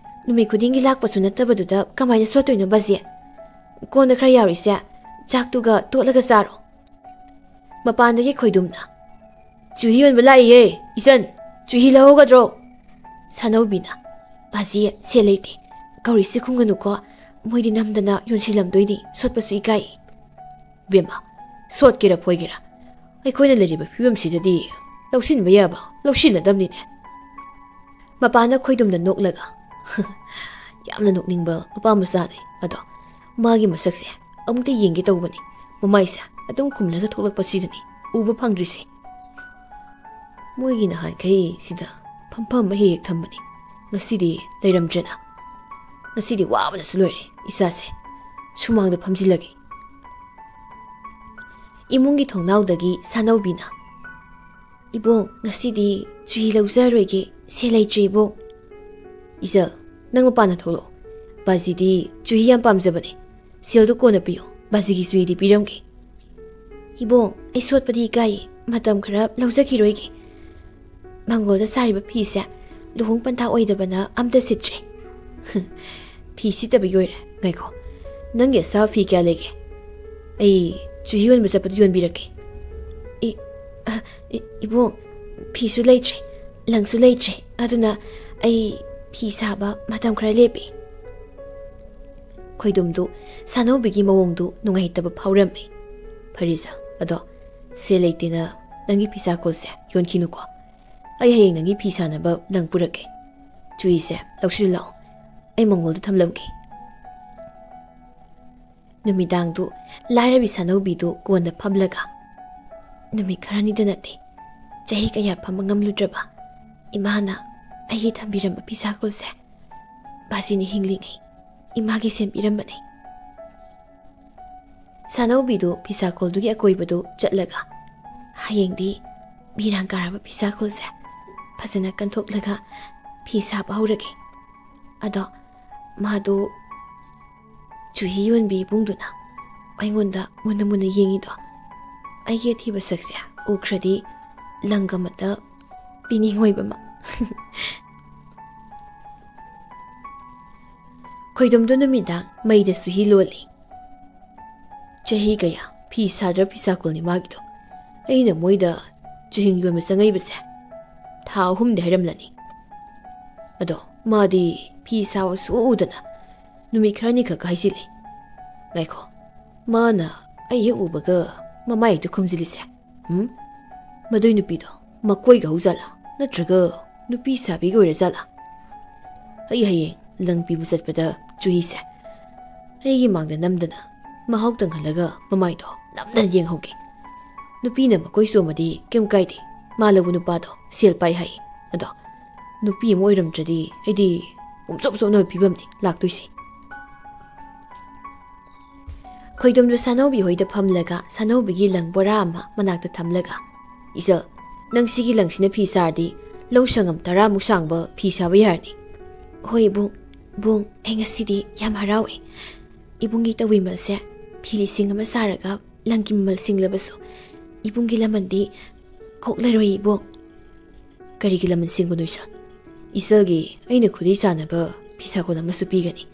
ꯅꯨꯃꯤꯠ ꯈꯨꯗꯤꯡꯒꯤ ꯂꯥꯛꯄꯁꯨ ꯅꯠꯇꯕꯗꯨꯗ ꯀꯃꯥꯏꯅ ꯁꯣꯠꯇꯣꯏꯅꯣ ꯕꯥꯖꯤ? ꯀꯣꯟꯗ ꯈꯔ ꯌꯥꯎꯔꯤꯁꯦ ꯆꯥꯛꯇꯨꯒ ꯇꯣꯠꯂꯒ ꯆꯥꯔꯣ꯫" ꯃꯄꯥꯟꯗꯒꯤ ꯈꯣꯏꯗꯨꯝꯅ, "ꯆꯨꯍꯤ ꯌꯣꯟꯕ ꯂꯥꯛꯏꯌꯦ, ꯏꯆꯟ, ꯆꯨꯍꯤ ꯂꯧꯍꯧꯒꯗ꯭ꯔꯣ?" ꯁꯥꯅꯧꯕꯤꯅ, "ꯕꯥꯖꯤ, ꯁꯦꯜ ꯂꯩꯇꯦ, ꯀꯧꯔꯤꯁꯤ ꯈꯨꯝꯒꯅꯨꯀꯣ, ꯃꯣꯏꯗꯤ ꯅꯝꯗꯅ ꯌꯣꯟꯁꯤꯜꯂꯝꯗꯣꯏꯅꯤ, ꯁꯣꯠꯄꯁꯨ ꯏꯀꯥꯏ꯫" ꯕꯦꯝꯃ, ꯁꯣꯠꯀꯦꯔꯥ ꯐꯣꯏꯒꯦꯔꯥ, ꯑꯩꯈꯣꯏꯅ ꯂꯩꯔꯤꯕ ꯐꯤꯕꯝꯁꯤꯗꯗꯤ ꯂꯧꯁꯤꯟꯕ ꯌꯥꯕ ꯂꯧꯁꯤꯜꯂꯗꯕꯅꯤꯅꯦ꯫ ꯃꯄꯥꯅ ꯈꯣꯏꯗꯨꯝꯗ ꯅꯣꯛꯂꯒ, "ꯌꯥꯝꯅ ꯅꯣꯛꯅꯤꯡꯕ ꯅꯨꯄꯥ ꯃꯆꯥꯅꯤ꯫ ꯑꯗꯣ ꯃꯥꯒꯤ ꯃꯁꯛꯁꯦ ꯑꯃꯨꯛꯇ ꯌꯦꯡꯒꯦ ꯇꯧꯕꯅꯤ꯫ ꯃꯃꯥꯏꯁꯦ ꯑꯗꯨꯝ ꯈꯨꯝꯂꯒ ꯊꯣꯛꯂꯛꯄꯁꯤꯗꯅꯤ ꯎꯕ ꯐꯪꯗ꯭ꯔꯤꯁꯦ꯫ ꯃꯣꯏꯒꯤ ꯅꯍꯥꯟꯈꯩ ꯁꯤꯗ ꯐꯝꯐꯝ ꯑꯃ ꯍꯦꯛ ꯍꯦꯛ ꯊꯝꯕꯅꯤ꯫ ꯉꯁꯤꯗꯤ ꯂꯩꯔꯝꯗ꯭ꯔꯦꯅ꯫ ꯉꯁꯤꯗꯤ ꯋꯥꯕꯅꯁꯨ ꯂꯣꯏꯔꯦ ꯏꯁꯥꯁꯦ꯫ ꯁꯨꯃꯥꯡꯗ ꯐꯝꯖꯤꯜꯂꯒꯦ꯫" ꯏꯃꯨꯡꯒꯤ ꯊꯣꯡꯅꯥꯎꯗꯒꯤ ꯁꯥꯅꯧꯕꯤꯅ, "ꯏꯕꯣꯡ, ꯉꯁꯤꯗꯤ ꯆꯨꯍꯤ ꯂꯧꯖꯔꯣꯏꯒꯦ, ꯁꯦꯜ ꯂꯩꯇ꯭ꯔꯦ ꯏꯕꯣꯡ꯫" "ꯏꯆꯜ, ꯅꯪ ꯃꯄꯥꯟꯗ ꯊꯣꯛꯂꯛꯑꯣ꯫ ꯕꯥꯖꯤꯗꯤ ꯆꯨꯍꯤ ꯌꯥꯝ ꯄꯥꯝꯖꯕꯅꯦ꯫ ꯁꯦꯜꯗꯨ ꯀꯣꯟꯅ ꯄꯤꯌꯣ, ꯕꯥꯖꯤꯒꯤ ꯆꯨꯍꯤꯗꯤ ꯄꯤꯔꯝꯒꯦ꯫" "ꯏꯕꯣꯡ, ꯑꯩ ꯁꯣꯠꯄꯗꯤ ꯏꯀꯥꯏꯌꯦ, ꯃꯇꯝ ꯈꯔ ꯂꯧꯖꯈꯤꯔꯣꯏꯒꯦ꯫ ꯃꯪꯒꯣꯜꯗ ꯁꯥꯔꯤꯕ ꯐꯤꯁꯦ ꯂꯨꯍꯣꯡ ꯄꯟꯊꯥ ꯑꯣꯏꯗꯕꯅ ꯑꯝꯇ ꯁꯤꯠꯇ꯭ꯔꯦ꯫" "ꯐꯤ ꯁꯤꯠꯇꯕꯒꯤ ꯑꯣꯏꯔꯦ꯫ ꯉꯥꯏꯈꯣ, ꯅꯪꯒꯤ ꯑꯁꯥꯕ ꯐꯤ ꯀꯌꯥ ꯂꯩꯒꯦ? ꯑꯩ ꯆꯨꯍꯤ ꯌꯣꯟꯕ ꯆꯠꯄꯗ ꯌꯣꯟꯕꯤꯔꯛꯀꯦ꯫" "ꯏ-, ꯑ, ꯏ-, ꯏꯕꯣꯡ, ꯐꯤꯁꯨ ꯂꯩꯇ꯭ꯔꯦ, ꯂꯪꯁꯨ ꯂꯩꯇ꯭ꯔꯦ, ꯑꯗꯨꯅ ꯑꯩ ꯐꯤ ꯁꯥꯕ ꯃꯇꯝ ꯈꯔ ꯂꯦꯞꯄꯤ꯫" ꯈꯣꯏꯗꯨꯝꯗꯨ ꯁꯥꯅꯧꯕꯤꯒꯤ ꯃꯑꯣꯡꯗꯨ ꯅꯨꯡꯉꯥꯏꯇꯕ ꯐꯥꯎꯔꯝꯃꯤ꯫ "ꯐꯔꯦ ꯏꯆꯜ, ꯑꯗꯣ ꯁꯦꯜ ꯂꯩꯇꯦꯅ ꯅꯪꯒꯤ ꯐꯤꯁꯥꯀꯣꯜꯁꯦ ꯌꯣꯟꯈꯤꯅꯨꯀꯣ꯫ ꯑꯩ ꯍꯌꯦꯡ ꯅꯪꯒꯤ ꯐꯤ ꯁꯥꯅꯕ ꯂꯪ ꯄꯨꯔꯛꯀꯦ꯫ ꯆꯨꯍꯤꯁꯦ ꯂꯧꯁꯤꯜꯂꯨ ꯂꯥꯛꯑꯣ, ꯑꯩ ꯃꯪꯒꯣꯜꯗ ꯊꯝꯂꯝꯒꯦ꯫" ꯅꯨꯃꯤꯗꯥꯡꯗꯨ ꯂꯥꯏꯔꯕꯤ ꯁꯥꯅꯧꯕꯤꯗꯨ ꯀꯣꯟꯗ ꯐꯝꯂꯒ, ꯅꯨꯃꯤꯠ ꯈꯔꯅꯤꯗ ꯅꯠꯇꯦ, ꯆꯍꯤ ꯀꯌꯥ ꯐꯝꯕ ꯉꯝꯂꯨꯗ꯭ꯔꯕ ꯏꯃꯥꯅ ꯑꯩꯒꯤ ꯊꯝꯕꯤꯔꯝꯕ ꯐꯤꯁꯥꯀꯣꯜꯁꯦ ꯕꯥꯖꯤꯅ ꯍꯤꯡꯂꯤꯉꯩ ꯏꯃꯥꯒꯤ ꯁꯦꯝꯕꯤꯔꯝꯕꯅꯦ꯫ ꯁꯥꯅꯧꯕꯤꯗꯨ ꯐꯤꯁꯥꯀꯣꯜꯗꯨꯒꯤ ꯑꯀꯣꯏꯕꯗꯨ ꯆꯠꯂꯒ, "ꯍꯌꯦꯡꯗꯤ ꯃꯤꯔꯥꯡ ꯀꯥꯔꯕ ꯐꯤꯁꯥꯀꯣꯜꯁꯦ ꯐꯖꯅ ꯀꯟꯊꯣꯛꯂꯒ ꯐꯤ ꯁꯥꯕ ꯍꯧꯔꯒꯦ꯫ ꯑꯗꯣ ꯃꯥꯗꯨ ꯆꯨꯍꯤ ꯌꯣꯟꯕꯤ ꯏꯕꯨꯡꯗꯨꯅ ꯑꯩꯉꯣꯟꯗ ꯃꯨꯟꯅ ꯃꯨꯟꯅ ꯌꯦꯡꯉꯤꯗꯣ, ꯑꯩꯒꯤ ꯑꯊꯤꯕ ꯁꯛꯁꯦ ꯎꯈ꯭ꯔꯗꯤ ꯂꯪꯒ ꯑꯃꯠꯇ ꯄꯤꯅꯤꯡꯉꯣꯏꯕ ꯃꯥ꯫" ꯈꯣꯏꯗꯣꯝꯗꯣ ꯅꯨꯃꯤꯗꯥꯡ ꯃꯩꯗ ꯆꯨꯍꯤ ꯂꯣꯜꯂꯤ꯫ ꯆꯍꯤ ꯀꯌꯥ ꯐꯤ ꯁꯥꯗ꯭ꯔ ꯐꯤꯁꯥꯀꯣꯜꯅꯤ ꯃꯥꯒꯤꯗꯣ꯫ ꯑꯩꯅ ꯃꯣꯏꯗ ꯆꯨꯍꯤꯡ ꯌꯣꯟꯕ ꯆꯪꯉꯛꯏꯕꯁꯦ ꯊꯥ ꯑꯍꯨꯝꯗꯤ ꯍꯥꯏꯔꯝꯂꯅꯤ꯫ ꯑꯗꯣ ꯃꯥꯗꯤ ꯐꯤ ꯁꯥꯕ ꯁꯨꯛꯎ ꯎꯗꯅ ꯅꯨꯃꯤꯠ ꯈꯔꯅꯤꯈꯛ ꯍꯥꯏꯖꯤꯜꯂꯤ꯫ ꯉꯥꯏꯈꯣ, ꯃꯥꯅ ꯑꯩ ꯍꯦꯛ ꯎꯕꯒ ꯃꯃꯥꯏ ꯍꯦꯛꯇ ꯈꯨꯝꯖꯤꯜꯂꯤꯁꯦ꯫ ꯎꯝ? ꯃꯗꯨꯏ ꯅꯨꯄꯤꯗꯣ ꯃꯀꯣꯏꯒ ꯍꯧꯖꯥꯠꯂꯥ? ꯅꯠꯇ꯭ꯔꯒ ꯅꯨꯄꯤ ꯁꯥꯕꯤꯒ ꯑꯣꯏꯔꯖꯥꯠꯂꯥ? ꯑꯩ ꯍꯌꯦꯡ ꯂꯪ ꯄꯤꯕ ꯆꯠꯄꯗ ꯆꯨꯍꯤꯁꯦ ꯑꯩꯒꯤ ꯃꯥꯡꯗ ꯅꯝꯗꯅ ꯃꯍꯥꯎ ꯇꯪꯍꯜꯂꯒ ꯃꯃꯥꯏꯗꯣ ꯅꯝꯗꯅ ꯌꯦꯡꯍꯧꯒꯦ꯫ ꯅꯨꯄꯤꯅ ꯃꯀꯣꯏ ꯆꯣꯝꯃꯗꯤ ꯀꯩꯝ ꯀꯥꯏꯗꯦ, ꯃꯥ ꯂꯧꯕ ꯅꯨꯄꯥꯗꯣ ꯁꯦꯜ ꯄꯥꯏ ꯍꯥꯏ꯫ ꯑꯗꯣ ꯅꯨꯄꯤ ꯑꯃ ꯑꯣꯏꯔꯝꯗ꯭ꯔꯗꯤ ꯑꯩꯗꯤ ꯄꯨꯝꯆꯣꯞ ꯆꯣꯞꯅꯕ ꯐꯤꯕꯝꯅꯤ ꯂꯥꯛꯇꯣꯏꯁꯦ꯫ ꯈꯣꯏꯗꯣꯝꯗꯨ ꯁꯥꯅꯧꯕꯤ ꯍꯣꯏꯗ ꯐꯝꯂꯒ ꯁꯥꯅꯧꯕꯤꯒꯤ ꯂꯪ ꯕꯣꯔꯥ ꯑꯃ ꯃꯅꯥꯛꯇ ꯊꯝꯂꯒ, "ꯏꯆꯜ, ꯅꯪ ꯁꯤꯒꯤ ꯂꯪꯁꯤꯅ ꯐꯤ ꯁꯥꯔꯗꯤ ꯂꯧ ꯁꯪꯉꯝ ꯇꯔꯥꯃꯨꯛ ꯁꯥꯡꯕ ꯐꯤ ꯁꯥꯕ ꯌꯥꯔꯅꯤ꯫ ꯍꯣꯏ ꯏꯕꯨꯡ, ꯏꯕꯨꯡ, ꯑꯩ ꯉꯁꯤꯗꯤ ꯌꯥꯝ ꯍꯔꯥꯎꯏ꯫ ꯏꯕꯨꯡꯒꯤ ꯇꯧꯕꯤꯃꯜꯁꯦ ꯐꯤ ꯂꯤꯁꯤꯡ ꯑꯃ ꯁꯥꯔꯒ ꯂꯪꯒꯤ ꯃꯃꯜ ꯁꯤꯡꯂꯕꯁꯨ ꯏꯕꯨꯡꯒꯤ ꯂꯃꯟꯗꯤ ꯀꯣꯛꯂꯔꯣꯏ ꯏꯕꯨꯡ꯫ ꯀꯔꯤꯒꯤ ꯂꯃꯟ ꯁꯤꯡꯕꯅꯣ ꯏꯆꯜ? ꯏꯆꯜꯒꯤ ꯑꯩꯅ ꯈꯨꯗꯩ ꯁꯥꯅꯕ ꯐꯤ ꯁꯥꯀꯣꯟ ꯑꯃꯁꯨ ꯄꯤꯒꯅꯤ꯫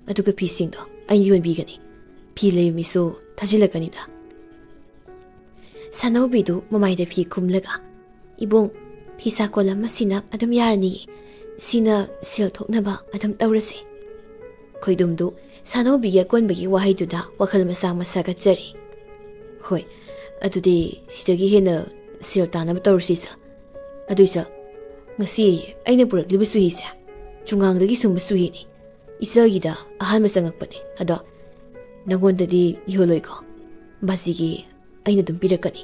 ꯑꯗꯨꯒ ꯐꯤꯁꯤꯡꯗꯣ ꯑꯩꯅ ꯌꯣꯟꯕꯤꯒꯅꯤ꯫ ꯐꯤ ꯂꯩꯕ ꯃꯤꯁꯨ ꯊꯥꯖꯤꯜꯂꯛꯀꯅꯤꯗ꯫ ꯁꯥꯅꯧꯕꯤꯗꯨ ꯃꯃꯥꯏꯗ ꯐꯤ ꯈꯨꯝꯂꯒ, "ꯏꯕꯨꯡ, ꯐꯤ ꯁꯥꯀꯣꯟ ꯑꯃꯁꯤꯅ ꯑꯗꯨꯝ ꯌꯥꯔꯅꯤꯌꯦ꯫ ꯁꯤꯅ ꯁꯦꯜ ꯊꯣꯛꯅꯕ ꯑꯗꯨꯝ ꯇꯧꯔꯁꯦ꯫" ꯈꯣꯏꯗꯨꯝꯗꯨ ꯁꯥꯅꯧꯕꯤꯒꯤ ꯑꯀꯣꯟꯕꯒꯤ ꯋꯥꯍꯩꯗꯨꯗ ꯋꯥꯈꯜ ꯃꯆꯥ ꯑꯃ ꯁꯥꯒꯠꯆꯔꯤ꯫ "ꯍꯣꯏ, ꯑꯗꯨꯗꯤ ꯁꯤꯗꯒꯤ ꯍꯦꯟꯅ ꯁꯦꯜ ꯇꯥꯅꯕ ꯇꯧꯔꯁꯤ ꯏꯆꯜ꯫ ꯑꯗꯨ ꯏꯆꯜ, ꯉꯁꯤ ꯑꯩꯅ ꯄꯨꯔꯛꯂꯤꯕ ꯆꯨꯍꯤꯁꯦ ꯆꯨꯉꯥꯡꯗꯒꯤ ꯁꯨꯡꯕ ꯆꯨꯍꯤꯅꯤ꯫ ꯏꯆꯜꯒꯤꯗ ꯑꯍꯥꯟꯕ ꯆꯪꯉꯛꯄꯅꯦ꯫ ꯑꯗꯣ ꯅꯪꯉꯣꯟꯗꯗꯤ ꯌꯣꯜꯂꯣꯏꯀꯣ? ꯕꯥꯖꯤꯒꯤ ꯑꯩꯅ ꯑꯗꯨꯝ ꯄꯤꯔꯛꯀꯅꯤ꯫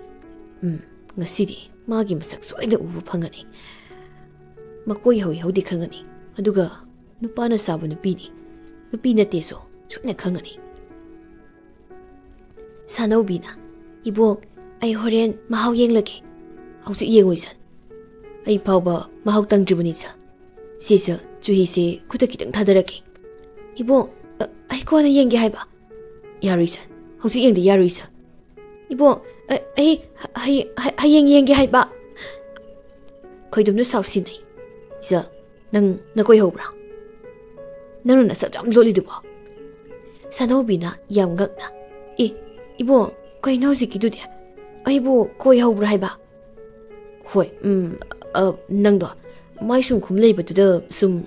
ꯎꯝ, ꯉꯁꯤꯗꯤ ꯃꯥꯒꯤ ꯃꯁꯛ ꯁꯣꯏꯗꯅ ꯎꯕ ꯐꯪꯒꯅꯤ꯫ ꯃꯀꯣꯏ ꯍꯧꯏ ꯍꯧꯗꯦ ꯈꯪꯒꯅꯤ꯫ ꯑꯗꯨꯒ ꯅꯨꯄꯥꯅ ꯁꯥꯕ ꯅꯨꯄꯤꯅꯤ꯫ ꯅꯨꯄꯤ ꯅꯠꯇꯦꯁꯨ ꯁꯣꯏꯗꯅ ꯈꯪꯒꯅꯤ꯫" ꯁꯥꯅꯧꯕꯤꯅ, "ꯏꯕꯣꯛ, ꯑꯩ ꯍꯣꯔꯦꯟ ꯃꯍꯥꯎ ꯌꯦꯡꯂꯒꯦ꯫" "ꯍꯧꯖꯤꯛ ꯌꯦꯡꯉꯨ ꯏꯆꯟ꯫ ꯑꯩ ꯐꯥꯎꯕ ꯃꯍꯥꯎ ꯇꯪꯗ꯭ꯔꯤꯕꯅꯤ ꯏꯆꯟ꯫ ꯁꯦ ꯏꯆꯟ, ꯆꯨꯍꯤꯁꯦ ꯈꯨꯠꯇ ꯈꯤꯇꯪ ꯊꯥꯗꯔꯛꯀꯦ꯫" "ꯏꯕꯣꯛ, ꯑ, ꯑꯩ ꯀꯣꯟꯅ ꯌꯦꯡꯒꯦ ꯍꯥꯏꯕ꯫" "ꯌꯥꯔꯣꯏ ꯏꯆꯟ, ꯍꯧꯖꯤꯛ ꯌꯦꯡꯗ ꯌꯥꯔꯣꯏ ꯏꯆꯟ꯫" "ꯏꯕꯣꯛ, ꯑ, ꯑꯩ ꯍ-, ꯍꯌꯦꯡ, ꯍ-, ꯍꯌꯦꯡ ꯌꯦꯡꯒꯦ ꯍꯥꯏꯕ꯫" ꯈꯣꯏꯗꯨꯝꯅ ꯁꯥꯎꯁꯤꯟꯅꯩ꯫ "ꯏꯆꯟ, ꯅꯪ ꯅꯀꯣꯏ ꯍꯧꯕ꯭ꯔꯥ? ꯅꯪꯅ ꯅꯁꯛ ꯌꯥꯝ ꯂꯣꯠꯂꯤꯗꯨꯕꯣ?" ꯁꯥꯅꯧꯕꯤꯅ ꯌꯥꯝ ꯉꯛꯅ, "ꯑꯦ, ꯏꯕꯣꯛ, ꯀꯩꯅꯣ ꯍꯧꯖꯤꯛꯀꯤꯗꯨꯗꯤ? ꯑꯩꯕꯨ ꯀꯣꯏ ꯍꯧꯕ꯭ꯔꯥ ꯍꯥꯏꯕ?" "ꯍꯣꯏ, ꯎꯝ, ꯑ, ꯅꯪꯗꯣ ꯃꯥꯏ ꯁꯨꯝ ꯈꯨꯝ ꯂꯩꯕꯗꯨꯗ ꯁꯨꯝ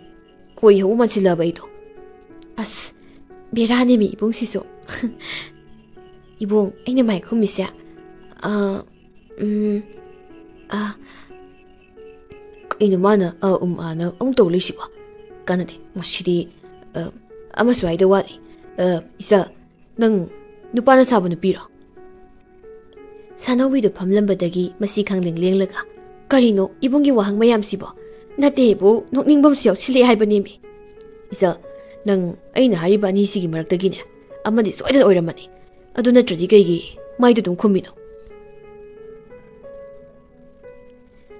ꯀꯣꯏ ꯍꯧꯕ ꯃꯥꯟꯁꯤꯜꯂꯛꯑꯕ ꯑꯩꯗꯣ꯫" ꯑꯁ, ꯕꯦꯔꯥꯅꯦꯃꯤ ꯏꯕꯨꯡꯁꯤꯁꯨ꯫ "ꯏꯕꯨꯡ, ꯑꯩꯅ ꯃꯥꯏ ꯈꯨꯝꯃꯤꯁꯦ, ꯑ, ꯎꯝ, ꯑ, ꯀꯩꯅꯣ ꯃꯥꯅ ꯑ, ꯎꯝ, ꯑꯥꯅ ꯑꯃꯨꯛ ꯇꯧ ꯂꯩꯁꯤꯕꯣ? ꯀꯥꯟꯅꯗꯦ, ꯃꯁꯤꯗꯤ, ꯑ, ꯑꯃꯁꯨ ꯍꯥꯏꯗ ꯋꯥꯠꯂꯤ꯫ ꯑ, ꯏꯆꯥ, ꯅꯪ ꯅꯨꯄꯥꯅ ꯁꯥꯕ ꯅꯨꯄꯤꯔꯣ?" ꯁꯥꯅꯧꯕꯤꯗꯨ ꯐꯝꯂꯝꯕꯗꯒꯤ ꯃꯁꯤ ꯈꯪꯂꯦꯡ ꯂꯦꯡꯂꯒ, "ꯀꯔꯤꯅꯣ ꯏꯕꯨꯡꯒꯤ ꯋꯥꯍꯪ ꯃꯌꯥꯝꯁꯤꯕꯣ? ꯅꯠꯇꯦꯕꯨ, ꯅꯣꯛꯅꯤꯡꯕ ꯑꯃꯁꯨ ꯌꯥꯎꯁꯤꯜꯂꯛꯑꯦ ꯍꯥꯏꯕꯅꯦꯃꯤ꯫" "ꯏꯆꯥ, ꯅꯪ ꯑꯩꯅ ꯍꯥꯏꯔꯤꯕ ꯑꯅꯤꯁꯤꯒꯤ ꯃꯔꯛꯇꯒꯤꯅꯦ ꯑꯃꯗꯤ ꯁꯣꯏꯗꯅ ꯑꯣꯏꯔꯝꯃꯅꯤ꯫ ꯑꯗꯨ ꯅꯠꯇ꯭ꯔꯗꯤ ꯀꯩꯒꯤ ꯃꯥꯏꯗꯨ ꯑꯗꯨꯝ ꯈꯨꯝꯃꯤꯅꯣ?"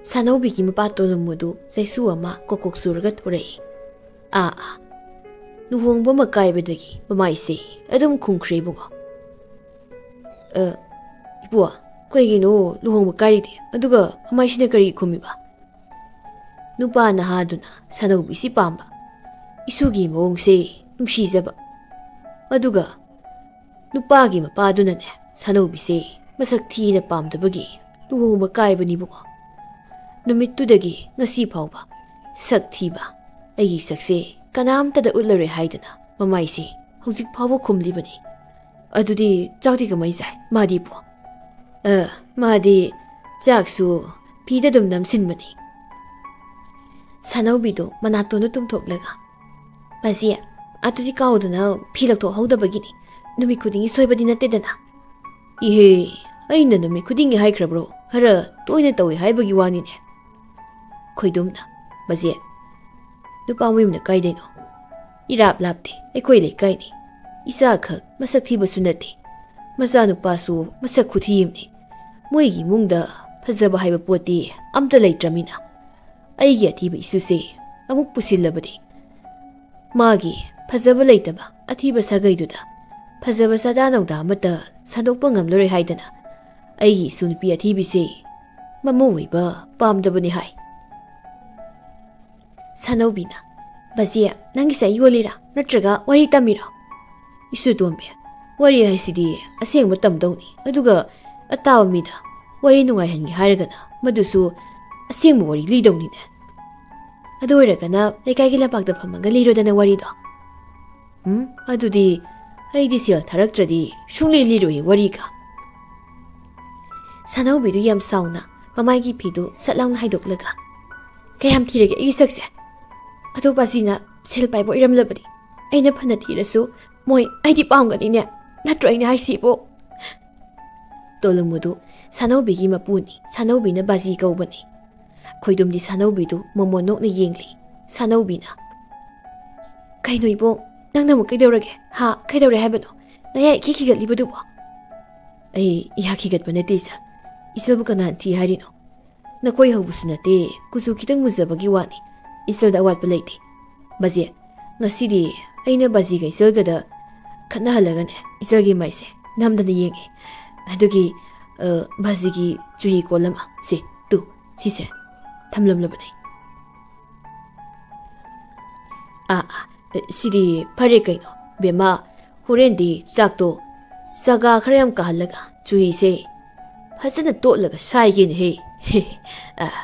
ꯁꯥꯅꯧꯕꯤꯒꯤ ꯃꯄꯥ ꯇꯣꯂꯨꯃꯨꯗꯨ ꯆꯩꯁꯨ ꯑꯃ ꯀꯣꯛ ꯀꯣꯛ ꯆꯨꯔꯒ ꯊꯣꯔꯛꯏ꯫ "ꯑꯥ, ꯑꯥ, ꯂꯨꯍꯣꯡꯕ ꯑꯃ ꯀꯥꯏꯕꯗꯒꯤ ꯃꯃꯥꯏꯁꯦ ꯑꯗꯨꯝ ꯈꯨꯝꯈ꯭ꯔꯦ ꯏꯕꯨꯡꯉꯣ꯫ ꯑ, ꯏꯄꯨ, ꯀꯩꯒꯤꯅꯣ ꯂꯨꯍꯣꯡꯕ ꯀꯥꯏꯔꯤꯗꯤ? ꯑꯗꯨꯒ ꯃꯃꯥꯏꯁꯤꯅ ꯀꯔꯤ ꯈꯨꯝꯃꯤꯕ?" ꯅꯨꯄꯥ ꯅꯍꯥꯗꯨꯅ ꯁꯥꯅꯧꯕꯤꯁꯤ ꯄꯥꯝꯕ, ꯏꯁꯨꯒꯤ ꯃꯑꯣꯡꯁꯦ ꯅꯨꯡꯁꯤꯖꯕ, ꯑꯗꯨꯒ ꯅꯨꯄꯥꯒꯤ ꯃꯄꯥꯗꯨꯅꯅꯦ ꯁꯥꯅꯧꯕꯤꯁꯦ ꯃꯁꯛ ꯊꯤꯅ ꯄꯥꯝꯗꯕꯒꯤ ꯂꯨꯍꯣꯡꯕ ꯀꯥꯏꯕꯅꯤꯕꯀꯣ꯫ ꯅꯨꯃꯤꯠꯇꯨꯗꯒꯤ ꯉꯁꯤ ꯐꯥꯎꯕ ꯁꯛ ꯊꯤꯕ ꯑꯩꯒꯤ ꯁꯛꯁꯦ ꯀꯅꯥꯝꯇꯗ ꯎꯠꯂꯔꯣꯏ ꯍꯥꯏꯗꯅ ꯃꯃꯥꯏꯁꯦ ꯍꯧꯖꯤꯛ ꯐꯥꯎꯕ ꯈꯨꯝꯂꯤꯕꯅꯤ꯫ "ꯑꯗꯨꯗꯤ ꯆꯥꯛꯇꯤ ꯀꯃꯥꯏ ꯆꯥꯏ ꯃꯥꯗꯤꯕꯣ?" "ꯑ, ꯃꯥꯗꯤ ꯆꯥꯛꯁꯨ ꯐꯤꯗ ꯑꯗꯨꯝ ꯅꯝꯁꯤꯟꯕꯅꯤ꯫" ꯁꯥꯅꯧꯕꯤꯗꯣ ꯃꯅꯥꯇꯣꯟꯗ ꯇꯨꯝꯊꯣꯛꯂꯒ, "ꯕꯥꯖꯤ, ꯑꯗꯨꯗꯤ ꯀꯥꯎꯗꯅ ꯐꯤ ꯂꯧꯊꯣꯛꯍꯧꯗꯕꯒꯤꯅꯤ꯫ ꯅꯨꯃꯤꯠ ꯈꯨꯗꯤꯡꯒꯤ ꯁꯣꯏꯕꯗꯤ ꯅꯠꯇꯦꯗꯅ꯫" "ꯏꯍꯦ, ꯑꯩꯅ ꯅꯨꯃꯤꯠ ꯈꯨꯗꯤꯡꯒꯤ ꯍꯥꯏꯈ꯭ꯔꯕ꯭ꯔꯣ? ꯈꯔ ꯇꯣꯏꯅ ꯇꯧꯏ ꯍꯥꯏꯕꯒꯤ ꯋꯥꯅꯤꯅꯦ꯫" ꯈꯣꯏꯗꯨꯝꯅ, "ꯕꯥꯖꯤ, ꯅꯨꯄꯥ ꯃꯌꯨꯝꯅ ꯀꯥꯏꯗꯩꯅꯣ?" "ꯏꯔꯥꯞ ꯂꯥꯞꯇꯦ, ꯑꯩꯈꯣꯏ ꯂꯩꯀꯥꯏꯅꯤ꯫ ꯏꯆꯥꯈꯛ ꯃꯁꯛ ꯊꯤꯕꯁꯨ ꯅꯠꯇꯦ, ꯃꯆꯥꯅꯨꯄꯥꯁꯨ ꯃꯁꯛ ꯈꯨꯊꯤ ꯑꯃꯅꯤ꯫ ꯃꯣꯏꯒꯤ ꯏꯃꯨꯡꯗ ꯐꯖꯕ ꯍꯥꯏꯕ ꯄꯣꯠꯇꯤ ꯑꯝꯇ ꯂꯩꯇ꯭ꯔꯃꯤꯅ, ꯑꯩꯒꯤ ꯑꯊꯤꯕ ꯏꯁꯨꯁꯦ ꯑꯃꯨꯛ ꯄꯨꯁꯤꯜꯂꯕꯗꯤ ꯃꯥꯒꯤ ꯐꯖꯕ ꯂꯩꯇꯕ ꯑꯊꯤꯕ ꯁꯥꯒꯩꯗꯨꯗ ꯐꯖꯕ ꯆꯥꯗꯥ ꯅꯧꯗꯥ ꯑꯃꯠꯇ ꯁꯟꯗꯣꯛꯄ ꯉꯝꯂꯔꯣꯏ ꯍꯥꯏꯗꯅ ꯑꯩꯒꯤ ꯏꯁꯨ ꯅꯨꯄꯤ ꯑꯊꯤꯕꯤꯁꯦ ꯃꯃꯧ ꯑꯣꯏꯕ ꯄꯥꯝꯗꯕꯅꯤ ꯍꯥꯏ꯫" ꯁꯥꯅꯧꯕꯤꯅ, "ꯕꯥꯖꯤ, ꯅꯪꯒꯤꯁꯦ ꯑꯩ ꯌꯣꯜꯂꯤꯔꯥ? ꯅꯠꯇ꯭ꯔꯒ ꯋꯥꯔꯤ ꯇꯝꯃꯤꯔꯣ?" "ꯏꯁꯨ ꯇꯣꯝꯕꯤ, ꯋꯥꯔꯤ ꯍꯥꯏꯁꯤꯗꯤ ꯑꯁꯦꯡꯕ ꯇꯝꯗꯧꯅꯤ, ꯑꯗꯨꯒ ꯑꯇꯥꯕ ꯃꯤꯗ ꯋꯥꯔꯤ ꯅꯨꯡꯉꯥꯏꯍꯟꯒꯦ ꯍꯥꯏꯔꯒꯅ ꯃꯗꯨꯁꯨ ꯑꯁꯦꯡꯕ ꯋꯥꯔꯤ ꯂꯤꯗꯧꯅꯤꯅꯦ꯫ ꯑꯗꯨ ꯑꯣꯏꯔꯒꯅ ꯂꯩꯀꯥꯏꯒꯤ ꯂꯝꯄꯥꯛꯇ ꯐꯝꯃꯒ ꯂꯤꯔꯣꯗꯅ ꯋꯥꯔꯤꯗꯣ꯫" "ꯎꯝ, ꯑꯗꯨꯗꯤ ꯑꯩꯗꯤ ꯁꯦꯜ ꯊꯥꯔꯛꯇ꯭ꯔꯗꯤ ꯁꯨꯡꯂꯤ ꯂꯤꯔꯣꯏ ꯋꯥꯔꯤꯒ꯫" ꯁꯥꯅꯧꯕꯤꯗꯨ ꯌꯥꯝ ꯁꯥꯎꯅ ꯃꯃꯥꯏꯒꯤ ꯐꯤꯗꯨ ꯁꯠ ꯂꯥꯎꯅ ꯍꯥꯏꯗꯣꯛꯂꯒ, "ꯀꯌꯥꯝ ꯊꯤꯔꯒꯦ ꯑꯩꯒꯤ ꯁꯛꯁꯦ? ꯑꯗꯣ ꯕꯥꯖꯤꯅ ꯁꯦꯜ ꯄꯥꯏꯕ ꯑꯣꯏꯔꯝꯂꯕꯗꯤ ꯑꯩꯅ ꯐꯅ ꯊꯤꯔꯁꯨ ꯃꯣꯏ ꯑꯩꯗꯤ ꯄꯥꯝꯒꯅꯤꯅꯦ꯫ ꯅꯠꯇ꯭ꯔꯣ ꯑꯩꯅ ꯍꯥꯏꯁꯤꯕꯣ?" ꯇꯣꯂꯨꯃꯨꯗꯨ ꯁꯥꯅꯧꯕꯤꯒꯤ ꯃꯄꯨꯅꯤ, ꯁꯥꯅꯧꯕꯤꯅ ꯕꯥꯖꯤ ꯀꯧꯕꯅꯤ꯫ ꯈꯣꯏꯗꯨꯝꯗꯤ ꯁꯥꯅꯧꯕꯤꯗꯨ ꯃꯣꯃꯣꯟ ꯅꯣꯛꯅ ꯌꯦꯡꯂꯤ꯫ ꯁꯥꯅꯧꯕꯤꯅ, "ꯀꯩꯅꯣ ꯏꯕꯣ, ꯅꯪꯅ ꯑꯃꯨꯛ ꯀꯩꯗꯧꯔꯒꯦ? ꯍꯥ, ꯀꯩꯗꯧꯔꯦ ꯍꯥꯏꯕꯅꯣ? ꯅꯌꯥ ꯏꯈꯤ ꯈꯤꯒꯠꯂꯤꯕꯗꯨꯕꯣ?" "ꯑꯩ ꯏꯍꯥ ꯈꯤꯒꯠꯄ ꯅꯠꯇꯦ ꯏꯆꯥ꯫ ꯏꯆꯜꯕꯨ ꯀꯅꯥꯅ ꯊꯤ ꯍꯥꯏꯔꯤꯅꯣ? ꯅꯈꯣꯏ ꯍꯧꯕꯁꯨ ꯅꯠꯇꯦ, ꯀꯨꯆꯨ ꯈꯤꯇꯪ ꯃꯨꯖꯕꯒꯤ ꯋꯥꯅꯤ꯫ ꯏꯆꯜꯗ ꯑꯋꯥꯠꯄ ꯂꯩꯇꯦ꯫ ꯕꯥꯖꯤ, ꯉꯁꯤꯗꯤ ꯑꯩꯅ ꯕꯥꯖꯤꯒ ꯏꯆꯜꯒꯗ ꯈꯠꯅꯍꯜꯂꯒꯅꯦ, ꯏꯆꯜꯒꯤ ꯃꯥꯏꯁꯦ ꯅꯝꯗꯅ ꯌꯦꯡꯉꯦ꯫ ꯑꯗꯨꯒꯤ, ꯑ, ꯕꯥꯖꯤꯒꯤ ꯆꯨꯍꯤ ꯀꯣꯜ ꯑꯃ, ꯁꯤ, ꯇꯨ, ꯁꯤꯁꯦ ꯊꯝꯂꯝꯂꯕꯅꯦ꯫ ꯑꯥ, ꯑꯥ, ꯁꯤꯗꯤ ꯐꯔꯦ ꯀꯩꯅꯣ, ꯕꯦꯝꯃ, ꯍꯣꯔꯦꯟꯗꯤ ꯆꯥꯛꯇꯣ ꯆꯒꯥ ꯈꯔ ꯌꯥꯝ ꯀꯥꯍꯜꯂꯒ ꯆꯨꯍꯤꯁꯦ ꯐꯖꯅ ꯇꯣꯠꯂꯒ ꯁꯥꯏꯒꯦꯅꯦꯍꯦ꯫ ꯑꯥ,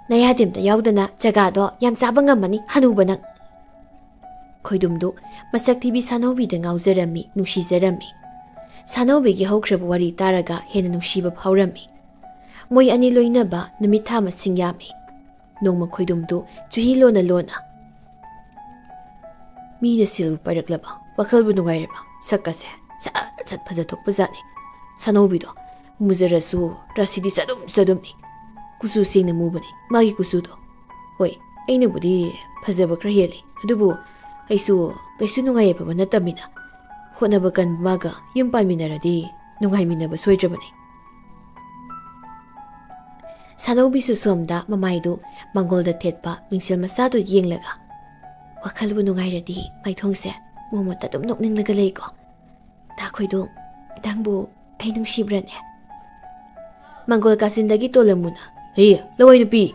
ꯅꯌꯥꯗꯤ ꯑꯝꯇ ꯌꯥꯎꯗꯅ ꯆꯒꯥꯗꯣ ꯌꯥꯝ ꯆꯥꯕ ꯉꯝꯃꯅꯤ, ꯍꯅꯨꯕ ꯅꯪ꯫ ꯈꯣꯏꯗꯨꯝꯗꯨ ꯃꯁꯛ ꯊꯤꯕꯤ ꯁꯥꯅꯧꯕꯤꯗ ꯉꯥꯎꯖꯔꯝꯃꯤ, ꯅꯨꯡꯁꯤꯖꯔꯝꯃꯤ꯫ ꯁꯥꯅꯧꯕꯤꯒꯤ ꯍꯧꯈ꯭ꯔꯕ ꯋꯥꯔꯤ ꯇꯥꯔꯒ ꯍꯦꯟꯅ ꯅꯨꯡꯁꯤꯕ ꯐꯥꯎꯔꯝꯃꯤ꯫ ꯃꯣꯏ ꯑꯅꯤ ꯂꯣꯏꯅꯕ ꯅꯨꯃꯤꯠ ꯊꯥ ꯃꯁꯤꯡ ꯌꯥꯝꯃꯤ꯫ ꯅꯣꯡꯃ ꯈꯣꯏꯗꯨꯝꯗꯨ ꯆꯨꯍꯤ ꯂꯣꯟꯅ ꯂꯣꯟꯅ, ꯃꯤꯅ ꯁꯦꯜꯕꯨ ꯄꯥꯏꯔꯛꯂꯕ, ꯋꯥꯈꯜꯕꯨ ꯅꯨꯡꯉꯥꯏꯔꯕ, ꯁꯛꯀꯁꯦ ꯁꯠ ꯁꯠ ꯐꯖꯊꯣꯛꯄꯖꯥꯠꯅꯤ꯫ ꯁꯥꯅꯧꯕꯤꯗꯣ ꯃꯨꯖꯔꯁꯨ ꯔꯥꯁꯤꯗꯤ ꯆꯗꯨꯝ ꯆꯗꯨꯝꯅꯤ꯫ ꯀꯨꯆꯨ ꯁꯦꯡꯅ ꯃꯨꯕꯅꯤ ꯃꯥꯒꯤ ꯀꯨꯆꯨꯗꯣ꯫ ꯍꯣꯏ, ꯑꯩꯅꯕꯨꯗꯤ ꯐꯖꯕ ꯈꯔ ꯍꯦꯜꯂꯤ, ꯑꯗꯨꯕꯨ ꯑꯩꯁꯨ ꯀꯩꯁꯨ ꯅꯨꯡꯉꯥꯏ ꯌꯥꯏꯐꯕ ꯅꯠꯇꯕꯅꯤꯅ ꯍꯣꯠꯅꯕ ꯀꯟꯕ ꯃꯥꯒ ꯌꯨꯝ ꯄꯥꯟꯃꯤꯟꯅꯔꯗꯤ ꯅꯨꯡꯉꯥꯏꯃꯤꯟꯅꯕ ꯁꯣꯏꯗ꯭ꯔꯕꯅꯤ꯫ ꯁꯥꯅꯧꯕꯤꯁꯨ ꯁꯣꯝꯗ ꯃꯃꯥꯏꯗꯨ ꯃꯥꯡꯒꯣꯜꯗ ꯊꯦꯠꯄ ꯃꯤꯡꯁꯦꯜ ꯃꯆꯥꯗꯨ ꯌꯦꯡꯂꯒ, "ꯋꯥꯈꯜꯕꯨ ꯅꯨꯡꯉꯥꯏꯔꯗꯤ ꯃꯥꯏꯊꯣꯡꯁꯦ ꯃꯣꯃꯣꯠꯇ ꯑꯗꯨꯝ ꯅꯣꯛꯅꯤꯡꯂꯒ ꯂꯩꯀꯣ꯫ ꯇꯥ ꯈꯣꯏꯗꯣ, ꯅꯪꯕꯨ ꯑꯩ ꯅꯨꯡꯁꯤꯕ꯭ꯔꯅꯦ?" ꯃꯥꯡꯒꯣꯜ ꯀꯥꯆꯤꯟꯗꯒꯤ ꯇꯣꯂꯝꯃꯨꯅ, "ꯍꯦ, ꯂꯋꯥꯏ ꯅꯨꯄꯤ!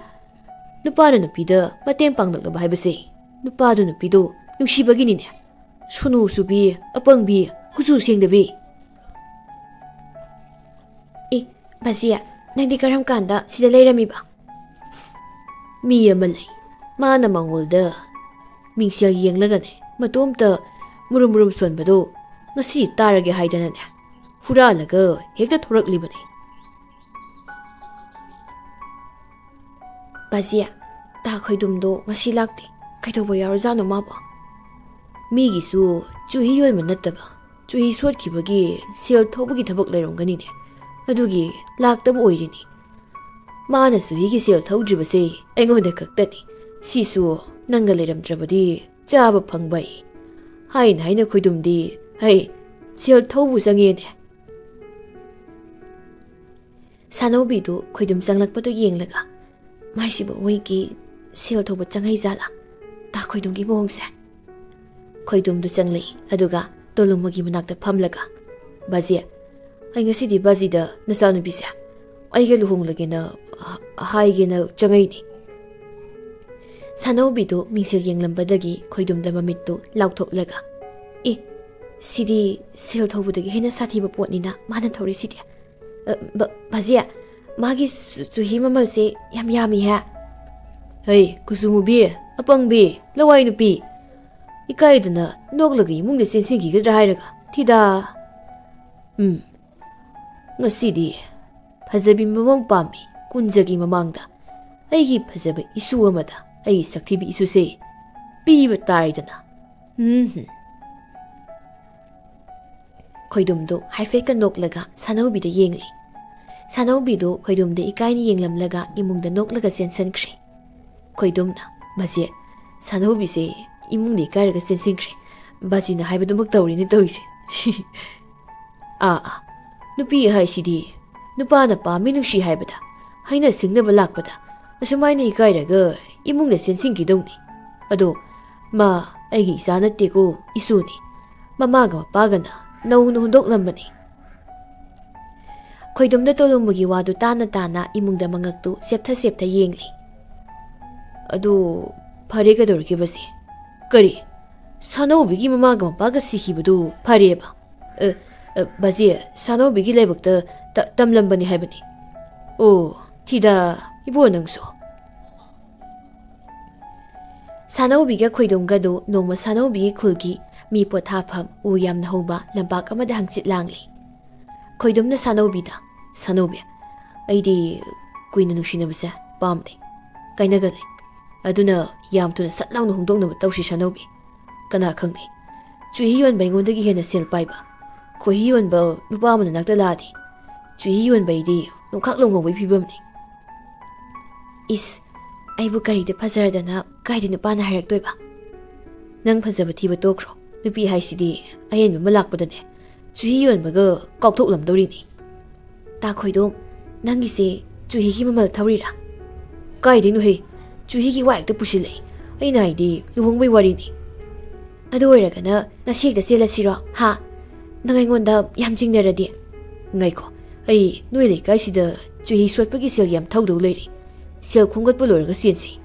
ꯅꯨꯄꯥꯅ ꯅꯨꯄꯤꯗ ꯃꯇꯦꯡ ꯄꯥꯡꯂꯛꯂꯕ ꯍꯥꯏꯕꯁꯦ ꯅꯨꯄꯥꯗꯨ ꯅꯨꯄꯤꯗꯨ ꯅꯨꯡꯁꯤꯕꯒꯤꯅꯤꯅꯦ꯫ ꯁꯨꯅꯨ ꯁꯨꯕꯤ, ꯑꯄꯪꯕꯤ, ꯀꯨꯆꯨ ꯁꯦꯡꯗꯕꯤ!" "ꯑꯦ, ꯕꯥꯖꯤ, ꯅꯪꯗꯤ ꯀꯔꯝ ꯀꯥꯟꯗ ꯁꯤꯗ ꯂꯩꯔꯝꯃꯤꯕ?" "ꯃꯤ ꯑꯃ ꯂꯩ꯫ ꯃꯥꯅ ꯃꯉꯣꯜꯗ ꯃꯤꯡꯁꯦꯜ ꯌꯦꯡꯂꯒꯅꯦ, ꯃꯇꯣꯝꯇ ꯃꯨꯔꯨꯝ ꯃꯨꯔꯨꯝ ꯁꯣꯟꯕꯗꯣ ꯉꯁꯤ ꯇꯥꯔꯒꯦ ꯍꯥꯏꯗꯅꯅꯦ, ꯍꯨꯔꯥꯜꯂꯒ ꯍꯦꯛꯇ ꯊꯣꯔꯛꯂꯤꯕꯅꯤ꯫" "ꯕꯥꯖꯤ, ꯇꯥ ꯈꯣꯏꯗꯨꯝꯗꯣ ꯉꯁꯤ ꯂꯥꯛꯇꯦ꯫ ꯀꯩꯗꯧꯕ ꯌꯥꯎꯔꯖꯥꯠꯅꯣ ꯃꯥꯕꯣ?" "ꯃꯤꯒꯤꯁꯨ ꯆꯨꯍꯤ ꯌꯣꯟꯕ ꯅꯠꯇꯕ, ꯆꯨꯍꯤ ꯁꯣꯠꯈꯤꯕꯒꯤ ꯁꯦꯜ ꯊꯧꯕꯒꯤ ꯊꯕꯛ ꯂꯩꯔꯝꯒꯅꯤꯅꯦ꯫ ꯑꯗꯨꯒꯤ ꯂꯥꯛꯇꯕ ꯑꯣꯏꯔꯤꯅꯤ꯫ ꯃꯥꯅ ꯆꯨꯍꯤꯒꯤ ꯁꯦꯜ ꯊꯧꯗ꯭ꯔꯤꯕꯁꯦ ꯑꯩꯉꯣꯟꯗ ꯈꯛꯇꯅꯤ꯫ ꯁꯤꯁꯨ ꯅꯪꯒ ꯂꯩꯔꯝꯗ꯭ꯔꯕꯗꯤ ꯆꯥꯕ ꯐꯪꯕ ꯑꯩ꯫ ꯍꯥꯏꯅ ꯍꯥꯏꯅ ꯈꯣꯏꯗꯨꯝꯗꯤ, ꯍꯩ, ꯁꯦꯜ ꯊꯧꯕ ꯆꯪꯉꯦꯅꯦ꯫" ꯁꯥꯅꯧꯕꯤꯗꯨ ꯈꯣꯏꯗꯨꯝ ꯆꯪꯂꯛꯄꯗꯨ ꯌꯦꯡꯂꯒ, "ꯃꯥꯏꯁꯤꯕꯨ ꯃꯣꯏꯒꯤ ꯁꯦꯜ ꯊꯧꯕ ꯆꯪꯉꯩ ꯖꯥꯠꯂꯥ? ꯇꯥ ꯈꯣꯏꯗꯨꯝꯒꯤ ꯃꯑꯣꯡꯁꯦ?" ꯈꯣꯏꯗꯨꯝꯗꯨ ꯆꯪꯂꯛꯏ, ꯑꯗꯨꯒ ꯇꯣꯂꯨꯝꯃꯒꯤ ꯃꯅꯥꯛꯇ ꯐꯝꯂꯒ, "ꯕꯥꯖꯤ, ꯑꯩ ꯉꯁꯤꯗꯤ ꯕꯥꯖꯤꯗ ꯅꯆꯥꯅꯨꯄꯤꯁꯦ ꯑꯩꯒ ꯂꯨꯍꯣꯡꯂꯒꯦꯅ ꯍ-, ꯍꯥꯏꯒꯦꯅ ꯆꯪꯉꯛꯏꯅꯤ꯫" ꯁꯥꯅꯧꯕꯤꯗꯨ ꯃꯤꯡꯁꯦꯜ ꯌꯦꯡꯂꯝꯕꯗꯒꯤ ꯈꯣꯏꯗꯨꯝꯗ ꯃꯃꯤꯠꯇꯨ ꯂꯥꯎꯊꯣꯛꯂꯒ, "ꯑꯦ, ꯁꯤꯗꯤ ꯁꯦꯜ ꯊꯧꯕꯗꯒꯤ ꯍꯦꯟꯅ ꯁꯥꯊꯤꯕ ꯄꯣꯠꯅꯤꯅ ꯃꯥꯅ ꯊꯧꯔꯤꯁꯤꯗꯤ꯫ ꯑ, ꯕ-, ꯕꯥꯖꯤ, ꯃꯥꯒꯤ ꯆꯨ-, ꯆꯨꯍꯤ ꯃꯃꯜꯁꯦ ꯌꯥꯝ ꯌꯥꯝꯃꯤꯍꯦ꯫" "ꯍꯩ, ꯀꯨꯆꯨ ꯃꯨꯕꯤ, ꯑꯄꯪꯕꯤ, ꯂꯋꯥꯏ ꯅꯨꯄꯤ, ꯏꯀꯥꯏꯗꯅ ꯅꯣꯛꯂꯒ ꯏꯃꯨꯡꯗ ꯆꯦꯟꯁꯤꯟꯈꯤꯒꯗ꯭ꯔꯥ ꯍꯥꯏꯔꯒ, ꯊꯤꯗꯥ꯫ ꯎꯝ, ꯉꯁꯤꯗꯤ ꯐꯖꯕꯤ ꯃꯃꯧ ꯄꯥꯝꯃꯤ ꯀꯨꯟꯖꯒꯤ ꯃꯃꯥꯡꯗ ꯑꯩꯒꯤ ꯐꯖꯕ ꯏꯁꯨ ꯑꯃꯗ ꯑꯩꯒꯤ ꯁꯛꯊꯤꯕꯤ ꯏꯁꯨꯁꯦ ꯄꯤꯕ ꯇꯥꯔꯦꯗꯅ꯫" ꯎꯝ꯫ ꯈꯣꯏꯗꯨꯝꯗꯨ ꯍꯥꯏꯐꯦꯠꯀ ꯅꯣꯛꯂꯒ ꯁꯥꯅꯧꯕꯤꯗ ꯌꯦꯡꯂꯤ꯫ ꯁꯥꯅꯧꯕꯤꯗꯨ ꯈꯣꯏꯗꯨꯝꯗ ꯏꯀꯥꯏꯅ ꯌꯦꯡꯂꯝꯂꯒ ꯏꯃꯨꯡꯗ ꯅꯣꯛꯂꯒ ꯆꯦꯟꯁꯤꯟꯈ꯭ꯔꯦ꯫ ꯈꯣꯏꯗꯨꯝꯅ, "ꯕꯥꯖꯤ, ꯁꯥꯅꯧꯕꯤꯁꯦ ꯏꯃꯨꯡꯗ ꯏꯀꯥꯏꯔꯒ ꯆꯦꯟꯁꯤꯟꯈ꯭ꯔꯦ꯫ ꯕꯥꯖꯤꯅ ꯍꯥꯏꯕꯗꯨꯃꯛ ꯇꯧꯔꯤꯅꯦ ꯇꯧꯔꯤꯁꯦ꯫" "ꯑꯥ, ꯑꯥ, ꯅꯨꯄꯤ ꯍꯥꯏꯁꯤꯗꯤ ꯅꯨꯄꯥꯅ ꯄꯥꯝꯃꯤ ꯅꯨꯡꯁꯤ ꯍꯥꯏꯕꯗ, ꯍꯥꯏꯅ ꯁꯤꯡꯅꯕ ꯂꯥꯛꯄꯗ ꯑꯁꯨꯃꯥꯏꯅ ꯏꯀꯥꯏꯔꯒ ꯏꯃꯨꯡꯗ ꯆꯦꯟꯁꯤꯟꯈꯤꯗꯧꯅꯤ꯫ ꯑꯗꯣ ꯃꯥ ꯑꯩꯒꯤ ꯏꯆꯥ ꯅꯠꯇꯦꯀꯣ, ꯏꯁꯨꯅꯤ꯫ ꯃꯃꯥꯒ ꯃꯄꯥꯒꯅ ꯅꯧꯅ ꯍꯨꯟꯗꯣꯛꯂꯝꯕꯅꯤ꯫" ꯈꯣꯏꯗꯨꯝꯗ ꯇꯣꯂꯨꯝꯕꯒꯤ ꯋꯥꯗꯨ ꯇꯥꯅ ꯇꯥꯅ ꯏꯃꯨꯡꯗ ꯃꯉꯛꯇꯨ ꯁꯦꯞꯊ ꯁꯦꯞꯊ ꯌꯦꯡꯂꯤ꯫ "ꯑꯗꯨ ꯐꯔꯦ, ꯀꯩꯗꯧꯔꯒꯦ ꯕꯥꯖꯤ? ꯀꯔꯤ? ꯁꯥꯅꯧꯕꯤꯒꯤ ꯃꯃꯥꯒ ꯃꯄꯥꯒ ꯁꯤꯈꯤꯕꯗꯨ ꯐꯔꯦꯕ?" "ꯑ, ꯑ, ꯕꯥꯖꯤ, ꯁꯥꯅꯧꯕꯤꯒꯤ ꯂꯥꯏꯕꯛꯇ ꯇ-, ꯇꯝꯂꯝꯕꯅꯤ ꯍꯥꯏꯕꯅꯤ꯫" "ꯑꯣ, ꯊꯤꯗꯥ, ꯏꯕꯣ ꯅꯪꯁꯨ꯫" ꯁꯥꯅꯧꯕꯤꯒ ꯈꯣꯏꯗꯨꯝꯒꯗꯨ ꯅꯣꯡꯃ ꯁꯥꯅꯧꯕꯤꯒꯤ ꯈꯨꯜꯒꯤ ꯃꯤ ꯄꯣꯊꯥꯐꯝ ꯎ ꯌꯥꯝꯅ ꯍꯧꯕ ꯂꯝꯄꯥꯛ ꯑꯃꯗ ꯍꯪꯆꯤꯠ ꯂꯥꯡꯂꯤ꯫ ꯈꯣꯏꯗꯨꯝꯅ ꯁꯥꯅꯧꯕꯤꯗ, "ꯁꯥꯅꯧꯕꯤ, ꯑꯩꯗꯤ ꯀꯨꯏꯅ ꯅꯨꯡꯁꯤꯅꯕꯁꯦ ꯄꯥꯝꯗꯦ, ꯀꯥꯏꯅꯒꯜꯂꯦ꯫ ꯑꯗꯨꯅ ꯌꯥꯝ ꯊꯨꯅ ꯁꯠ ꯂꯥꯎꯅ ꯍꯣꯡꯗꯣꯛꯅꯕ ꯇꯧꯁꯤ ꯁꯥꯅꯧꯕꯤ꯫ ꯀꯅꯥ ꯈꯪꯅꯤ, ꯆꯨꯍꯤ ꯌꯣꯟꯕ ꯑꯩꯉꯣꯟꯗꯒꯤ ꯍꯦꯟꯅ ꯁꯦꯜ ꯄꯥꯏꯕ ꯈꯣꯏꯍꯤ ꯌꯣꯟꯕ ꯅꯨꯄꯥ ꯑꯃ ꯅꯅꯥꯛꯇ ꯂꯥꯛꯑꯗꯤ, ꯆꯨꯍꯤ ꯌꯣꯟꯕ ꯑꯩꯗꯤ ꯅꯣꯡꯈꯥꯛ ꯂꯣꯡꯍꯧꯕꯒꯤ ꯐꯤꯕꯝꯅꯤ꯫" "ꯏꯁ, ꯑꯩꯕꯨ ꯀꯔꯤꯗ ꯐꯖꯔꯗꯅ ꯀꯥꯏꯗ ꯅꯨꯄꯥꯅ ꯍꯥꯏꯔꯛꯇꯣꯏꯕ? ꯅꯪ ꯐꯖꯕ ꯊꯤꯕ ꯇꯣꯛꯈ꯭ꯔꯣ꯫ ꯅꯨꯄꯤ ꯍꯥꯏꯁꯤꯗꯤ ꯑꯍꯦꯟꯕ ꯑꯃ ꯂꯥꯛꯄꯗꯅꯦ, ꯆꯨꯍꯤ ꯌꯣꯟꯕꯒ ꯀꯥꯎꯊꯣꯛꯂꯝꯗꯧꯔꯤꯅꯤ꯫" "ꯇꯥ ꯈꯣꯏꯗꯣꯝ, "ꯅꯪꯒꯤꯁꯦ ꯆꯨꯍꯤꯒꯤ ꯃꯃꯜ ꯊꯧꯔꯤꯔꯥ?" "ꯀꯥꯏꯗꯩꯅꯣꯍꯦ? ꯆꯨꯍꯤꯒꯤ ꯋꯥ ꯍꯦꯛꯇ ꯄꯨꯁꯤꯜꯂꯛꯏ꯫ ꯑꯩꯅ ꯍꯥꯏꯗꯤ ꯂꯨꯍꯣꯡꯕꯩ ꯋꯥꯔꯤꯅꯤ꯫ ꯑꯗꯨ ꯑꯣꯏꯔꯒꯅ ꯉꯁꯤ ꯍꯦꯛꯇ ꯆꯦꯜꯂꯁꯤꯔꯣ, ꯍꯥ? ꯅꯪ ꯑꯩꯉꯣꯟꯗ ꯌꯥꯝ ꯆꯤꯡꯅꯔꯗꯤ?" "ꯉꯥꯏꯈꯣ, ꯑꯩ ꯅꯣꯏ ꯂꯩꯀꯥꯏꯁꯤꯗ ꯆꯨꯍꯤ ꯁꯣꯠꯄꯒꯤ ꯁꯦꯜ ꯌꯥꯝ ꯊꯧꯗꯧ ꯂꯩꯔꯤ꯫ ꯁꯦꯜ ꯈꯣꯝꯒꯠꯄ ꯂꯣꯏꯔꯒ ꯆꯦꯟꯁꯤ꯫"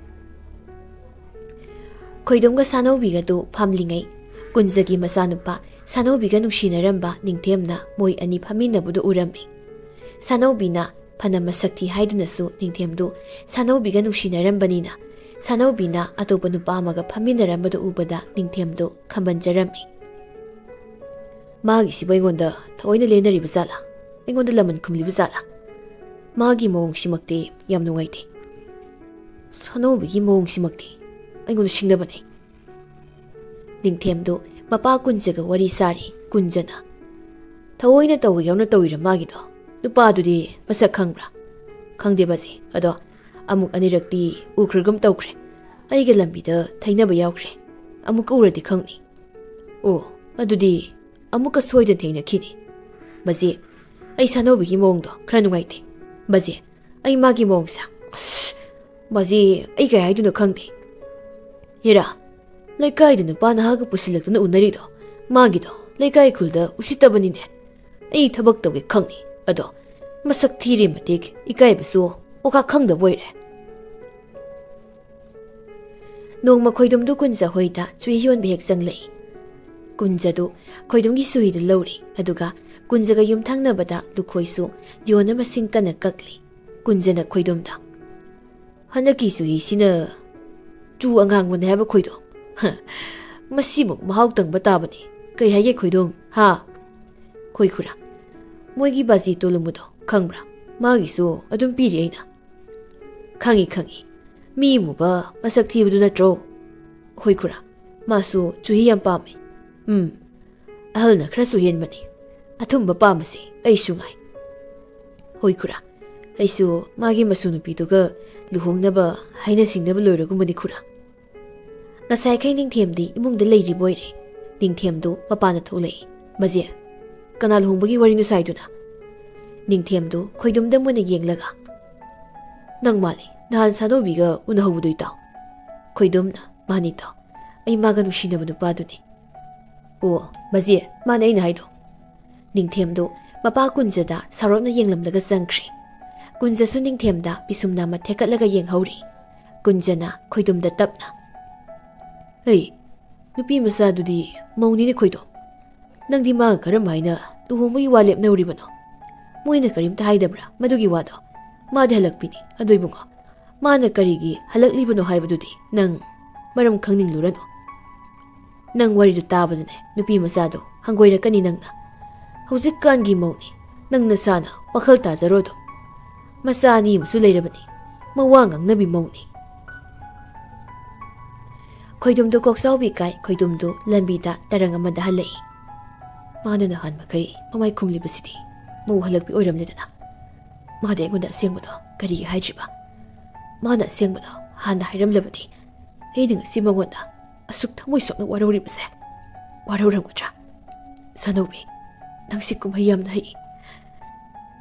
ꯈꯣꯏꯗꯣꯝꯒ ꯁꯥꯅꯧꯕꯤꯒꯗꯨ ꯐꯝꯂꯤꯉꯩ, ꯀꯨꯟꯖꯒꯤ ꯃꯆꯥꯅꯨꯄꯥ ꯁꯥꯅꯧꯕꯤꯒ ꯅꯨꯡꯁꯤꯅꯔꯝꯕ ꯅꯤꯡꯊꯦꯝꯅ ꯃꯣꯏ ꯑꯅꯤ ꯐꯝꯃꯤꯟꯅꯕꯗꯨ ꯎꯔꯝꯃꯤ꯫ ꯁꯥꯅꯧꯕꯤꯅ ꯐꯅ ꯃꯁꯛ ꯊꯤ ꯍꯥꯏꯗꯨꯅꯁꯨ ꯅꯤꯡꯊꯦꯝꯗꯨ ꯁꯥꯅꯧꯕꯤꯒ ꯅꯨꯡꯁꯤꯅꯔꯝꯕꯅꯤꯅ, ꯁꯥꯅꯧꯕꯤꯅ ꯑꯇꯣꯞꯄ ꯅꯨꯄꯥ ꯑꯃꯒ ꯐꯝꯃꯤꯟꯅꯔꯝꯕꯗꯨ ꯎꯕꯗ ꯅꯤꯡꯊꯦꯝꯗꯨ ꯈꯝꯕꯟꯖꯔꯝꯃꯤ꯫ "ꯃꯥꯒꯤꯁꯤꯕꯨ ꯑꯩꯉꯣꯟꯗ ꯊꯑꯣꯏꯅ ꯂꯦꯟꯅꯔꯤꯕ ꯖꯥꯠꯂꯥ? ꯑꯩꯉꯣꯟꯗ ꯂꯃꯟ ꯈꯨꯝꯂꯤꯕ ꯖꯥꯠꯂꯥ? ꯃꯥꯒꯤ ꯃꯑꯣꯡꯁꯤꯃꯛꯇꯤ ꯌꯥꯝ ꯅꯨꯡꯉꯥꯏꯇꯦ꯫ ꯁꯥꯅꯧꯕꯤꯒꯤ ꯃꯑꯣꯡꯁꯤꯃꯛꯇꯤ ꯑꯩꯉꯣꯟꯗ ꯁꯤꯡꯅꯕꯅꯦ꯫" ꯅꯤꯡꯊꯦꯝꯗꯨ ꯃꯄꯥ ꯀꯨꯟꯖꯒ ꯋꯥꯔꯤ ꯁꯥꯔꯤ꯫ ꯀꯨꯟꯖꯅ, "ꯊꯑꯣꯏꯅ ꯇꯧꯒꯦ ꯌꯥꯎꯅ ꯇꯧꯔꯤꯔ ꯃꯥꯒꯤꯗꯣ? ꯅꯨꯄꯥꯗꯨꯗꯤ ꯃꯁꯛ ꯈꯪꯕ꯭ꯔꯥ?" "ꯈꯪꯗꯦ ꯕꯥꯖꯤ, ꯑꯗꯣ ꯑꯃꯨꯛ ꯑꯅꯤꯔꯛꯇꯤ ꯎꯈ꯭ꯔꯒꯨꯝ ꯇꯧꯈ꯭ꯔꯦ꯫ ꯑꯩꯒ ꯂꯝꯕꯤꯗ ꯊꯩꯅꯕ ꯌꯥꯎꯈ꯭ꯔꯦ꯫ ꯑꯃꯨꯛꯀ ꯎꯔꯗꯤ ꯈꯪꯅꯤ꯫" "ꯑꯣ, ꯑꯗꯨꯗꯤ ꯑꯃꯨꯛꯀ ꯁꯣꯏꯗꯅ ꯊꯦꯡꯅꯈꯤꯅꯤ꯫ ꯕꯥꯖꯤ, ꯑꯩ ꯁꯥꯅꯧꯕꯤꯒꯤ ꯃꯑꯣꯡꯗꯣ ꯈꯔ ꯅꯨꯡꯉꯥꯏꯇꯦ꯫ ꯕꯥꯖꯤ, ꯑꯩ ꯃꯥꯒꯤ ꯃꯑꯣꯡꯁꯦ, ꯑꯁ, ꯕꯥꯖꯤ, ꯑꯩ ꯀꯩ ꯍꯥꯏꯗꯣꯏꯅꯣ ꯈꯪꯗꯦ꯫ ꯍꯦꯔꯥ, ꯂꯩꯀꯥꯏꯗ ꯅꯨꯄꯥ ꯅꯍꯥꯒ ꯄꯨꯁꯤꯜꯂꯛꯇꯅ ꯎꯅꯔꯤꯗꯣ, ꯃꯥꯒꯤꯗꯣ ꯂꯩꯀꯥꯏ ꯈꯨꯜꯗ ꯎꯁꯤꯠꯇꯕꯅꯤꯅꯦ꯫ ꯑꯩ ꯊꯕꯛ ꯇꯧꯒꯦ ꯈꯪꯅꯤ, ꯑꯗꯣ ꯃꯁꯛ ꯊꯤꯔꯤ ꯃꯇꯤꯛ ꯏꯀꯥꯏꯕꯁꯨ ꯑꯣꯀꯥ ꯈꯪꯗꯕ ꯑꯣꯏꯔꯦ꯫" ꯅꯣꯡꯃ ꯈꯣꯏꯗꯨꯝꯗꯨ ꯀꯨꯟꯖ ꯍꯣꯏꯗ ꯆꯨꯍꯤ ꯌꯣꯟꯕ ꯍꯦꯛ ꯆꯪꯂꯛꯏ꯫ ꯀꯨꯟꯖꯗꯨ ꯈꯣꯏꯗꯨꯝꯒꯤ ꯆꯨꯍꯤꯗꯨ ꯂꯧꯔꯤ, ꯑꯗꯨꯒ ꯀꯨꯟꯖꯒ ꯌꯨꯝꯊꯪꯅꯕꯗ ꯂꯨꯈꯣꯏꯁꯨ ꯌꯣꯟꯅꯕ ꯁꯤꯡ ꯀꯟꯅ ꯀꯛꯂꯤ꯫ ꯀꯨꯟꯖꯅ ꯈꯣꯏꯗꯨꯝꯗ, "ꯍꯟꯗꯛꯀꯤ ꯆꯨꯍꯤꯁꯤꯅ ꯆꯨ ꯑꯉꯥꯡꯕꯅꯦ ꯍꯥꯏꯕ ꯈꯣꯏꯗꯨꯝ꯫ ꯍ, ꯃꯁꯤꯃꯨꯛ ꯃꯍꯥꯎ ꯇꯪꯕ ꯇꯥꯕꯅꯤ꯫ ꯀꯩ ꯍꯥꯏꯒꯦ ꯈꯣꯏꯗꯨꯝ, ꯍꯥ?" ꯈꯣꯏ ꯈꯨꯔꯥ, "ꯃꯣꯏꯒꯤ ꯕꯥꯖꯤ ꯇꯣꯂꯨꯃꯨꯗꯣ ꯈꯪꯕ꯭ꯔꯥ? ꯃꯥꯒꯤꯁꯨ ꯑꯗꯨꯝ ꯄꯤꯔꯤ ꯑꯩꯅ꯫" "ꯈꯪꯉꯤ, ꯈꯪꯉꯤ꯫ ꯃꯤ ꯑꯃꯨꯕ ꯃꯁꯛ ꯊꯤꯕꯗꯨ ꯅꯠꯇ꯭ꯔꯣ?" ꯈꯣꯏ ꯈꯨꯔꯥ, "ꯃꯥꯁꯨ ꯆꯨꯍꯤ ꯌꯥꯝ ꯄꯥꯝꯃꯤ꯫" "ꯎꯝ, ꯑꯍꯜꯅ ꯈꯔꯁꯨ ꯍꯦꯟꯕꯅꯤ꯫ ꯑꯊꯨꯝꯕ ꯄꯥꯝꯕꯁꯦ ꯑꯩꯁꯨ ꯉꯥꯏ꯫" ꯈꯣꯏ ꯈꯨꯔꯥ, "ꯑꯩꯁꯨ ꯃꯥꯒꯤ ꯃꯁꯨ ꯅꯨꯄꯤꯗꯨꯒ ꯂꯨꯍꯣꯡꯅꯕ ꯍꯥꯏꯅ ꯁꯤꯡꯅꯕ ꯂꯣꯏꯔꯒꯨꯝꯕꯅꯤ ꯈꯨꯔꯥ꯫" ꯉꯁꯥꯏꯈꯩ ꯅꯤꯡꯊꯦꯝꯗꯤ ꯏꯃꯨꯡꯗ ꯂꯩꯔꯤꯕ ꯑꯣꯏꯔꯦ꯫ ꯅꯤꯡꯊꯦꯝꯗꯨ ꯃꯄꯥꯟꯗ ꯊꯣꯛꯂꯛꯏ꯫ "ꯕꯥꯖꯤ, ꯀꯅꯥ ꯂꯨꯍꯣꯡꯕꯒꯤ ꯋꯥꯔꯤꯅꯣ ꯁꯥꯏꯗꯨꯅ?" ꯅꯤꯡꯊꯦꯝꯗꯨ ꯈꯣꯏꯗꯨꯝꯗ ꯃꯨꯟꯅ ꯌꯦꯡꯂꯒ, "ꯅꯪ ꯃꯥꯜꯂꯤ, ꯅꯍꯥꯟ ꯁꯥꯗꯧꯕꯤꯒ ꯎꯅꯍꯧꯕꯗꯨ ꯏꯇꯥꯎ?" ꯈꯣꯏꯗꯨꯝꯅ, "ꯃꯥꯅꯤ ꯏꯇꯥꯎ, ꯑꯩ ꯃꯥꯒ ꯅꯨꯡꯁꯤꯅꯕ ꯅꯨꯄꯥꯗꯨꯅꯤ"꯫ "ꯑꯣ, ꯃꯖꯦ, ꯃꯥꯅꯦ ꯑꯩꯅ ꯍꯥꯏꯗꯣ"꯫ ꯅꯤꯡꯊꯦꯝꯗꯨ ꯃꯄꯥ ꯀꯨꯟꯖꯗ ꯁꯥꯎꯔꯞꯅ ꯌꯦꯡꯂꯝꯂꯒ ꯆꯪꯈ꯭ꯔꯦ꯫ ꯀꯨꯟꯖꯁꯨ ꯅꯤꯡꯊꯦꯝꯗ ꯄꯤꯁꯨꯝ ꯅꯥꯝꯃ ꯊꯦꯛꯀꯠꯂꯒ ꯌꯦꯡꯍꯧꯔꯤ꯫ ꯀꯨꯟꯖꯅ ꯈꯣꯏꯗꯨꯝꯗ ꯇꯞꯅ, "ꯍꯩ, ꯅꯨꯄꯤ ꯃꯆꯥꯗꯨꯗꯤ ꯃꯧꯅꯤꯅꯦ ꯈꯣꯏꯗꯨꯝ꯫ ꯅꯪꯗꯤ ꯃꯥꯒ ꯀꯔꯝ ꯍꯥꯏꯅ ꯂꯨꯍꯣꯡꯕꯒꯤ ꯋꯥ ꯂꯦꯞꯅꯔꯨꯔꯤꯕꯅꯣ? ꯃꯣꯏꯅ ꯀꯔꯤꯝꯇ ꯍꯥꯏꯗꯕ꯭ꯔꯥ ꯃꯗꯨꯒꯤ ꯋꯥꯗꯣ? ꯃꯥꯗꯤ ꯍꯜꯂꯛꯄꯤꯅꯤ꯫ ꯑꯗꯣ ꯏꯕꯨꯡꯉꯣ, ꯃꯥꯅ ꯀꯔꯤꯒꯤ ꯍꯜꯂꯛꯂꯤꯕꯅꯣ ꯍꯥꯏꯕꯗꯨꯗꯤ ꯅꯪ ꯃꯔꯝ ꯈꯪꯅꯤꯡꯂꯨꯔꯅꯨ꯫ ꯅꯪ ꯋꯥꯔꯤꯗꯨ ꯇꯥꯕꯗꯅꯦ, ꯅꯨꯄꯤ ꯃꯆꯥꯗꯣ ꯍꯪꯒꯣꯏꯔꯛꯀꯅꯤ ꯅꯪꯅ꯫ ꯍꯧꯖꯤꯛꯀꯥꯟꯒꯤ ꯃꯧꯅꯤ, ꯅꯪ ꯅꯁꯥꯅ ꯋꯥꯈꯜ ꯇꯥꯖꯔꯣ ꯑꯗꯨꯝ꯫ ꯃꯆꯥ ꯑꯅꯤ ꯑꯃꯁꯨ ꯂꯩꯔꯕꯅꯤ, ꯃꯋꯥ ꯉꯥꯡꯅꯕꯤ ꯃꯧꯅꯤ"꯫ ꯈꯣꯏꯗꯨꯝꯗꯨ ꯀꯣꯛꯆꯥꯎꯕꯤ ꯀꯥꯏ, ꯈꯣꯏꯗꯨꯝꯗꯨ ꯂꯝꯕꯤꯗ ꯇꯔꯪ ꯑꯃꯗ ꯍꯜꯂꯛꯏ꯫ ꯃꯥꯅ ꯅꯍꯥꯟ ꯃꯈꯩ ꯃꯃꯥꯏ ꯈꯨꯝꯂꯤꯕꯁꯤꯗꯤ ꯃꯧ ꯍꯜꯂꯛꯄꯤ ꯑꯣꯏꯔꯝꯂꯦꯗꯅ꯫ ꯃꯥꯗꯤ ꯑꯩꯉꯣꯟꯗ ꯑꯁꯦꯡꯕꯗꯣ ꯀꯔꯤꯒꯤ ꯍꯥꯏꯗ꯭ꯔꯤꯕ? ꯃꯥꯅ ꯑꯁꯦꯡꯕꯗꯣ ꯍꯥꯟꯅ ꯍꯥꯏꯔꯝꯂꯕꯗꯤ ꯑꯩꯅ ꯉꯁꯤ ꯃꯉꯣꯟꯗ ꯑꯁꯨꯛ ꯊꯃꯣꯏ ꯁꯣꯛꯅ ꯋꯥꯔꯧꯔꯤꯕꯁꯦ ꯋꯥꯔꯧꯔꯝꯒꯗ꯭ꯔꯥ? ꯁꯥꯅꯧꯕꯤ, ꯅꯪꯁꯤ ꯀꯨꯝꯍꯩ ꯌꯥꯝꯅ ꯍꯩ꯫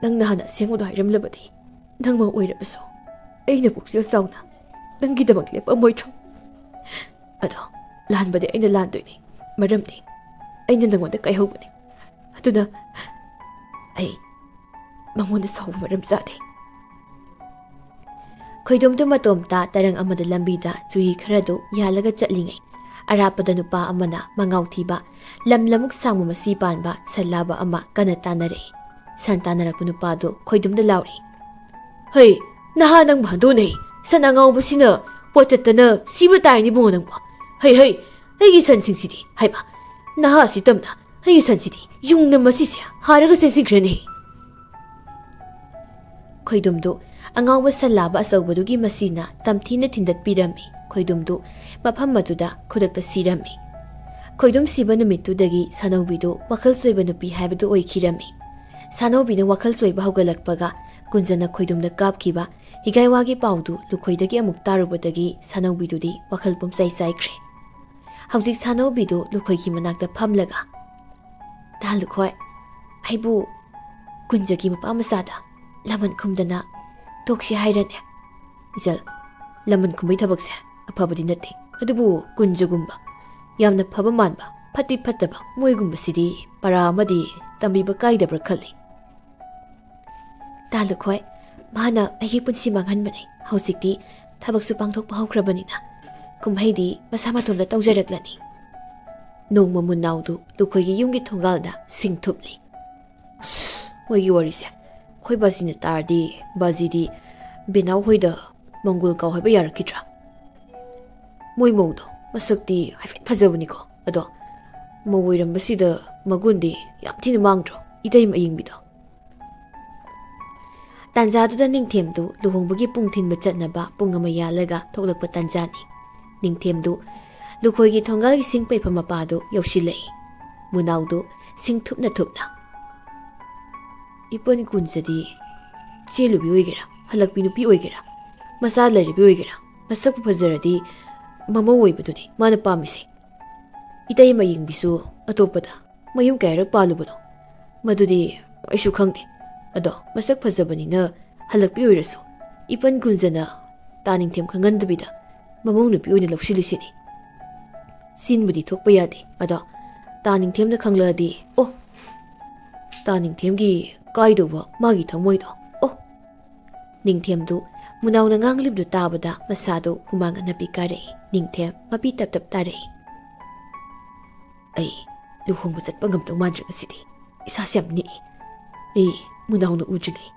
ꯅꯪ ꯅꯍꯥꯟ ꯑꯁꯦꯡꯕꯗꯣ ꯍꯥꯏꯔꯝꯂꯕꯗꯤ ꯅꯪꯃꯛ ꯑꯣꯏꯔꯕꯁꯨ ꯑꯩꯅ ꯄꯨꯛꯆꯦꯜ ꯆꯥꯎꯅ ꯅꯪꯒꯤꯗꯃꯛ ꯂꯦꯞꯄꯝꯃꯣꯏꯗ꯭ꯔꯣ? ꯑꯗꯣ ꯂꯥꯟꯕꯗꯤ ꯑꯩꯅ ꯂꯥꯟꯗꯣꯏꯅꯤ, ꯃꯔꯝꯗꯤ ꯑꯩꯅ ꯅꯪꯉꯣꯟꯗ ꯀꯥꯏꯍꯧꯕꯅꯤ꯫ ꯑꯗꯨꯅ ꯑꯩ ꯃꯉꯣꯟꯗ ꯁꯥꯎꯕ ꯃꯔꯝ ꯆꯥꯗꯦ꯫ ꯈꯣꯏꯗꯣꯝꯗꯨ ꯃꯇꯣꯝꯇ ꯇꯔꯪ ꯑꯃꯗ ꯂꯝꯕꯤꯗ ꯆꯨꯍꯤ ꯈꯔꯗꯨ ꯌꯥꯜꯂꯒ ꯆꯠꯂꯤꯉꯩ, ꯑꯔꯥꯞꯄꯗ ꯅꯨꯄꯥ ꯑꯃꯅ ꯃꯉꯥꯎ ꯊꯤꯕ, ꯂꯝ ꯂꯃꯨꯛ ꯁꯥꯡꯕ ꯃꯁꯤ ꯄꯥꯟꯕ ꯁꯟ ꯂꯥꯕ ꯑꯃ ꯀꯟꯅ ꯇꯥꯟꯅꯔꯛꯏ꯫ ꯁꯟ ꯇꯥꯟꯅꯔꯛꯄ ꯅꯨꯄꯥꯗꯨ ꯈꯣꯏꯗꯨꯝꯗ ꯂꯥꯎꯔꯤ, "ꯍꯩ, ꯅꯍꯥ ꯅꯪꯕꯨ ꯍꯟꯗꯣꯛꯅꯩ! ꯁꯟ ꯑꯉꯥꯎꯕꯁꯤꯅ ꯄꯣꯠꯇꯠꯇꯅ ꯁꯤꯕ ꯇꯥꯏꯅꯤ ꯏꯕꯨꯡꯉꯣ ꯅꯪꯕꯨ! ꯍꯩ, ꯍꯩ, ꯑꯩꯒꯤ ꯁꯟꯁꯤꯡꯁꯤꯗꯤ! ꯍꯥꯏꯕ, ꯅꯍꯥ ꯑꯁꯤ ꯇꯝꯅ ꯑꯩꯒꯤ ꯁꯟꯁꯤꯗꯤ ꯌꯨꯡꯅ ꯃꯁꯤꯁꯦ ꯍꯥꯏꯔꯒ ꯆꯦꯟꯁꯤꯟꯈ꯭ꯔꯦꯅꯦ!" ꯈꯣꯏꯗꯨꯝꯗꯨ ꯑꯉꯥꯎꯕ ꯁꯟ ꯂꯥꯕ ꯑꯆꯧꯕꯗꯨꯒꯤ ꯃꯁꯤꯅ ꯇꯝꯊꯤꯅ ꯊꯤꯟꯗꯠꯄꯤꯔꯝꯃꯤ꯫ ꯈꯣꯏꯗꯨꯝꯗꯨ ꯃꯐꯝ ꯑꯗꯨꯗ ꯈꯨꯗꯛꯇ ꯁꯤꯔꯝꯃꯤ꯫ ꯈꯣꯏꯗꯨꯝ ꯁꯤꯕ ꯅꯨꯃꯤꯠꯇꯨꯗꯒꯤ ꯁꯥꯅꯧꯕꯤꯗꯨ ꯋꯥꯈꯜ ꯆꯣꯏꯕ ꯅꯨꯄꯤ ꯍꯥꯏꯕꯗꯨ ꯑꯣꯏꯈꯤꯔꯝꯃꯤ꯫ ꯁꯥꯅꯧꯕꯤꯅ ꯋꯥꯈꯜ ꯆꯣꯏꯕ ꯍꯧꯒꯠꯂꯛꯄꯒ ꯀꯨꯟꯖꯅ ꯈꯣꯏꯗꯨꯝꯗ ꯀꯥꯞꯈꯤꯕ ꯍꯤꯒꯥꯏꯋꯥꯒꯤ ꯄꯥꯎꯗꯨ ꯂꯨꯈꯣꯏꯗꯒꯤ ꯑꯃꯨꯛ ꯇꯥꯔꯨꯕꯗꯒꯤ ꯁꯥꯅꯧꯕꯤꯗꯨꯗꯤ ꯋꯥꯈꯜ ꯄꯨꯝꯆꯥꯏ ꯆꯥꯏꯈ꯭ꯔꯦ꯫ ꯍꯧꯖꯤꯛ ꯁꯥꯅꯧꯕꯤꯗꯨ ꯂꯨꯈꯣꯏꯒꯤ ꯃꯅꯥꯛꯇ ꯐꯝꯂꯒ, "ꯇꯥ ꯂꯨꯈꯣꯏ, ꯑꯩꯕꯨ ꯀꯨꯟꯖꯒꯤ ꯃꯄꯥ ꯃꯆꯥꯗ ꯂꯃꯟ ꯈꯨꯝꯗꯅ ꯇꯣꯛꯁꯤ ꯍꯥꯏꯔꯅꯦ? ꯏꯆꯜ, ꯂꯃꯟ ꯈꯨꯝꯕꯩ ꯊꯕꯛꯁꯦ ꯑꯐꯕꯗꯤ ꯅꯠꯇꯦ꯫ ꯑꯗꯨꯕꯨ ꯀꯨꯟꯖꯒꯨꯝꯕ ꯌꯥꯝꯅ ꯐꯕ ꯃꯥꯟꯕ, ꯐꯠꯇꯤ ꯐꯠꯇꯕ ꯃꯣꯏꯒꯨꯝꯕꯁꯤꯗꯤ ꯄꯔꯥ ꯑꯃꯗꯤ ꯇꯝꯕꯤꯕ ꯀꯥꯏꯗꯕ꯭ꯔꯥ ꯈꯜꯂꯤ꯫ ꯇꯥ ꯂꯨꯈꯣꯏ, ꯃꯥꯅ ꯑꯩꯒꯤ ꯄꯨꯟꯁꯤ ꯃꯥꯡꯍꯟꯕꯅꯦ꯫ ꯍꯧꯖꯤꯛꯇꯤ ꯊꯕꯛꯁꯨ ꯄꯥꯡꯊꯣꯛꯄ ꯍꯧꯈ꯭ꯔꯕꯅꯤꯅ ꯀꯨꯝꯍꯩꯗꯤ ꯃꯁꯥ ꯃꯇꯣꯝꯇ ꯇꯧꯖꯔꯛꯂꯅꯤ꯫ ꯅꯣꯡꯃ ꯃꯨꯅꯥꯎꯗꯨ ꯂꯨꯈꯣꯏꯒꯤ ꯌꯨꯝꯒꯤ ꯊꯣꯡꯒꯥꯜꯗ ꯁꯤꯡ ꯊꯨꯞꯂꯤ꯫ "ꯑꯁ, ꯃꯣꯏꯒꯤ ꯋꯥꯔꯤꯁꯦ ꯑꯩꯈꯣꯏ ꯕꯥꯖꯤꯅ ꯇꯥꯔꯗꯤ, ꯕꯥꯖꯤꯗꯤ ꯕꯦꯅꯥꯎ ꯍꯣꯏꯗ ꯃꯪꯒꯣꯜ ꯀꯥꯎ ꯍꯥꯏꯕ ꯌꯥꯔꯛꯈꯤꯗ꯭ꯔꯥ? ꯃꯣꯏ ꯃꯧꯗꯣ ꯃꯁꯛꯇꯤ ꯍꯥꯏꯐꯦꯠ ꯐꯖꯕꯅꯤꯀꯣ, ꯑꯗꯣ ꯃꯧ ꯑꯣꯏꯔꯝꯕꯁꯤꯗ ꯃꯒꯨꯟꯗꯤ ꯌꯥꯝ ꯊꯤꯅ ꯃꯥꯡꯗ꯭ꯔꯣ, ꯏꯇꯩꯃ ꯑꯌꯤꯡꯕꯤꯗꯣ?" ꯇꯥꯟꯖꯥꯗꯨꯗ ꯅꯤꯡꯊꯦꯝꯗꯨ ꯂꯨꯍꯣꯡꯕꯒꯤ ꯄꯨꯡ ꯊꯤꯟꯕ ꯆꯠꯅꯕ ꯄꯨꯡ ꯑꯃ ꯌꯥꯜꯂꯒ ꯊꯣꯛꯂꯛꯄ ꯇꯥꯟꯖꯥꯅꯤ꯫ ꯅꯤꯡꯊꯦꯝꯗꯨ ꯂꯨꯈꯣꯏꯒꯤ ꯊꯣꯡꯒꯥꯜꯒꯤ ꯁꯤꯡ ꯄꯩꯐꯝ ꯃꯄꯥꯗꯨ ꯌꯧꯁꯤꯜꯂꯛꯏ꯫ ꯃꯨꯅꯥꯎꯗꯨ ꯁꯤꯡ ꯊꯨꯞꯅ ꯊꯨꯞꯅ, "ꯏꯄꯟ ꯀꯨꯟꯖꯗꯤ ꯆꯦꯜꯂꯨꯕꯤ ꯑꯣꯏꯒꯦꯔꯥ, ꯍꯜꯂꯛꯄꯤ ꯅꯨꯄꯤ ꯑꯣꯏꯒꯦꯔꯥ, ꯃꯆꯥ ꯂꯩꯔꯕꯤ ꯑꯣꯏꯒꯦꯔꯥ, ꯃꯁꯛꯄꯨ ꯐꯖꯔꯗꯤ ꯃꯃꯧ ꯑꯣꯏꯕꯗꯨꯅꯤ ꯃꯥꯅ ꯄꯥꯝꯃꯤꯁꯦ꯫ ꯏꯇꯩꯃ ꯑꯌꯤꯡꯕꯤꯁꯨ ꯑꯇꯣꯞꯄꯗ ꯃꯌꯨꯝ ꯀꯌꯥꯔꯛ ꯄꯥꯜꯂꯨꯕꯅꯣ, ꯃꯗꯨꯗꯤ ꯑꯩꯁꯨ ꯈꯪꯗꯦ꯫ ꯑꯗꯣ ꯃꯁꯛ ꯐꯖꯕꯅꯤꯅ ꯍꯜꯂꯛꯄꯤ ꯑꯣꯏꯔꯁꯨ, ꯏꯄꯟ ꯀꯨꯟꯖꯅ ꯇꯥ ꯅꯤꯡꯊꯦꯝ ꯈꯪꯍꯟꯗꯕꯤꯗ ꯃꯃꯧ ꯅꯨꯄꯤ ꯑꯣꯏꯅ ꯂꯧꯁꯤꯜꯂꯤꯁꯤꯅꯤ꯫ ꯆꯤꯟꯕꯨꯗꯤ ꯊꯣꯛꯄ ꯌꯥꯗꯦ, ꯑꯗꯣ ꯇꯥ ꯅꯤꯡꯊꯦꯝꯅ ꯈꯪꯂꯛꯑꯗꯤ, ꯑꯣ, ꯇꯥ ꯅꯤꯡꯊꯦꯝꯒꯤ ꯀꯥꯏꯗꯧꯕ ꯃꯥꯒꯤ ꯊꯃꯣꯏꯗꯣ, ꯑꯣ!" ꯅꯤꯡꯊꯦꯝꯗꯨ ꯃꯨꯅꯥꯎꯅ ꯉꯥꯡꯂꯤꯕꯗꯨ ꯇꯥꯕꯗ ꯃꯁꯥꯗꯨ ꯍꯨꯃꯥꯡ ꯑꯅꯞꯄꯤ ꯀꯥꯔꯛꯏ꯫ ꯅꯤꯡꯊꯦꯝ ꯃꯄꯤ ꯇꯞ ꯇꯞ ꯇꯥꯔꯛꯏ꯫ "ꯑꯩ ꯂꯨꯍꯣꯡꯕ ꯆꯠꯄ ꯉꯝꯗꯧ ꯃꯥꯟꯗ꯭ꯔꯦ ꯉꯁꯤꯗꯤ꯫ ꯏꯁꯥꯁꯦ ꯌꯥꯝ ꯅꯤꯛꯏ꯫ ꯑꯩ ꯃꯨꯅꯥꯎꯅ ꯎꯗ꯭ꯔꯤꯉꯩ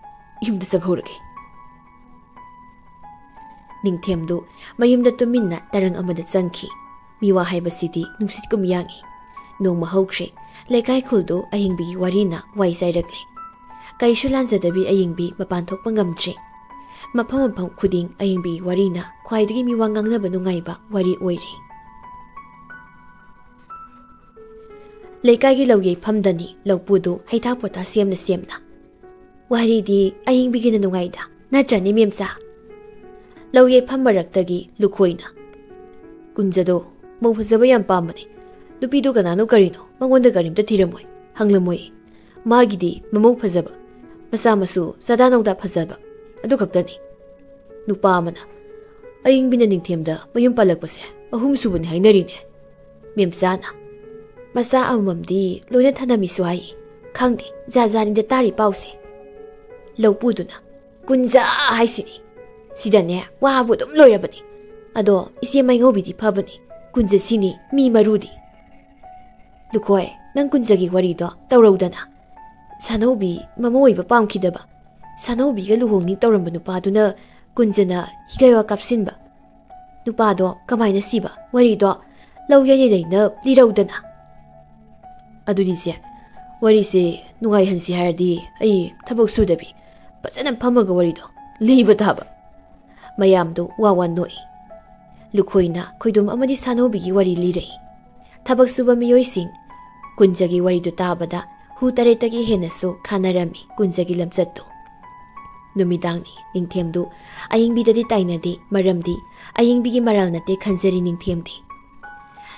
ꯌꯨꯝꯗ ꯆꯪꯍꯧꯔꯒꯦ꯫" ꯅꯤꯡꯊꯦꯝꯗꯨ ꯃꯌꯨꯝꯗ ꯇꯨꯃꯤꯟꯅ ꯇꯔꯪ ꯑꯃꯗ ꯆꯪꯈꯤ꯫ ꯃꯤꯋꯥ ꯍꯥꯏꯕꯁꯤꯗꯤ ꯅꯨꯡꯁꯤꯠꯀꯨꯝ ꯌꯥꯡꯏ꯫ ꯅꯣꯡꯃ ꯍꯧꯈ꯭ꯔꯦ꯫ ꯂꯩꯀꯥꯏ ꯈꯨꯜꯗꯨ ꯑꯌꯤꯡꯕꯤꯒꯤ ꯋꯥꯔꯤꯅ ꯋꯥꯏ ꯆꯥꯏꯔꯛꯂꯦ꯫ ꯀꯩꯁꯨ ꯂꯥꯟꯖꯗꯕꯤ ꯑꯌꯤꯡꯕꯤ ꯃꯄꯥꯟ ꯊꯣꯛꯄ ꯉꯝꯗ꯭ꯔꯦ꯫ ꯃꯐꯝ ꯃꯐꯝ ꯈꯨꯗꯤꯡ ꯑꯌꯤꯡꯕꯤꯒꯤ ꯋꯥꯔꯤꯅ ꯈ꯭ꯋꯥꯏꯗꯒꯤ ꯃꯤꯋꯥ ꯉꯥꯡꯅꯕ ꯅꯨꯡꯉꯥꯏꯕ ꯋꯥꯔꯤ ꯑꯣꯏꯔꯦ꯫ ꯂꯩꯀꯥꯏꯒꯤ ꯂꯧ ꯌꯩꯐꯝꯗꯅꯤ ꯂꯧꯄꯨꯗꯨ ꯍꯩꯊꯥ ꯄꯣꯊꯥ ꯁꯦꯝꯅ ꯁꯦꯝꯅ꯫ "ꯋꯥꯔꯤꯗꯤ ꯑꯌꯤꯡꯕꯤꯒꯤꯅ ꯅꯨꯡꯉꯥꯏꯗ, ꯅꯠꯇ꯭ꯔꯅꯦ ꯃꯦꯝꯆꯥ?" ꯂꯧ ꯌꯩꯐꯝ ꯃꯔꯛꯇꯒꯤ ꯂꯨꯈꯣꯏꯅ, "ꯀꯨꯟꯖꯗꯣ ꯃꯧ ꯐꯖꯕ ꯌꯥꯝ ꯄꯥꯝꯕꯅꯦ꯫ ꯅꯨꯄꯤꯗꯣ ꯀꯅꯥꯅꯣ ꯀꯔꯤꯅꯣ ꯃꯉꯣꯟꯗ ꯀꯔꯤꯝꯇ ꯊꯤꯔꯝꯃꯣꯏ, ꯍꯪꯂꯝꯃꯣꯏ꯫ ꯃꯥꯒꯤꯗꯤ ꯃꯃꯧ ꯐꯖꯕ, ꯃꯆꯥ ꯃꯁꯨ ꯆꯥꯗꯥ ꯅꯧꯗꯥ ꯐꯖꯕ, ꯑꯗꯨ ꯈꯛꯇꯅꯤ꯫ ꯅꯨꯄꯥ ꯑꯃꯅ ꯑꯌꯤꯡꯕꯤꯅ ꯅꯤꯡꯊꯦꯝꯗ ꯃꯌꯨꯝ ꯄꯥꯜꯂꯛꯄꯁꯦ ꯑꯍꯨꯝ ꯁꯨꯕꯅꯤ ꯍꯥꯏꯅꯔꯤꯅꯦ꯫ ꯃꯦꯝꯆꯥꯅ ꯃꯆꯥ ꯑꯃꯃꯝꯗꯤ ꯂꯣꯏꯅ ꯊꯅꯝꯃꯤꯁꯨ ꯍꯥꯏ꯫ ꯈꯪꯗꯦ, ꯖꯥ ꯖꯥꯅꯤꯗ ꯇꯥꯔꯤ ꯄꯥꯎꯁꯦ꯫ ꯂꯧꯄꯨꯗꯨꯅ ꯀꯨꯟꯖ ꯍꯥꯏꯁꯤꯅꯤ꯫ ꯁꯤꯗꯅꯦ ꯋꯥꯕꯨ ꯑꯗꯨꯝ ꯂꯣꯏꯔꯕꯅꯤ꯫ ꯑꯗꯣ ꯏꯆꯦ ꯃꯥꯏꯉꯧꯕꯤꯗꯤ ꯐꯕꯅꯤ, ꯀꯨꯟꯖ ꯁꯤꯅꯤ ꯃꯤ ꯃꯔꯨꯗꯤ꯫ ꯂꯨꯈꯣꯏ, ꯅꯪ ꯀꯨꯟꯖꯒꯤ ꯋꯥꯔꯤꯗꯣ ꯇꯧꯔꯧꯗꯅ꯫ ꯁꯥꯅꯧꯕꯤ ꯃꯃꯧ ꯑꯣꯏꯕ ꯄꯥꯝꯈꯤꯗꯕ, ꯁꯥꯅꯧꯕꯤꯒ ꯂꯨꯍꯣꯡꯅꯤ ꯇꯧꯔꯝꯕ ꯅꯨꯄꯥꯗꯨꯅ ꯀꯨꯟꯖꯅ ꯍꯤꯒꯥꯏꯋꯥ ꯀꯥꯞꯁꯤꯟꯕ꯫ ꯅꯨꯄꯥꯗꯣ ꯀꯃꯥꯏꯅ ꯁꯤꯕ? ꯋꯥꯔꯤꯗꯣ ꯂꯧ ꯌꯩꯅ ꯂꯩꯅ ꯂꯤꯔꯧꯗꯅ꯫ ꯑꯗꯨꯅꯤꯁꯦ, ꯋꯥꯔꯤꯁꯦ ꯅꯨꯡꯉꯥꯏꯍꯟꯁꯤ ꯍꯥꯏꯔꯗꯤ ꯑꯩ ꯊꯕꯛ ꯁꯨꯗꯕꯤ ꯐꯖꯅ ꯐꯝꯃꯒ ꯋꯥꯔꯤꯗꯣ ꯂꯤꯕ ꯇꯥꯕ꯫ ꯃꯌꯥꯝꯗꯣ ꯋꯥ ꯋꯥ ꯅꯣꯛꯏ꯫ ꯂꯨꯈꯣꯏꯅ ꯈꯣꯏꯗꯨꯝ ꯑꯃꯗꯤ ꯁꯥꯅꯧꯕꯤꯒꯤ ꯋꯥꯔꯤ ꯂꯤꯔꯛꯏ꯫ ꯊꯕꯛ ꯁꯨꯕ ꯃꯤꯑꯣꯏꯁꯤꯡ ꯀꯨꯟꯖꯒꯤ ꯋꯥꯔꯤꯗꯨ ꯇꯥꯕꯗ ꯍꯨ ꯇꯔꯦꯠꯇꯒꯤ ꯍꯦꯟꯅꯁꯨ ꯈꯥꯅꯔꯝꯃꯤ ꯀꯨꯟꯖꯒꯤ ꯂꯝꯆꯠꯇꯨ꯫ ꯅꯨꯃꯤꯗꯥꯡꯅꯤ꯫ ꯅꯤꯡꯊꯦꯝꯗꯨ ꯑꯌꯤꯡꯕꯤꯗꯗꯤ ꯇꯥꯏꯅꯗꯦ, ꯃꯔꯝꯗꯤ ꯑꯌꯤꯡꯕꯤꯒꯤ ꯃꯔꯥꯜ ꯅꯠꯇꯦ ꯈꯟꯖꯔꯤ ꯅꯤꯡꯊꯦꯝꯗꯤ꯫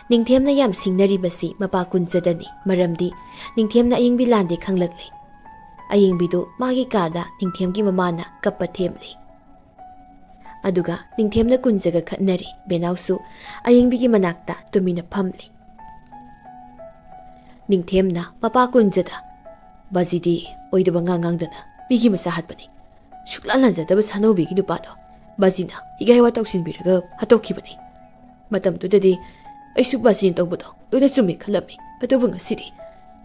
ꯅꯤꯡꯊꯦꯝꯅ ꯌꯥꯝ ꯁꯤꯡꯅꯔꯤꯕꯁꯤ ꯃꯄꯥ ꯀꯨꯟꯖꯗꯅꯤ, ꯃꯔꯝꯗꯤ ꯅꯤꯡꯊꯦꯝꯅ ꯑꯌꯤꯡꯕꯤ ꯂꯥꯟꯗꯦ ꯈꯪꯂꯛꯂꯦ꯫ ꯑꯌꯤꯡꯕꯤꯗꯨ ꯃꯥꯒꯤ ꯀꯥꯗ ꯅꯤꯡꯊꯦꯝꯒꯤ ꯃꯃꯥꯅ ꯀꯞꯄ ꯊꯦꯝꯂꯤ꯫ ꯑꯗꯨꯒ ꯅꯤꯡꯊꯦꯝꯅ ꯀꯨꯟꯖꯒ ꯈꯠꯅꯔꯤ꯫ ꯕꯦꯅꯥꯎꯁꯨ ꯑꯌꯤꯡꯕꯤꯒꯤ ꯃꯅꯥꯛꯇ ꯇꯨꯃꯤꯟꯅ ꯐꯝꯂꯤ꯫ ꯅꯤꯡꯊꯦꯝꯅ ꯃꯄꯥ ꯀꯨꯟꯖꯗ, "ꯕꯥꯖꯤꯗꯤ ꯑꯣꯏꯗꯕ ꯉꯥꯡ ꯉꯥꯡꯗꯅ ꯃꯤꯒꯤ ꯃꯆꯥ ꯍꯥꯠꯄꯅꯤ꯫ ꯁꯨꯛꯂꯥꯟ ꯂꯥꯟꯖꯗꯕ ꯁꯥꯅꯧꯕꯤꯒꯤ ꯅꯨꯄꯥꯗꯣ ꯕꯥꯖꯤꯅ ꯍꯤꯒꯥꯏꯋꯥ ꯇꯧꯁꯤꯟꯕꯤꯔꯒ ꯍꯥꯠꯇꯣꯛꯈꯤꯕꯅꯤ꯫ ꯃꯇꯝꯗꯨꯗꯗꯤ ꯑꯩꯁꯨ ꯕꯥꯖꯤꯅ ꯇꯧꯕꯗꯣ ꯂꯣꯏꯅ ꯆꯨꯝꯃꯦ ꯈꯜꯂꯝꯃꯤ꯫ ꯑꯗꯨꯕꯨ ꯉꯁꯤꯗꯤ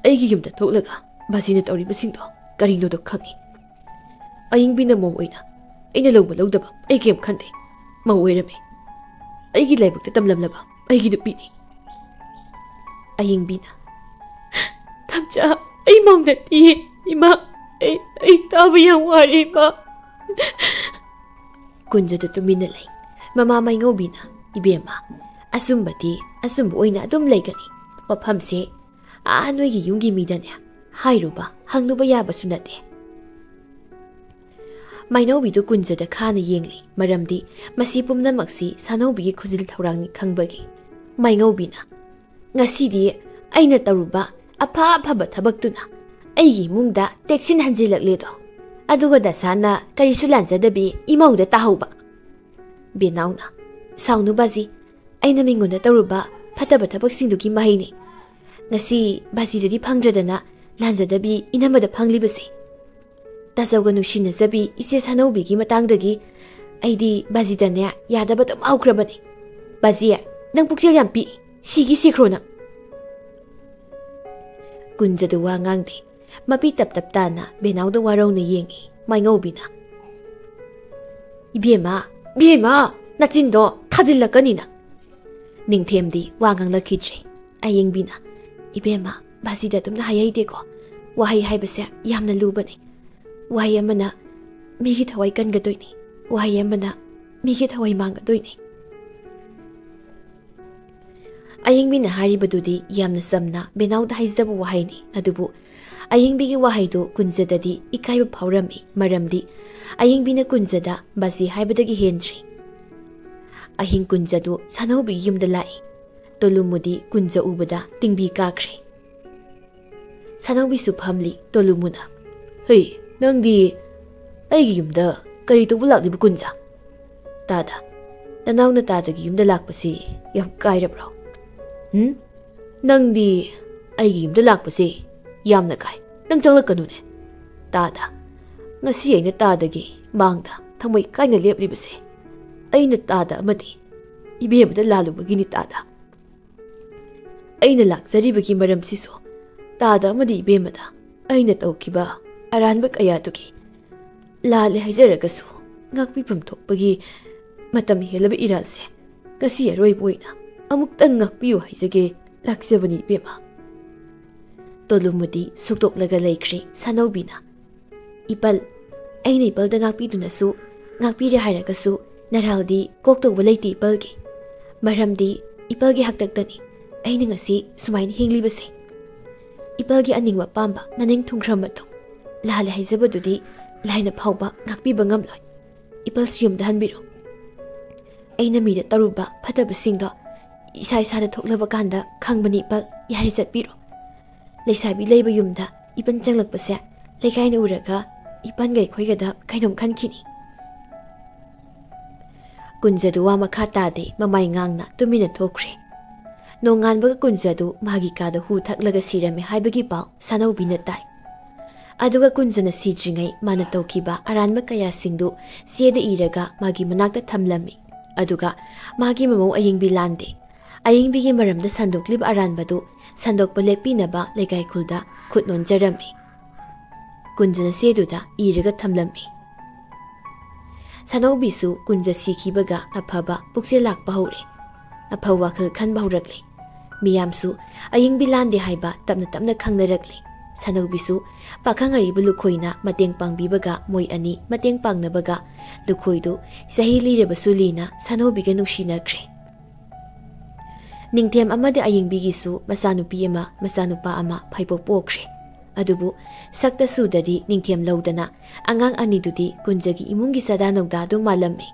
ꯑꯩꯒꯤ ꯌꯨꯝꯗ ꯊꯣꯛꯂꯒ ꯕꯥꯖꯤꯅ ꯇꯧꯔꯤꯕꯁꯤꯡꯗꯣ ꯀꯔꯤꯅꯣꯗꯣ ꯈꯪꯉꯤ꯫ ꯑꯌꯤꯡꯕꯤꯅ ꯃꯧ ꯑꯣꯏꯅ ꯑꯩꯅ ꯂꯧꯕ ꯂꯧꯗꯕ ꯑꯩ ꯀꯩꯝ ꯈꯟꯗꯦ꯫ ꯃꯧ ꯑꯣꯏꯔꯝꯃꯤ꯫ ꯑꯩꯒꯤ ꯂꯥꯏꯕꯛꯇ ꯇꯝꯂꯝꯂꯕ ꯑꯩꯒꯤ ꯅꯨꯄꯤꯅꯤ꯫" ꯑꯌꯤꯡꯕꯤꯅ, "ꯊꯝꯆꯥ, ꯑꯩ ꯃꯧ ꯅꯠꯇꯤꯌꯦ꯫ ꯏꯃꯥ, ꯑꯩ, ꯑꯩ ꯇꯥꯕ ꯌꯥꯝ ꯋꯥꯔꯦ, ꯏꯃꯥ꯫" ꯀꯨꯟꯖꯗꯨ ꯇꯨꯃꯤꯟꯅ ꯂꯩ꯫ ꯃꯃꯥ ꯃꯥꯏꯉꯧꯕꯤꯅ, "ꯏꯕꯦꯝꯃ, ꯑꯆꯨꯝꯕꯗꯤ ꯑꯆꯨꯝꯕ ꯑꯣꯏꯅ ꯑꯗꯨꯝ ꯂꯩꯒꯅꯤ꯫ ꯋꯥꯐꯝꯁꯦ ꯑꯥ ꯅꯣꯏꯒꯤ ꯌꯨꯝꯒꯤ ꯃꯤꯗꯅꯦ ꯍꯥꯏꯔꯨꯕ, ꯍꯪꯂꯨꯕ ꯌꯥꯕꯁꯨ ꯅꯠꯇꯦ꯫" ꯃꯥꯏꯅꯧꯕꯤꯗꯨ ꯀꯨꯟꯖꯗ ꯈꯥꯅ ꯌꯦꯡꯂꯤ, ꯃꯔꯝꯗꯤ ꯃꯁꯤ ꯄꯨꯝꯅꯃꯛꯁꯤ ꯁꯥꯅꯧꯕꯤꯒꯤ ꯈꯨꯖꯤꯜ ꯊꯧꯔꯥꯡꯅꯤ ꯈꯪꯕꯒꯤ꯫ ꯃꯥꯏꯉꯧꯕꯤꯅ, "ꯉꯁꯤꯗꯤ ꯑꯩꯅ ꯇꯧꯔꯨꯕ ꯑꯐ ꯑꯐꯕ ꯊꯕꯛꯇꯨꯅ ꯑꯩꯒꯤ ꯏꯃꯨꯡꯗ ꯇꯦꯛꯁꯤꯟ ꯍꯟꯖꯤꯜꯂꯛꯂꯦꯗꯣ꯫ ꯑꯗꯨꯒ ꯗꯁꯥꯅ ꯀꯔꯤꯁꯨ ꯂꯥꯟꯖꯗꯕꯤ ꯏꯃꯧꯗ ꯇꯥꯍꯧꯕ꯫ ꯕꯦꯅꯥꯎꯅ, "ꯁꯥꯎꯅꯨ ꯕꯥꯖꯤ, ꯑꯩꯅ ꯃꯤꯉꯣꯟꯗ ꯇꯧꯔꯨꯕ ꯐꯠꯇꯕ ꯊꯕꯛꯁꯤꯡꯗꯨꯒꯤ ꯃꯍꯩꯅꯤ꯫ ꯉꯁꯤ ꯕꯥꯖꯤꯗꯗꯤ ꯐꯪꯗ꯭ꯔꯗꯅ ꯂꯥꯟꯖꯗꯕꯤ ꯏꯅꯝꯃꯗ ꯐꯪꯂꯤꯕꯁꯤ꯫ ꯇꯥꯖꯧꯒ ꯅꯨꯡꯁꯤꯅꯖꯕꯤ ꯏꯆꯦ ꯁꯥꯅꯧꯕꯤꯒꯤ ꯃꯇꯥꯡꯗꯒꯤ ꯑꯩꯗꯤ ꯕꯥꯖꯤꯗꯅꯦ ꯌꯥꯗꯕ ꯑꯗꯨꯝ ꯍꯧꯈ꯭ꯔꯕꯅꯤ꯫ ꯕꯥꯖꯤ, ꯅꯪ ꯄꯨꯛꯆꯦꯜ ꯌꯥꯝ ꯄꯤꯛꯏ꯫ ꯁꯤꯒꯤ ꯁꯤꯈ꯭ꯔꯣ ꯅꯪ꯫" ꯀꯨꯟꯖꯗꯨ ꯋꯥ ꯉꯥꯡꯗꯦ꯫ ꯃꯄꯤ ꯇꯞ ꯇꯞ ꯇꯥꯅ ꯕꯦꯅꯥꯎꯗ ꯋꯥꯔꯧꯅ ꯌꯦꯡꯉꯤ ꯃꯥꯏꯉꯧꯕꯤꯅ꯫ "ꯏꯕꯦꯝꯃ, ꯏꯕꯦꯝꯃ, ꯅꯆꯤꯟꯗꯣ ꯊꯥꯖꯤꯜꯂꯛꯀꯅꯤ ꯅꯪ꯫" ꯅꯤꯡꯊꯦꯝꯗꯤ ꯋꯥ ꯉꯥꯡꯂꯛꯈꯤꯗ꯭ꯔꯦ꯫ ꯑꯌꯦꯡꯕꯤꯅ, "ꯏꯕꯦꯝꯃ, ꯕꯥꯖꯤꯗ ꯑꯗꯨꯝꯅ ꯍꯥꯏꯍꯩꯗꯦꯀꯣ꯫ ꯋꯥꯍꯩ ꯍꯥꯏꯕꯁꯦ ꯌꯥꯝꯅ ꯂꯨꯕꯅꯤ꯫ ꯋꯥꯍꯩ ꯑꯃꯅ ꯃꯤꯒꯤ ꯊꯋꯥꯏ ꯀꯟꯒꯗꯣꯏꯅꯤ꯫ ꯋꯥꯍꯩ ꯑꯃꯅ ꯃꯤꯒꯤ ꯊꯋꯥꯏ ꯃꯥꯡꯒꯗꯣꯏꯅꯤ꯫" ꯑꯌꯦꯡꯕꯤꯅ ꯍꯥꯏꯔꯤꯕꯗꯨꯗꯤ ꯌꯥꯝꯅ ꯆꯝꯅ ꯕꯦꯅꯥꯎꯗ ꯍꯥꯏꯖꯕ ꯋꯥꯍꯩꯅꯤ꯫ ꯑꯗꯨꯕꯨ ꯑꯌꯦꯡꯕꯤꯒꯤ ꯋꯥꯍꯩꯗꯨ ꯀꯨꯟꯖꯗꯗꯤ ꯏꯀꯥꯏꯕ ꯐꯥꯎꯔꯝꯃꯤ꯫ ꯃꯔꯝꯗꯤ ꯑꯌꯦꯡꯕꯤꯅ ꯀꯨꯟꯖꯗ ꯕꯥꯖꯤ ꯍꯥꯏꯕꯗꯒꯤ ꯍꯦꯟꯗ꯭ꯔꯤ꯫ ꯑꯍꯤꯡ ꯀꯨꯟꯖꯗꯨ ꯁꯥꯅꯧꯕꯤꯒꯤ ꯌꯨꯝꯗ ꯂꯥꯛꯏ꯫ ꯇꯣꯂꯨꯃꯨꯗꯤ ꯀꯨꯟꯖ ꯎꯕꯗ ꯇꯤꯡꯕꯤ ꯀꯥꯈ꯭ꯔꯦ꯫ ꯁꯥꯅꯧꯕꯤꯁꯨ ꯐꯝꯂꯤ꯫ ꯇꯣꯂꯨꯃꯨꯅ, "ꯍꯩ, ꯅꯪꯗꯤ ꯑꯩꯒꯤ ꯌꯨꯝꯗ ꯀꯔꯤ ꯇꯧꯕ ꯂꯥꯛꯂꯤꯕ ꯀꯨꯟꯖ?" ꯇꯥꯗ, "ꯅꯅꯥꯎꯅ ꯇꯥꯗꯒꯤ ꯌꯨꯝꯗ ꯂꯥꯛꯄꯁꯤ ꯌꯥꯝ ꯀꯥꯏꯔꯕ꯭ꯔꯣ? ꯎꯝ? ꯅꯪꯗꯤ ꯑꯩꯒꯤ ꯌꯨꯝꯗ ꯂꯥꯛꯄꯁꯤ ꯌꯥꯝꯅ ꯀꯥꯏ꯫ ꯅꯪ ꯆꯪꯂꯛꯀꯅꯨꯅꯦ꯫" ꯇꯥꯗ, "ꯉꯁꯤ ꯑꯩꯅ ꯇꯥꯗꯒꯤ ꯃꯥꯡꯗ ꯊꯃꯣꯏ ꯀꯥꯏꯅ ꯂꯦꯞꯂꯤꯕꯁꯦ ꯑꯩꯅ ꯇꯥꯗ ꯑꯃꯗꯤ ꯏꯕꯦꯝꯃꯗ ꯂꯥꯜꯂꯨꯕꯒꯤꯅꯤ ꯇꯥꯗ꯫ ꯑꯩꯅ ꯂꯥꯛꯆꯔꯤꯕꯒꯤ ꯃꯔꯝꯁꯤꯁꯨ ꯇꯥꯗ ꯑꯃꯗꯤ ꯏꯕꯦꯝꯃꯗ ꯑꯩꯅ ꯇꯧꯈꯤꯕ ꯑꯔꯥꯟꯕ ꯀꯌꯥꯗꯨꯒꯤ ꯂꯥꯜꯂꯦ ꯍꯥꯏꯖꯔꯒꯁꯨ ꯉꯥꯛꯄꯤꯐꯝ ꯊꯣꯛꯄꯒꯤ ꯃꯇꯝ ꯍꯦꯜꯂꯕ ꯏꯔꯥꯜꯁꯦ ꯉꯁꯤ ꯑꯔꯣꯏꯕ ꯑꯣꯏꯅ ꯑꯃꯨꯛꯇꯪ ꯉꯥꯛꯄꯤꯌꯨ ꯍꯥꯏꯖꯒꯦ ꯂꯥꯛꯆꯕꯅꯤ ꯏꯕꯦꯝꯃ꯫" ꯇꯣꯂꯨꯃꯨꯗꯤ ꯁꯨꯛꯇꯣꯛꯂꯒ ꯂꯩꯈ꯭ꯔꯦ ꯁꯥꯅꯧꯕꯤꯅ꯫ "ꯏꯄꯜ, ꯑꯩꯅ ꯏꯄꯜꯗ ꯉꯥꯛꯄꯤꯗꯨꯅꯁꯨ ꯉꯥꯛꯄꯤꯔꯦ ꯍꯥꯏꯔꯒꯁꯨ ꯅꯔꯥꯜꯗꯤ ꯀꯣꯛꯇꯧꯕ ꯂꯩꯇꯦ ꯏꯄꯜꯒꯤ꯫ ꯃꯔꯝꯗꯤ ꯏꯄꯜꯒꯤ ꯍꯥꯛꯇꯛꯇꯅꯤ ꯑꯩꯅ ꯉꯁꯤ ꯁꯨꯃꯥꯏꯅ ꯍꯤꯡꯂꯤꯕꯁꯦ꯫ ꯏꯄꯜꯒꯤ ꯑꯅꯤꯡꯕ ꯑꯄꯥꯝꯕ ꯅꯅꯤꯡ ꯊꯨꯡꯈ꯭ꯔ ꯃꯇꯨꯡ ꯂꯥꯜꯂꯦ ꯍꯥꯏꯖꯕꯗꯨꯗꯤ ꯂꯥꯏꯅ ꯐꯥꯎꯕ ꯉꯥꯛꯄꯤꯕ ꯉꯝꯂꯣꯏ꯫ ꯏꯄꯜꯁꯨ ꯌꯨꯝꯗ ꯍꯟꯕꯤꯔꯣ꯫ ꯑꯩꯅ ꯃꯤꯗ ꯇꯧꯔꯨꯕ ꯐꯠꯇꯕꯁꯤꯡꯗꯣ ꯏꯁꯥ ꯏꯁꯥꯗ ꯊꯣꯛꯂꯕ ꯀꯥꯟꯗ ꯈꯪꯕꯅꯤ ꯏꯄꯜ, ꯌꯥꯔꯦ ꯆꯠꯄꯤꯔꯣ꯫ ꯂꯩꯁꯥꯕꯤ ꯂꯩꯕ ꯌꯨꯝꯗ ꯏꯄꯟ ꯆꯪꯂꯛꯄꯁꯦ ꯂꯩꯀꯥꯏꯅ ꯎꯔꯒ ꯏꯄꯟꯒ ꯑꯩꯈꯣꯏꯒꯗ ꯀꯩꯅꯣꯝ ꯈꯟꯈꯤꯅꯤ꯫ ꯀꯨꯟꯖꯗꯨ ꯋꯥ ꯃꯈꯥ ꯇꯥꯗꯦ, ꯃꯃꯥꯏ ꯉꯥꯡꯅ ꯇꯨꯃꯤꯟꯅ ꯊꯣꯛꯈ꯭ꯔꯦ꯫ ꯅꯣꯡꯉꯥꯟꯕꯒ ꯀꯨꯟꯖꯗꯨ ꯃꯥꯒꯤ ꯀꯥꯗ ꯍꯨ ꯊꯛꯂꯒ ꯁꯤꯔꯝꯃꯦ ꯍꯥꯏꯕꯒꯤ ꯄꯥꯎ ꯁꯥꯅꯧꯕꯤꯅ ꯇꯥꯏ꯫ ꯑꯗꯨꯒ ꯀꯨꯟꯖꯅ ꯁꯤꯗ꯭ꯔꯤꯉꯩ ꯃꯥꯅ ꯇꯧꯈꯤꯕ ꯑꯔꯥꯟꯕ ꯀꯌꯥꯁꯤꯡꯗꯨ ꯆꯦꯗ ꯏꯔꯒ ꯃꯥꯒꯤ ꯃꯅꯥꯛꯇ ꯊꯝꯂꯝꯃꯤ꯫ ꯑꯗꯨꯒ ꯃꯥꯒꯤ ꯃꯃꯧ ꯑꯌꯤꯡꯕꯤ ꯂꯥꯟꯗꯦ꯫ ꯑꯌꯤꯡꯕꯤꯒꯤ ꯃꯔꯝꯗ ꯁꯟꯗꯣꯛꯂꯤꯕ ꯑꯔꯥꯟꯕꯗꯨ ꯁꯟꯗꯣꯛꯄ ꯂꯦꯞꯄꯤꯅꯕ ꯂꯩꯀꯥꯏ ꯈꯨꯜꯗ ꯈꯨꯠ ꯅꯣꯟꯖꯔꯝꯃꯤ꯫ ꯀꯨꯟꯖꯅ ꯆꯦꯗꯨꯗ ꯏꯔꯒ ꯊꯝꯂꯝꯃꯤ꯫ ꯁꯥꯅꯧꯕꯤꯁꯨ ꯀꯨꯟꯖ ꯁꯤꯈꯤꯕꯒ ꯑꯐꯕ ꯄꯨꯛꯆꯦꯜ ꯂꯥꯛꯄ ꯍꯧꯔꯦ꯫ ꯑꯐꯕ ꯋꯥꯈꯜ ꯈꯟꯕ ꯍꯧꯔꯛꯂꯦ꯫ ꯃꯤꯌꯥꯝꯁꯨ ꯑꯌꯤꯡꯕꯤ ꯂꯥꯟꯗꯦ ꯍꯥꯏꯕ ꯇꯞꯅ ꯇꯞꯅ ꯈꯪꯅꯔꯛꯂꯦ꯫ ꯁꯥꯅꯧꯕꯤꯁꯨ ꯄꯥꯈꯪ ꯑꯔꯤꯕ ꯂꯨꯈꯣꯏꯅ ꯃꯇꯦꯡ ꯄꯥꯡꯕꯤꯕꯒ ꯃꯣꯏ ꯑꯅꯤ ꯃꯇꯦꯡ ꯄꯥꯡꯅꯕꯒ ꯂꯨꯈꯣꯏꯗꯨ ꯆꯍꯤ ꯂꯤꯔꯕꯁꯨ ꯂꯤꯅ ꯁꯥꯅꯧꯕꯤꯒ ꯅꯨꯡꯁꯤꯅꯈ꯭ꯔꯦ꯫ ꯅꯤꯡꯊꯦꯝ ꯑꯃꯗꯤ ꯑꯌꯤꯡꯕꯤꯒꯤꯁꯨ ꯃꯆꯥꯅꯨꯄꯤ ꯑꯃ ꯃꯆꯥꯅꯨꯄꯥ ꯑꯃ ꯐꯩꯄꯣꯛ ꯄꯣꯛꯈ꯭ꯔꯦ꯫ ꯑꯗꯨꯕꯨ ꯁꯛꯇ ꯁꯨꯗꯗꯤ ꯅꯤꯡꯊꯦꯝ ꯂꯧꯗꯅ ꯑꯉꯥꯡ ꯑꯅꯤꯗꯨꯗꯤ ꯀꯨꯟꯖꯒꯤ ꯏꯃꯨꯡꯒꯤ ꯆꯥꯗꯥ ꯅꯧꯗꯥ ꯑꯗꯨꯝ ꯃꯥꯜꯂꯝꯃꯤ꯫